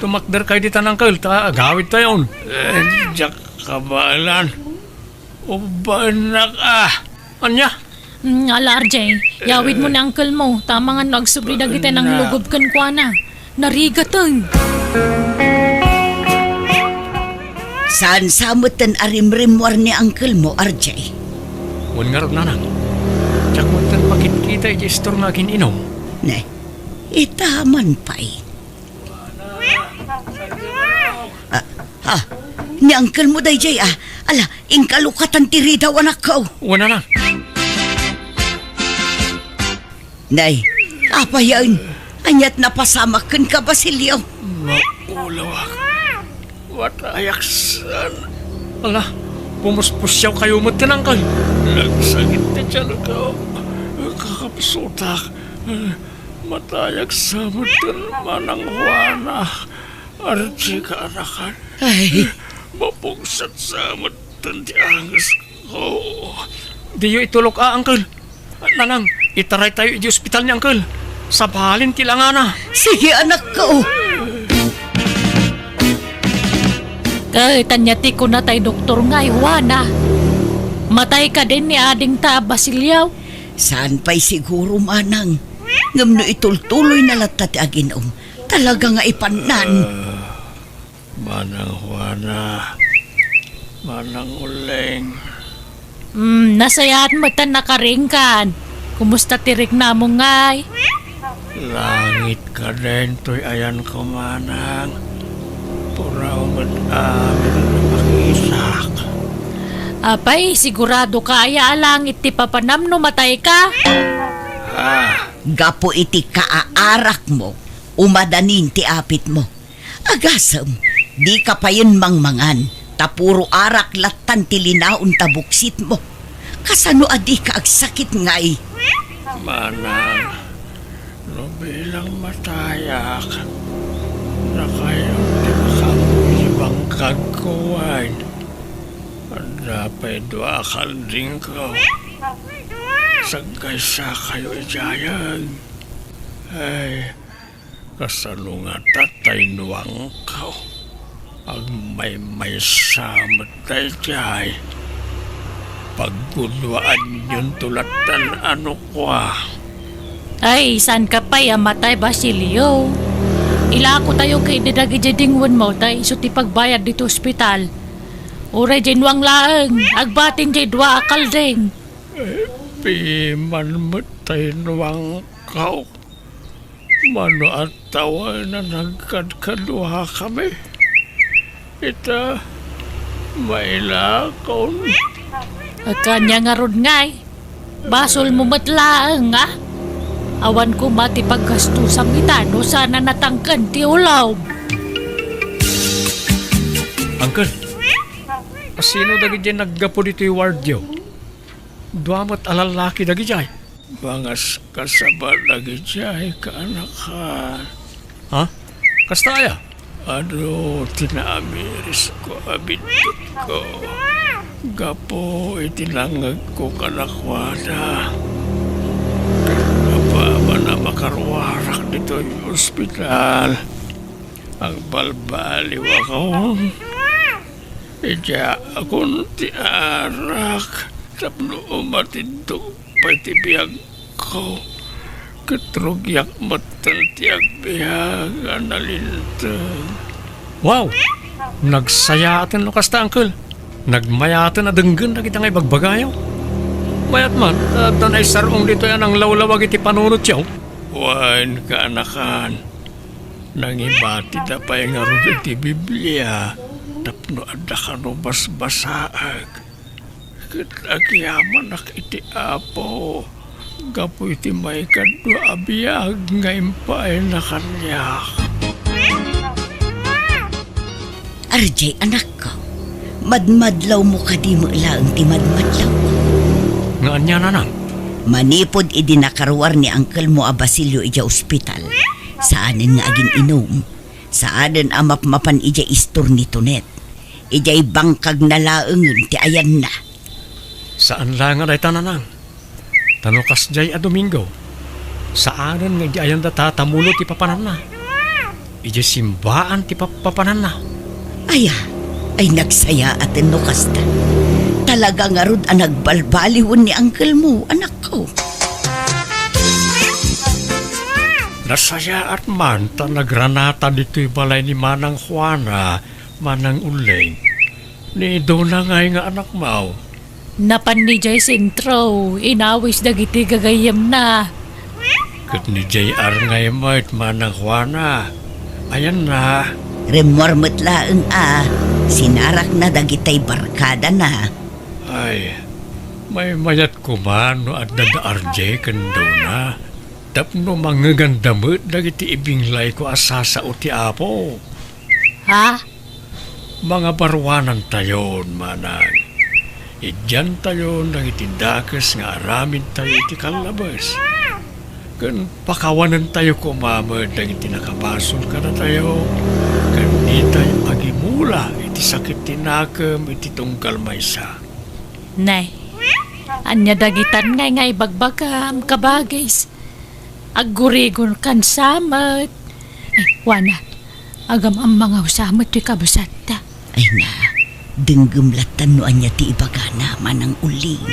Tumakderkayo ditan, uncle, ta agawidtayon. Eh, diak kabaelan. Ubaennak a. Ania? Mm, ala, R J, yawid mo ni uncle mo, ta amangan no agsubli dagiti nanglugob kenkuana. Narigaten. Saan sa metten a rimrimmuar ni uncle mo, R J? Wen ngarud, nanang. Diak metten makitkita iti istor nga agin-inum. Ne, ita man pay. Ah, ah, ni uncle mo daydiay, ah. Ala, inka lukatan ti ridaw, anakko. Wen, nanang. Nay, apayen, aniat napasamak kenka, Basilio? Maulawak. Matayak saan. Ala, pumuspusiawkayo met ken uncle. Nagsakit ti tianko. Kakapsutak. Matayak sa metten, Manang Juana. Ardi kaanakan. Ay. Mapungset sa metten ti angesko. Diyo itulok a, uncle. Nanang, itaraytayo iti ospital ni uncle. Sabalin ti langana. Sige, anakko. Ket ania ti kuna tay doktor nga, Juana? Matay kadin ni adingta a Basilio? Saan pay siguro, manang. Ngem no itultuloyna latta ti agin-um, talaga nga ipannan. Ah, Manang Juana, Manang Uling. Hmm, nasayaat met a nakaringkan. Kumusta ti riknamo ngay? Langit kadin toy ayanko, manang. Puraw met amin a makitak. Apay, siguradoka aya a langit ti papanam no matayka? Ah. Gapu iti kaaarakmo, umadanin ti apitmo. Agasem, dika payen mangmangan, ta puro arak lattan ti linaon ta buksitmo. Kasano a dika agsakit ngay? Manang, no bilang matayak, nakayon ti makaammo iti bangkagko wen. Adda pay dua a kaldingko. Sagkaysakayo idiayen. Ay, kasano ngata tay nuangko? Agmaymaysa met daydiay. Pagguduaanyonto lattan a no kua. Ay, saanka pay a matay, Basilio. Ilakotayo ketdi dagiti dingwenmo ta isu ti pagbayad ditoy ospital. Uray diay nuang laeng, agbatin diay dua a kalding. Piman met tay nuangko. Mano a tawen a nagkadkaduakami? Ita, mailakon. Ania ngarud ngay? Basolmo met laeng, a? Awan koma ti paggastusam ita no saan a natangken ti ulom. Uncle, Sino dagidiay naggapu ditoy wardyo? Dua met a lallaki dagidiay. Mangaskasaba dagidiay, kaanakan. Ha? Kasta aya? Adu ti naamirisko a biddutko gapu iti nangngegko kadakuada. Ket apaman a makaruarak ditoy ospital, agbalbaliwakon. Idiakon ti arak tapno umatiddog pay ti biagko, ket rugiak metten ti agbiag a nalinteg. Wow! Nagsayaaten no kasta, Uncle. Nagmayaten a denggen dagita nga ibagbagayo. Mayat man, ta adda naisar-ong ditoy a nanglawlawag iti panunotyo. Wen, kaanakan, nangibatida pay ngarud iti Biblia tapno adda kano basbasaek. Ket agyamanak iti Apo gapu iti maikadua a biag nga impaayna kaniak. Arjay, anakko, madmadlawmo kadi met laeng ti madmadlawko? Nga ania, nanang? Manipud idi nakaruar ni angkelmo a Basilio idiay ospital, saanen nga agin-inum, saanen a mapmapan idiay istor ni Tonet. Idiay bangkagna laengen ti ayanna. Saan la nga dayta, nanang. Ta no kasdiay a Domingo, saanen nga idiay ayanda tatamulo ti papananna. Idiay simbaan ti pap-, papananna. Aya, ay nagsayaaten no kasta. Talaga ngarud a nagbalbaliwen ni angkelmo, anakko. Nasayaat man ta nagranata ditoy balay ni Manang Juana, Manang Uling. Ni Dona ngay nga anakmo? Napan ni jay sentro, inawis dagiti gagayyemna. Ket ni jay ar ngay met, Manang Juana. Ayanna? Rimmuar met laeng a, sinarakna dagitay barkadana. Ay, maymayat koma no adda da Arje ken Dona. Tapno mangngeganda met dagiti ibinglayko a sasao ti Apo. Ha? Mangabaruanantayon, manang. Idiantayon dagiti dakes nga aramidtayo iti kallabes. Ken pakawanentayo koma met dagiti nakabasol kadatayo, ken ditayo agimula iti sakit ti nakem iti tunggal maysa. Nay, ania dagitan ngay nga ibagbagam, kabagis? Aggurigonkan sa met. Eh, Juana, agam-ammangawsa met ti kabsatta. Ay na, denggem lattan no ania ti ibagana, Manang Uling.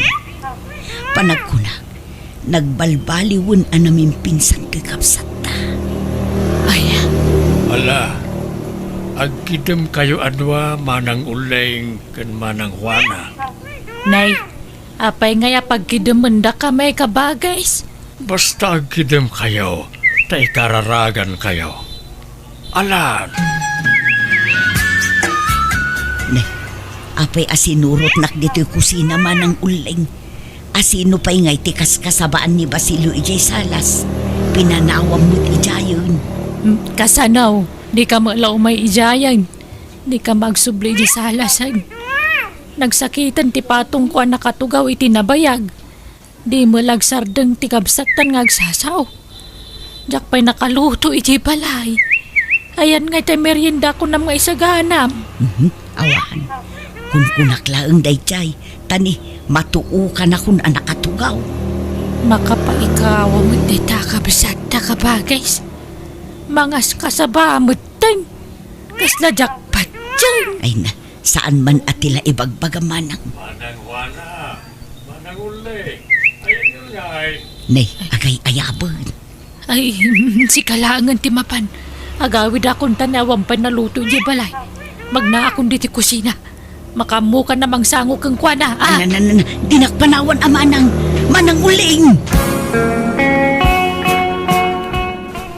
Panagkunak, nagbalbaliwen a namimpinsan ti kabsatta. Ay, ala, agkidemkayo a dua, Manang Uling ken Manang Juana. Nay, apay ngay a pagkidemendakami, kabagis? Basta agkidemkayo, ta ikararagankayo. Alan! Ne, apay a sinurotnak ditoy kusina, Manang Uling? Asino pay ngay ti kaskasabaan ni Basilio idiay salas? Pinanawam met idiayen. Hmm, kasano? Dika met la umay idiayen. Dika met agsubli idiay salasen. Nagsakiten ti patongko a nakatugaw iti nabayag. Di met la agsardeng ti kabsattan nga agsasao. Diak pay nakaluto idiay balay. Ayan ngay ti merienda kunam nga isaganam. Mhm, awan. Kunkunak laeng daydiay, ta ni matuokanakon a nakatugaw. Makapaikawa met dayta a kabsatta, kabagis. Mangaskasaba metten. Kasla diak patien. Ay na, saan man a ti la ibagbaga, manang. Manang Juana, Manang Uling, ayanyo ngay? Ne, agay-ayaben. Ay, sika laengen ti mapan. Agawidakon ta ni awan pay naluto idiay balay. Magnaakon ditoy kusina. Makaammokan a mangsango kenkuana, a. Na, na, na, na. Dinak panawan a manang, Manang Uling!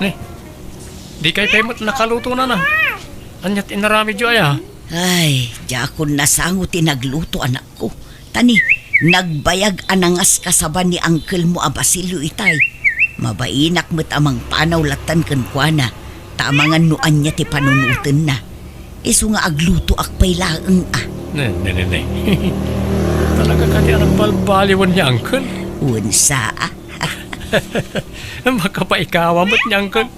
Ne, dikay pay met nakaluto, nanang. Ania ti inaramidyo aya? Ay, diakon nasango ti nagluto, anakko. Ta ni, nagbayag a nangaskasaba ni angkelmo a Basilio itay. Mabainak met a mangpanaw lattan kenkuana, ta amangan no ania ti panunotenna. Isu nga aglutoak pay laeng a. Ne, ne, ne, ne. Talaga kadi a nagbalbaliwan ni Uncle? Unsa? Makapaikawa met ni Uncle.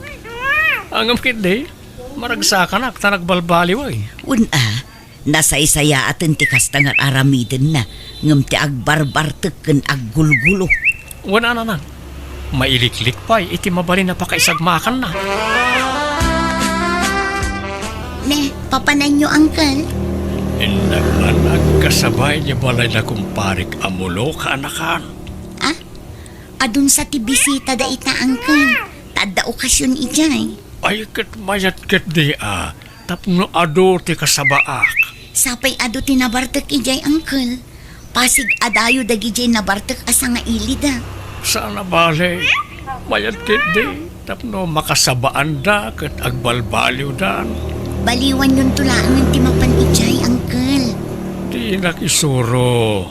Ngem ketdi, maragsakanak ta nagbalbaliw, ay. Wen a, nasaysayaaten ti kasta nga aramidenna, ngem ti agbarbartek ken aggulgulo. Wen a, Nanang, mailiklik pay iti mabalin a pakaisagmakanna. Ne, papananyo, Uncle? Innak man agkasaba idiay balayda, kumparek Amulok, kaanakan. Ah? Adun sa ti bisita dayta, Uncle. Ta adda okasion idiay. Ay, ket mayat ketdi a, tapno adu ti kasabaak. Sapay adu ti nabartek idiay, Uncle. Pasig a dayo dagidiay nabartek a sangailida. Saan a bale, mayat ketdi, tapno makasabaanda ket agbalbaliwdan. Baliwanyonto laengen ti mapan idiay, Uncle. Dinak isuro.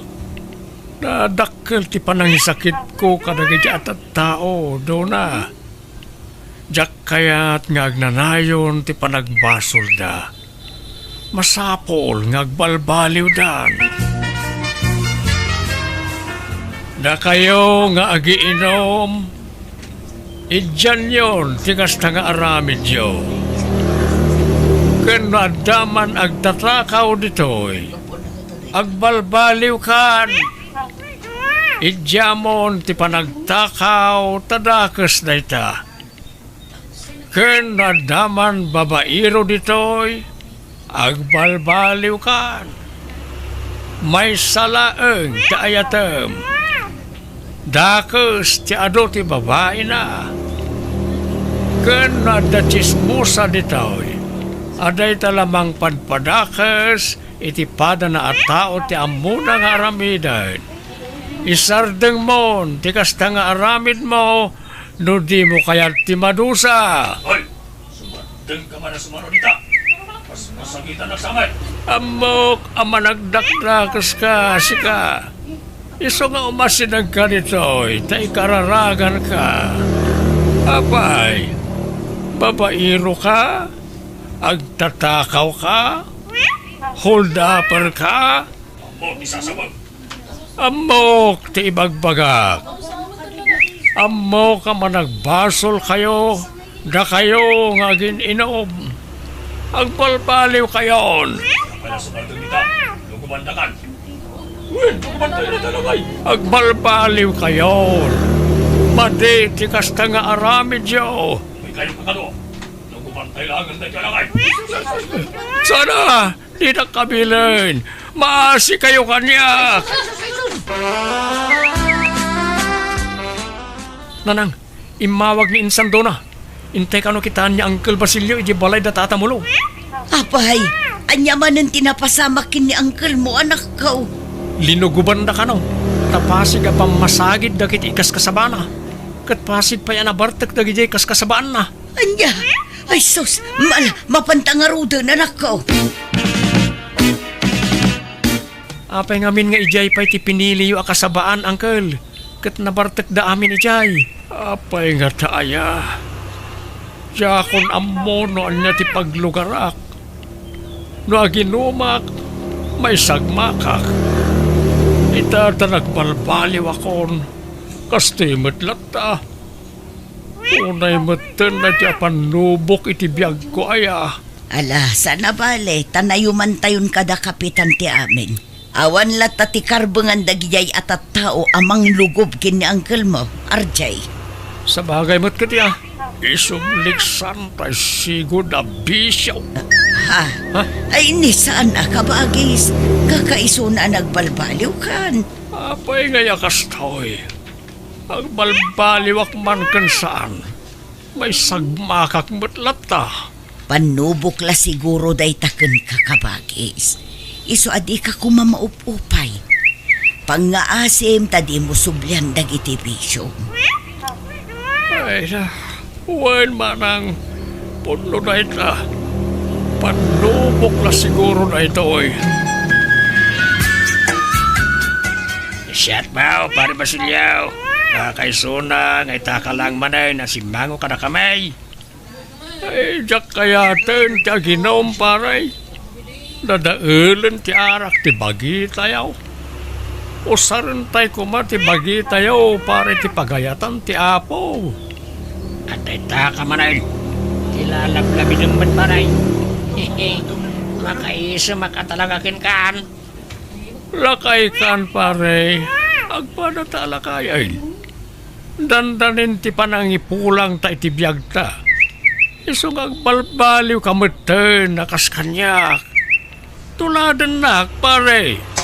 Nadakkel ti panangisakitko kadagiti a tattao, Dona. Diak kayat nga agnanayon ti panagbasolda. Masapul nga agbalbaliwdan. Dakayo nga agiinom, idianyon ti kasta nga aramidyo. Ken no adda man agtatakaw ditoy, agbalbaliwkan. Idiamon ti panagtakaw, ta dakes dayta. Ken no adda man babairo ditoy, agbalbaliwkan. Maysa laeng ti ayatem. Dakes ti adu ti babaina. Ken no adda tsismosa ditoy, a dayta la mangpadpadakes iti padana a tao ti ammona nga aramiden. Isardengmon ti kasta nga aramidmo no dimo kayat ti madusa. Hoy! Sumardengka man a sumaro dita! Mas masakitan a samay! Ammok a managdakdakeska, sika. Isu nga umasidegka ditoy ta ikararaganka. Apay, babairoka? Agtatakawka? Hold-upperka? Ammok ti sasawen. Ammok ti ibagbagak. Ammok a managbasolkayo, dakayo nga agin-inom. Agbalbaliwkayon. Apay la sumardeng dita? Lugobandakan. Wen, lugobantayo dayta, Nanang. Agbalbaliwkayon. Madi ti kasta nga aramidyo. Umaykayo kakadua. Lugobantayo laengen dayta, Nanang. Saan a, dinak kabilen. Maasikayo kaniak. Nanang, immawag ni insan, Dona. Intay kano kitaan ni Uncle Basilio idiay balay da Tata Mulo. Apay, ania manen ti napasamak ken ni uncle mo, anakko? Linugobanda kano, ta pasig a pammasagid dagiti ikaskasabana. Ket pasig pay a nabartek dagidiay kaskasabaanna. Ania? Ay sus, mal-, mapanta ngaruden, anakko. Apay ngamin nga idiay pay ti piniliyo a kasabaan, Uncle? Ket nabartekda amin idiay. Apay ngata aya? Diakon ammo no ania ti paglugarak. No aginumak, maisagmakak. Ita ta nagbalbaliwakon, kastoy met latta. Unay metten daytoy a pannubok iti biagko aya. Ala, saan a bale, ta nayumantayon kada kapitan ti amin. Awan latta ti karbengan dagidiay a tattao a manglugob ken ni uncle mo, R J. Sabagay met ketdi a, isubli santa sigud a bisio. Ha? Ha? Ay, ni saan a kabagis, kakaisuna a nagbalbaliwkan. Apay ngay a kastoy? Agbalbaliwak man ken saan, maisagmakak met latta. Pannubok la siguro dayta kenka, kabagis. Isu a dika koma maup-upay. Pangngaasim ta dimo sublian dagiti bisiom. Ay, na, wen manang, pudno dayta. Pannubok la siguro daytoy. Siak, Pare Basilio. Kakaisuna nga ita ka lang manen a simmango kadakami. Ay, diak kayaten ti aginom, pare. Dadaelen ti arak ti bagitayo. Usarentay koma ti bagitayo para iti pagayatan ti Apo. Adda ita ka manen ti lalablabidem met, pare. Makaisemak a talaga kenkan. Lakaykan, pare. Agpada ta alakayen. Dandanin ti panangipulangta iti biagta. Isu nga agbalbaliwka metten a kas kaniak. Tuladennak, pare.